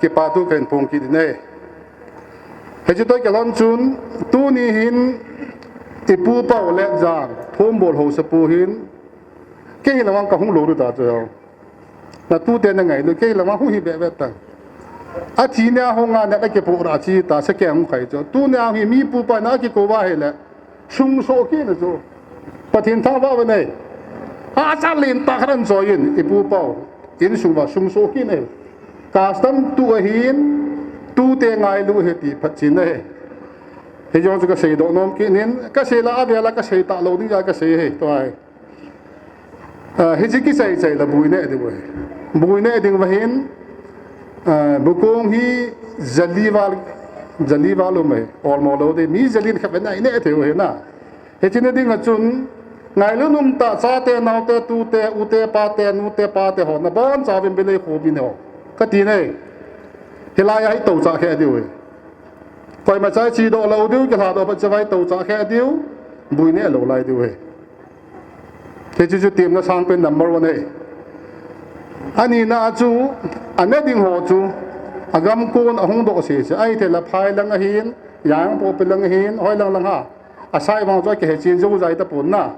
kipathu kahin phong kit in ahi. Hichu toh kilhon chun, tuni hin i pupa u Letjang, Phombol haosapu hin, kei hi lamang kahung lou ding ta chu. Na tute na ngailu, kei lamang hung hi bebe tan. Athi nia hung a na kipoh ra chi ta, sa kei hung khai chu. Tunia hi mi pupa na kikou va hile, sung so kit na chu. Pathen thangvah uva nei. Acha lentah khat ahin choi in, i pupa u insung uva sung so kit nei. Custom tu ahin, tute ngailu ahi ti phatchetna ahi. Hijong chu kasei doh nom kit in, kasei la avel a kasei talou ding jeh a kasei ahi, tua hi. Ah, hiche kisei sei la bui neh ding uve. Bui neh ding uva hin, ah, bukong hi jali val, jali val um e, olmo lou ding, mi jali khat ven a ineh thei u ahi na. Hiche na ding a chun, ngailu nom tah chate, naote, tute, ute, pate, nute, pate ho, nabonchauvin Bilei kho mi ho. Kati nei, hilai a hi toucha khe diu ahi. Koima cha chedoh lou diu, kilhadoh phat chavai toucha khe diu, bui neh lou lai diu ahi. Hichu chu temna sangpen number one ahi. Anina a chu, ana ding ho chu, agam kon ahung doh sese, ahithei le phai lang ahin, jangpopi lang ahin, hoi lang lang ha. Asai vang chu akihe chen jou jai tapon na.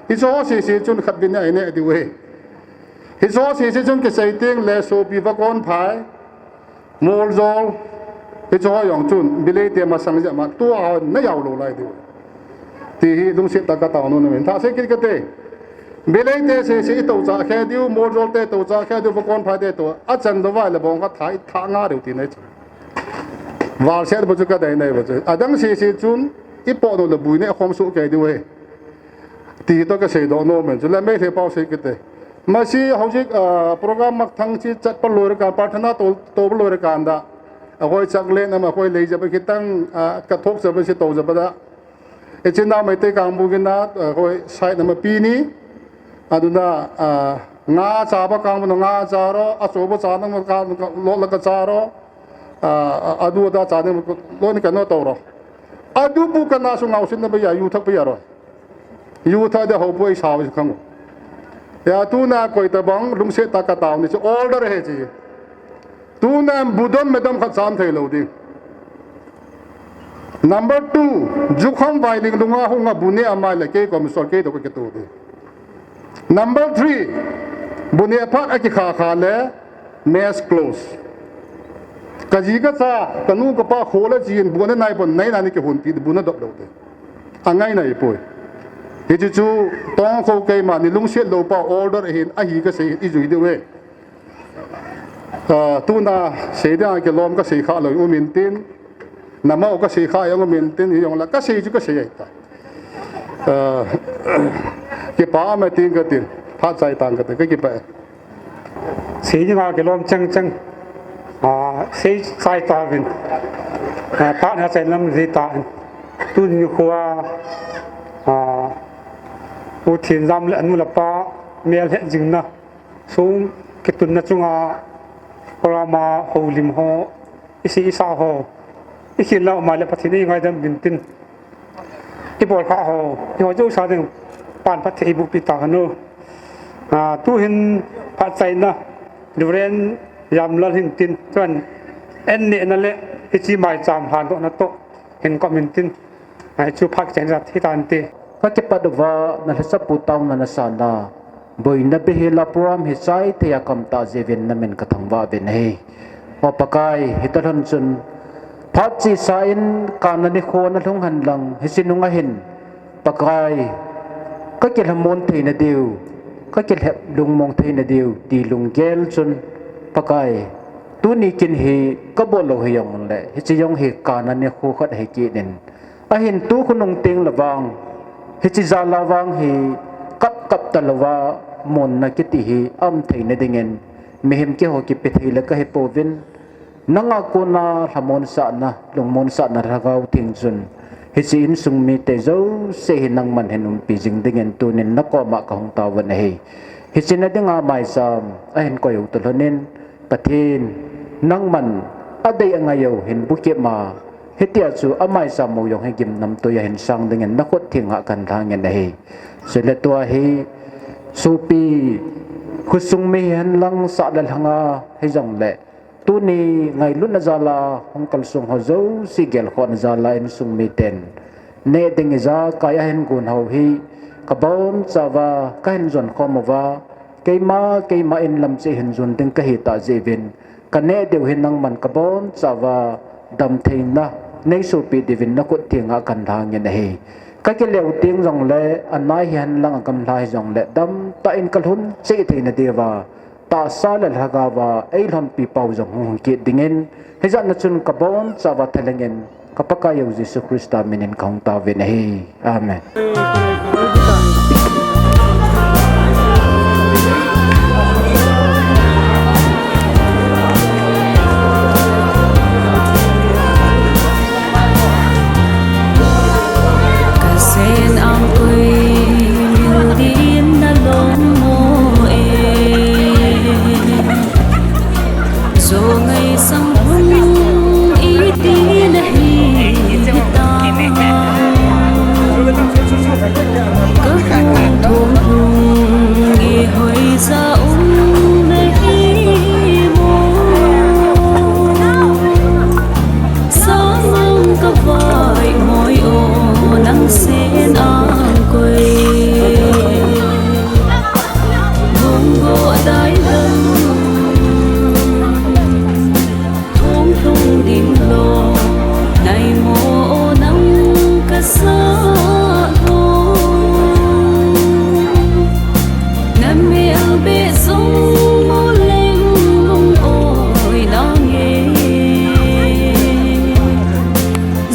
Hicho sese chun khatvei a ineh diu ahi. Hicho sese chun kisei teng le sopi vakonphai. Moljol, hiche ho jong chun, Bilei te masang jeh ma, tua na jao lou lai diu. Ti hi lungset tah a ka tao nom in, thase kit kate. Bilei te sese i toucha khe diu, Moljol te toucha khe diu, vakonphai te tou, achan lou vai le bong khat tha, tha nga diu ti nei chu. Valset bu chu kadei nei bu chu. Adang sese chun, i podoh le bui neh khom soh kei diu ahi. Ti hi toh kasei doh nom in, chule Meitei pao sei kit e. Masi hojik, ah, program mathang chi chat pa loi ra kan, prarthana to, to pa loi ra kan da. Ahoi chaklen ama, ahoi lei jaba kitang, ah, ka thok jaba si to jaba da. Ichin nao Meitei kang bu gin na, ah, ahoi side nama pi ni. Aduna, ah, nga cha ba kang bu nga cha ro, acho ba cha nang ka lo la ka cha ro. Ah, adu da cha ni lo ni ka no to ro. Adu bu ka na su ngau sin na ba ya, yu thak ba ya ro. Yu tha de ho poi sao si khang. Ya tuna koi tabang lungset tah a ka tao ni chu order ahi chi. Tuna budom medom khat sam thei lou ding. Number two, jukham vai ling lunga hung a bu neh a mai le kei kom sol kei to ka kitu ding. Number three, bu neh phat a kikha kha le mess close. Ka ji ka cha, ka nu ka pa kho le ji in bu neh nai bon nai na ni kihon pi bu na dop lou ding. Angai nai poi. Hichu chu tong kho keima ni lungset lou pa order ahin ahi kasei i jui diu ve. Ah, tuna sei dia kilom kasei kha lou um in tin. Nama kasei kha jong um in tin hi jong la kasei chu kasei ai ta. Ah, kipa ama tin ka tin. Phat chai tang ka tin ka kipa. Sei dinga kilom chang chang. Ah, sei chai ta vin. Ah, phat na chai lam ri ta. Tuni khua, ah, U Thinjam le anu le apa mel het jing na. Sung kitunna chunga Program a houlim ho, isi isa ho, ikhel lou ma le Pathen in ngaidam uvin tin. Ibol kha ho, iho jouse ding pan Pathen in eiboh pi ta hen. Ah, tuhin phat chaina, Reverend Jamlal hin tin, chuin an nehna le hiche maicham lhandohna toh hin kom in tin. Ai chu phat chaina jat hi tan te. Ka kipat uva, na lhacha pu taona na sana. Boina bihela program hi chai thei a ka um ta jeh uvin na min ka thangvah uvin ahi. O Pakai, hitalhon chun phat chesa in kana nikho na lhung hen lang, hiche nunga hin Pakai, ka kilhamon theina diu, ka kilhep lungmong theina diu, ti lunggel chun Pakai, tuni kin hi ka bol lou hi jong le, hiche jong hi kana nikho khat ahi kit in. Ahin tu khonung teng le vang, hiche jal a vang hi kap kap talouva, monna kiti hi aum theina dingin, mihem keiho kipe thei le kahi pouvin, nanga kona lhamon sahna, lungmon sahna Lhagao Theng chun, hiche insung mite jouse hi nangman hin umpi jing dingin tunin na koma ka hung taovin ahi. Hiche na dinga maicham ahin koi u talhon in, Pathen, nangman adei angai u hin bukit ma, hitia chu amaicham u jong hi gimnamtui a hin sang dingin na khut theng a kan lhangin ahi. Chule tua hi sopi khosung mi hihen lang sah le lhanga hijongle, tuni ngailutna jal a hung kalsong ho jouse gelkhohna jal a insung miten neh ding ijakai ahin gon ho hi ka bonchauva kahin jon khom uva, keima, keima in lam cheh hin jon ding kahi tah jeh uvin, ka neh diu hi nangman ka bonchauva damtheina nei sopi diuvin na khut theng a kan lhangin ahi. Ka kile u teng jongle, anai hihen lang a gamla hijongle, damtah in ka lhun cheh theina diuva, tahsa le lhagaova ei lhonpi pau jong hung hung kit dingin, hijat na chun ka bonchauva thalhengin, ka Pakaiyu Jesu Christa minin ka hung taovin ahi. Amen. Ka sen angkoi mil din na lom mo e. Zo ngai sang hung iti na hi ta. Ka hung thong hung i hoi sa um na hi mo. Sang ang ka vai moi o nang sen angkoi. Bung go dai lang. Thong thong ding lo, nai mo o nang ka sa lo. Na mel be song mo leng mong oi nang e.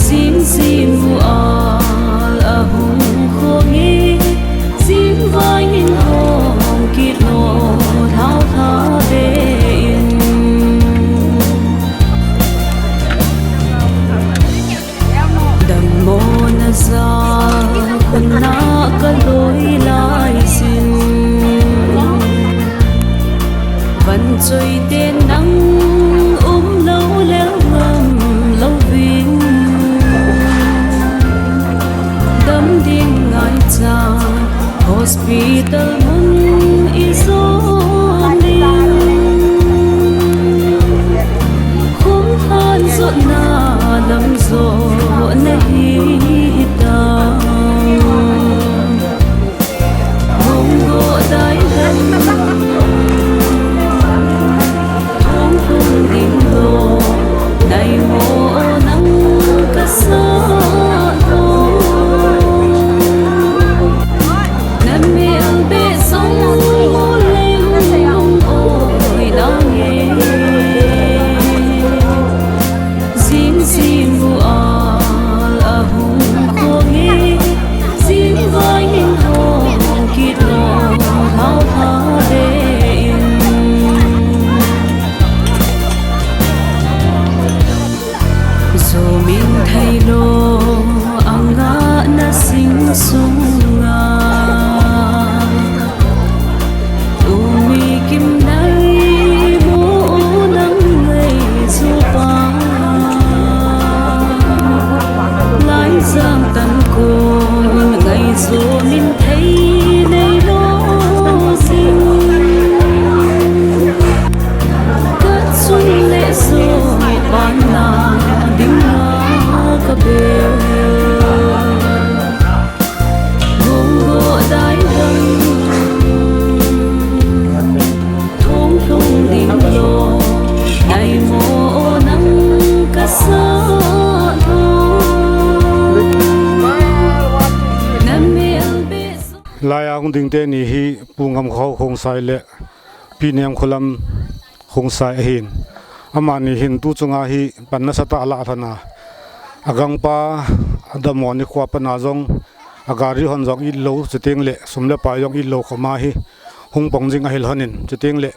Zim zim mu al a hung khong e. Zim vai in hong kit lo thao tha be in. Dammo na za khun na ka loi lai sin. Dingte ni hi Pu Ngamkhao Khongsai le Pi Nemkholam Khongsai ahin. Amani hin tu chunga hi pan nasatah a alah lhon a, agangpa adammo nikho a pat a jong, agari hon jong itlou, chuteng le sum le pai jong itlou khoma hi hung pong jing ahi lhon in, chuteng le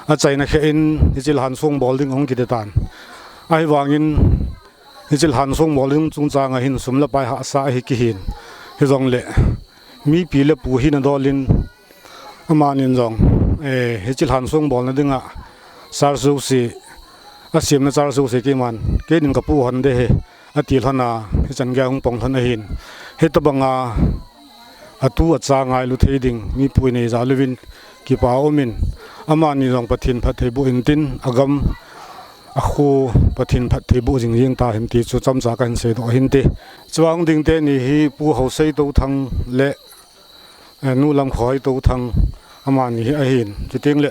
achaina khe in hiche lhan song bol ding ahung kiti tan. Ahivangin hiche lhan song bol ding chungchang a hin sum le pai hahsa ahi kihin. Hijongle mipi le pu hina dol in, amanin jong, eh, hiche lhan song bolna dinga charge jouse, asemna charge jouse keiman, keinin kapu hon de hi, ati lhon a, hichan gei a hung pong lhon ahin. Hitobanga atu acha ngailu thei ding mipu inei jal uvin kipa umin, amani jong Pathen phattheiboh intin, agam akho Pathen phattheiboh jing jing tahen ti chu chomcha kahin seidoh ahin te. Chua hung ding teni hi Pu Haoseitouthang le, eh, Nu Lamkhoitouthang, amani hi ahin. Chuteng le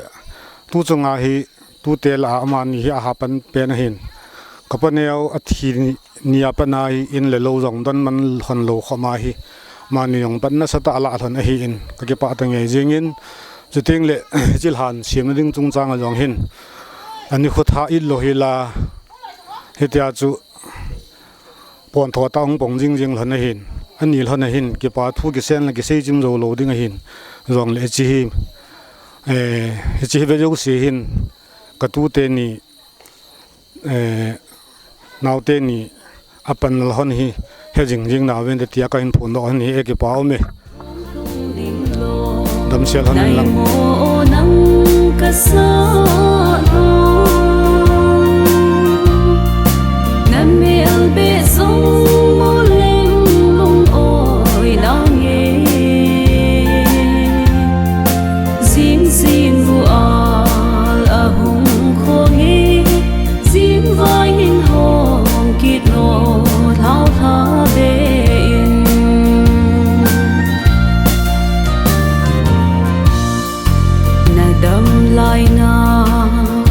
tu chunga hi tute lah a amani hi ahapan pen ahin. Kapaneo athi ni, ni a pat a hi in le lou jong donman lhon lou khoma hi, amani jong pan nasatah a alah lhon ahin, kakipah tah ngei jingin. Chuteng le hiche lhan semna ding chungchang a jong hin ani khotha itlou hi la, hitia chu pontho tah a hung pong jing jing lhon ahin. Ani lhon ahin, kipa thu kisen le kisei chim jou lou ding ahin. Jongle hiche hi, eh, hiche hi ve jouse hin, katu teni, eh, nao teni apan lhon hi he jing jing nauvinte tia kahin phondoh ahi e, kipa ume. Damsel lhon in lang. Jing sin bu al ahung khong hi, jing vai hin hong kit no thao tha be in. Na dam lai na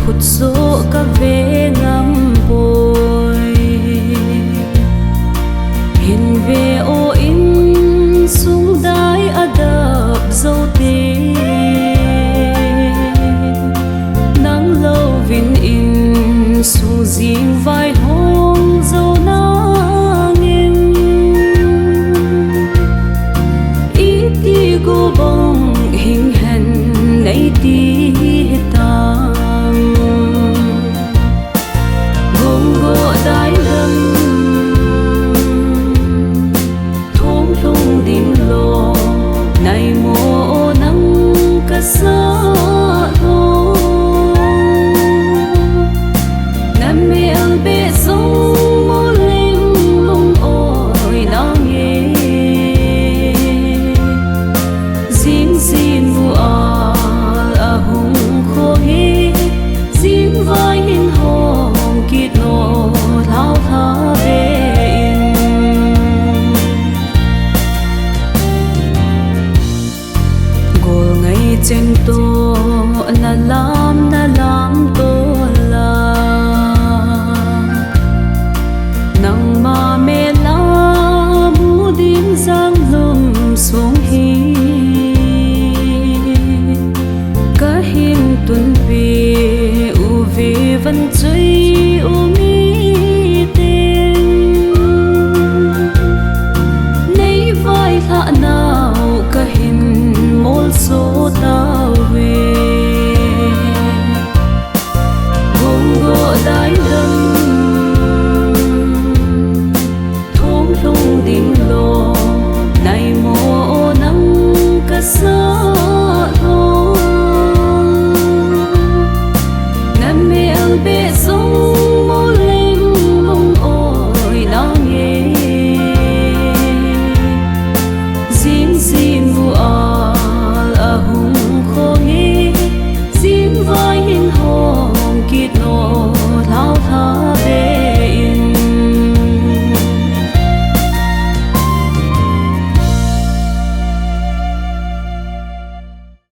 khut so ka ve ngam poi. Hin ve o, insung dai adap zo te. Nang louvin insung jing vai hong zo nangin. Iti go bang hing hen nei ti hitam. Gong go dai lam. Thong lhung ding lo, nai mo nang ka sa lo. Na mel be song mo leng mong oi nang e. Jing sin mu al ahung kho he, jing vai hin hong kit no thao tha ve in. Gol ngai cheng to na lam, na lam to la. Nangma mel a mu ding jang lum sung hi. Ka hin tun pi u vi van chui.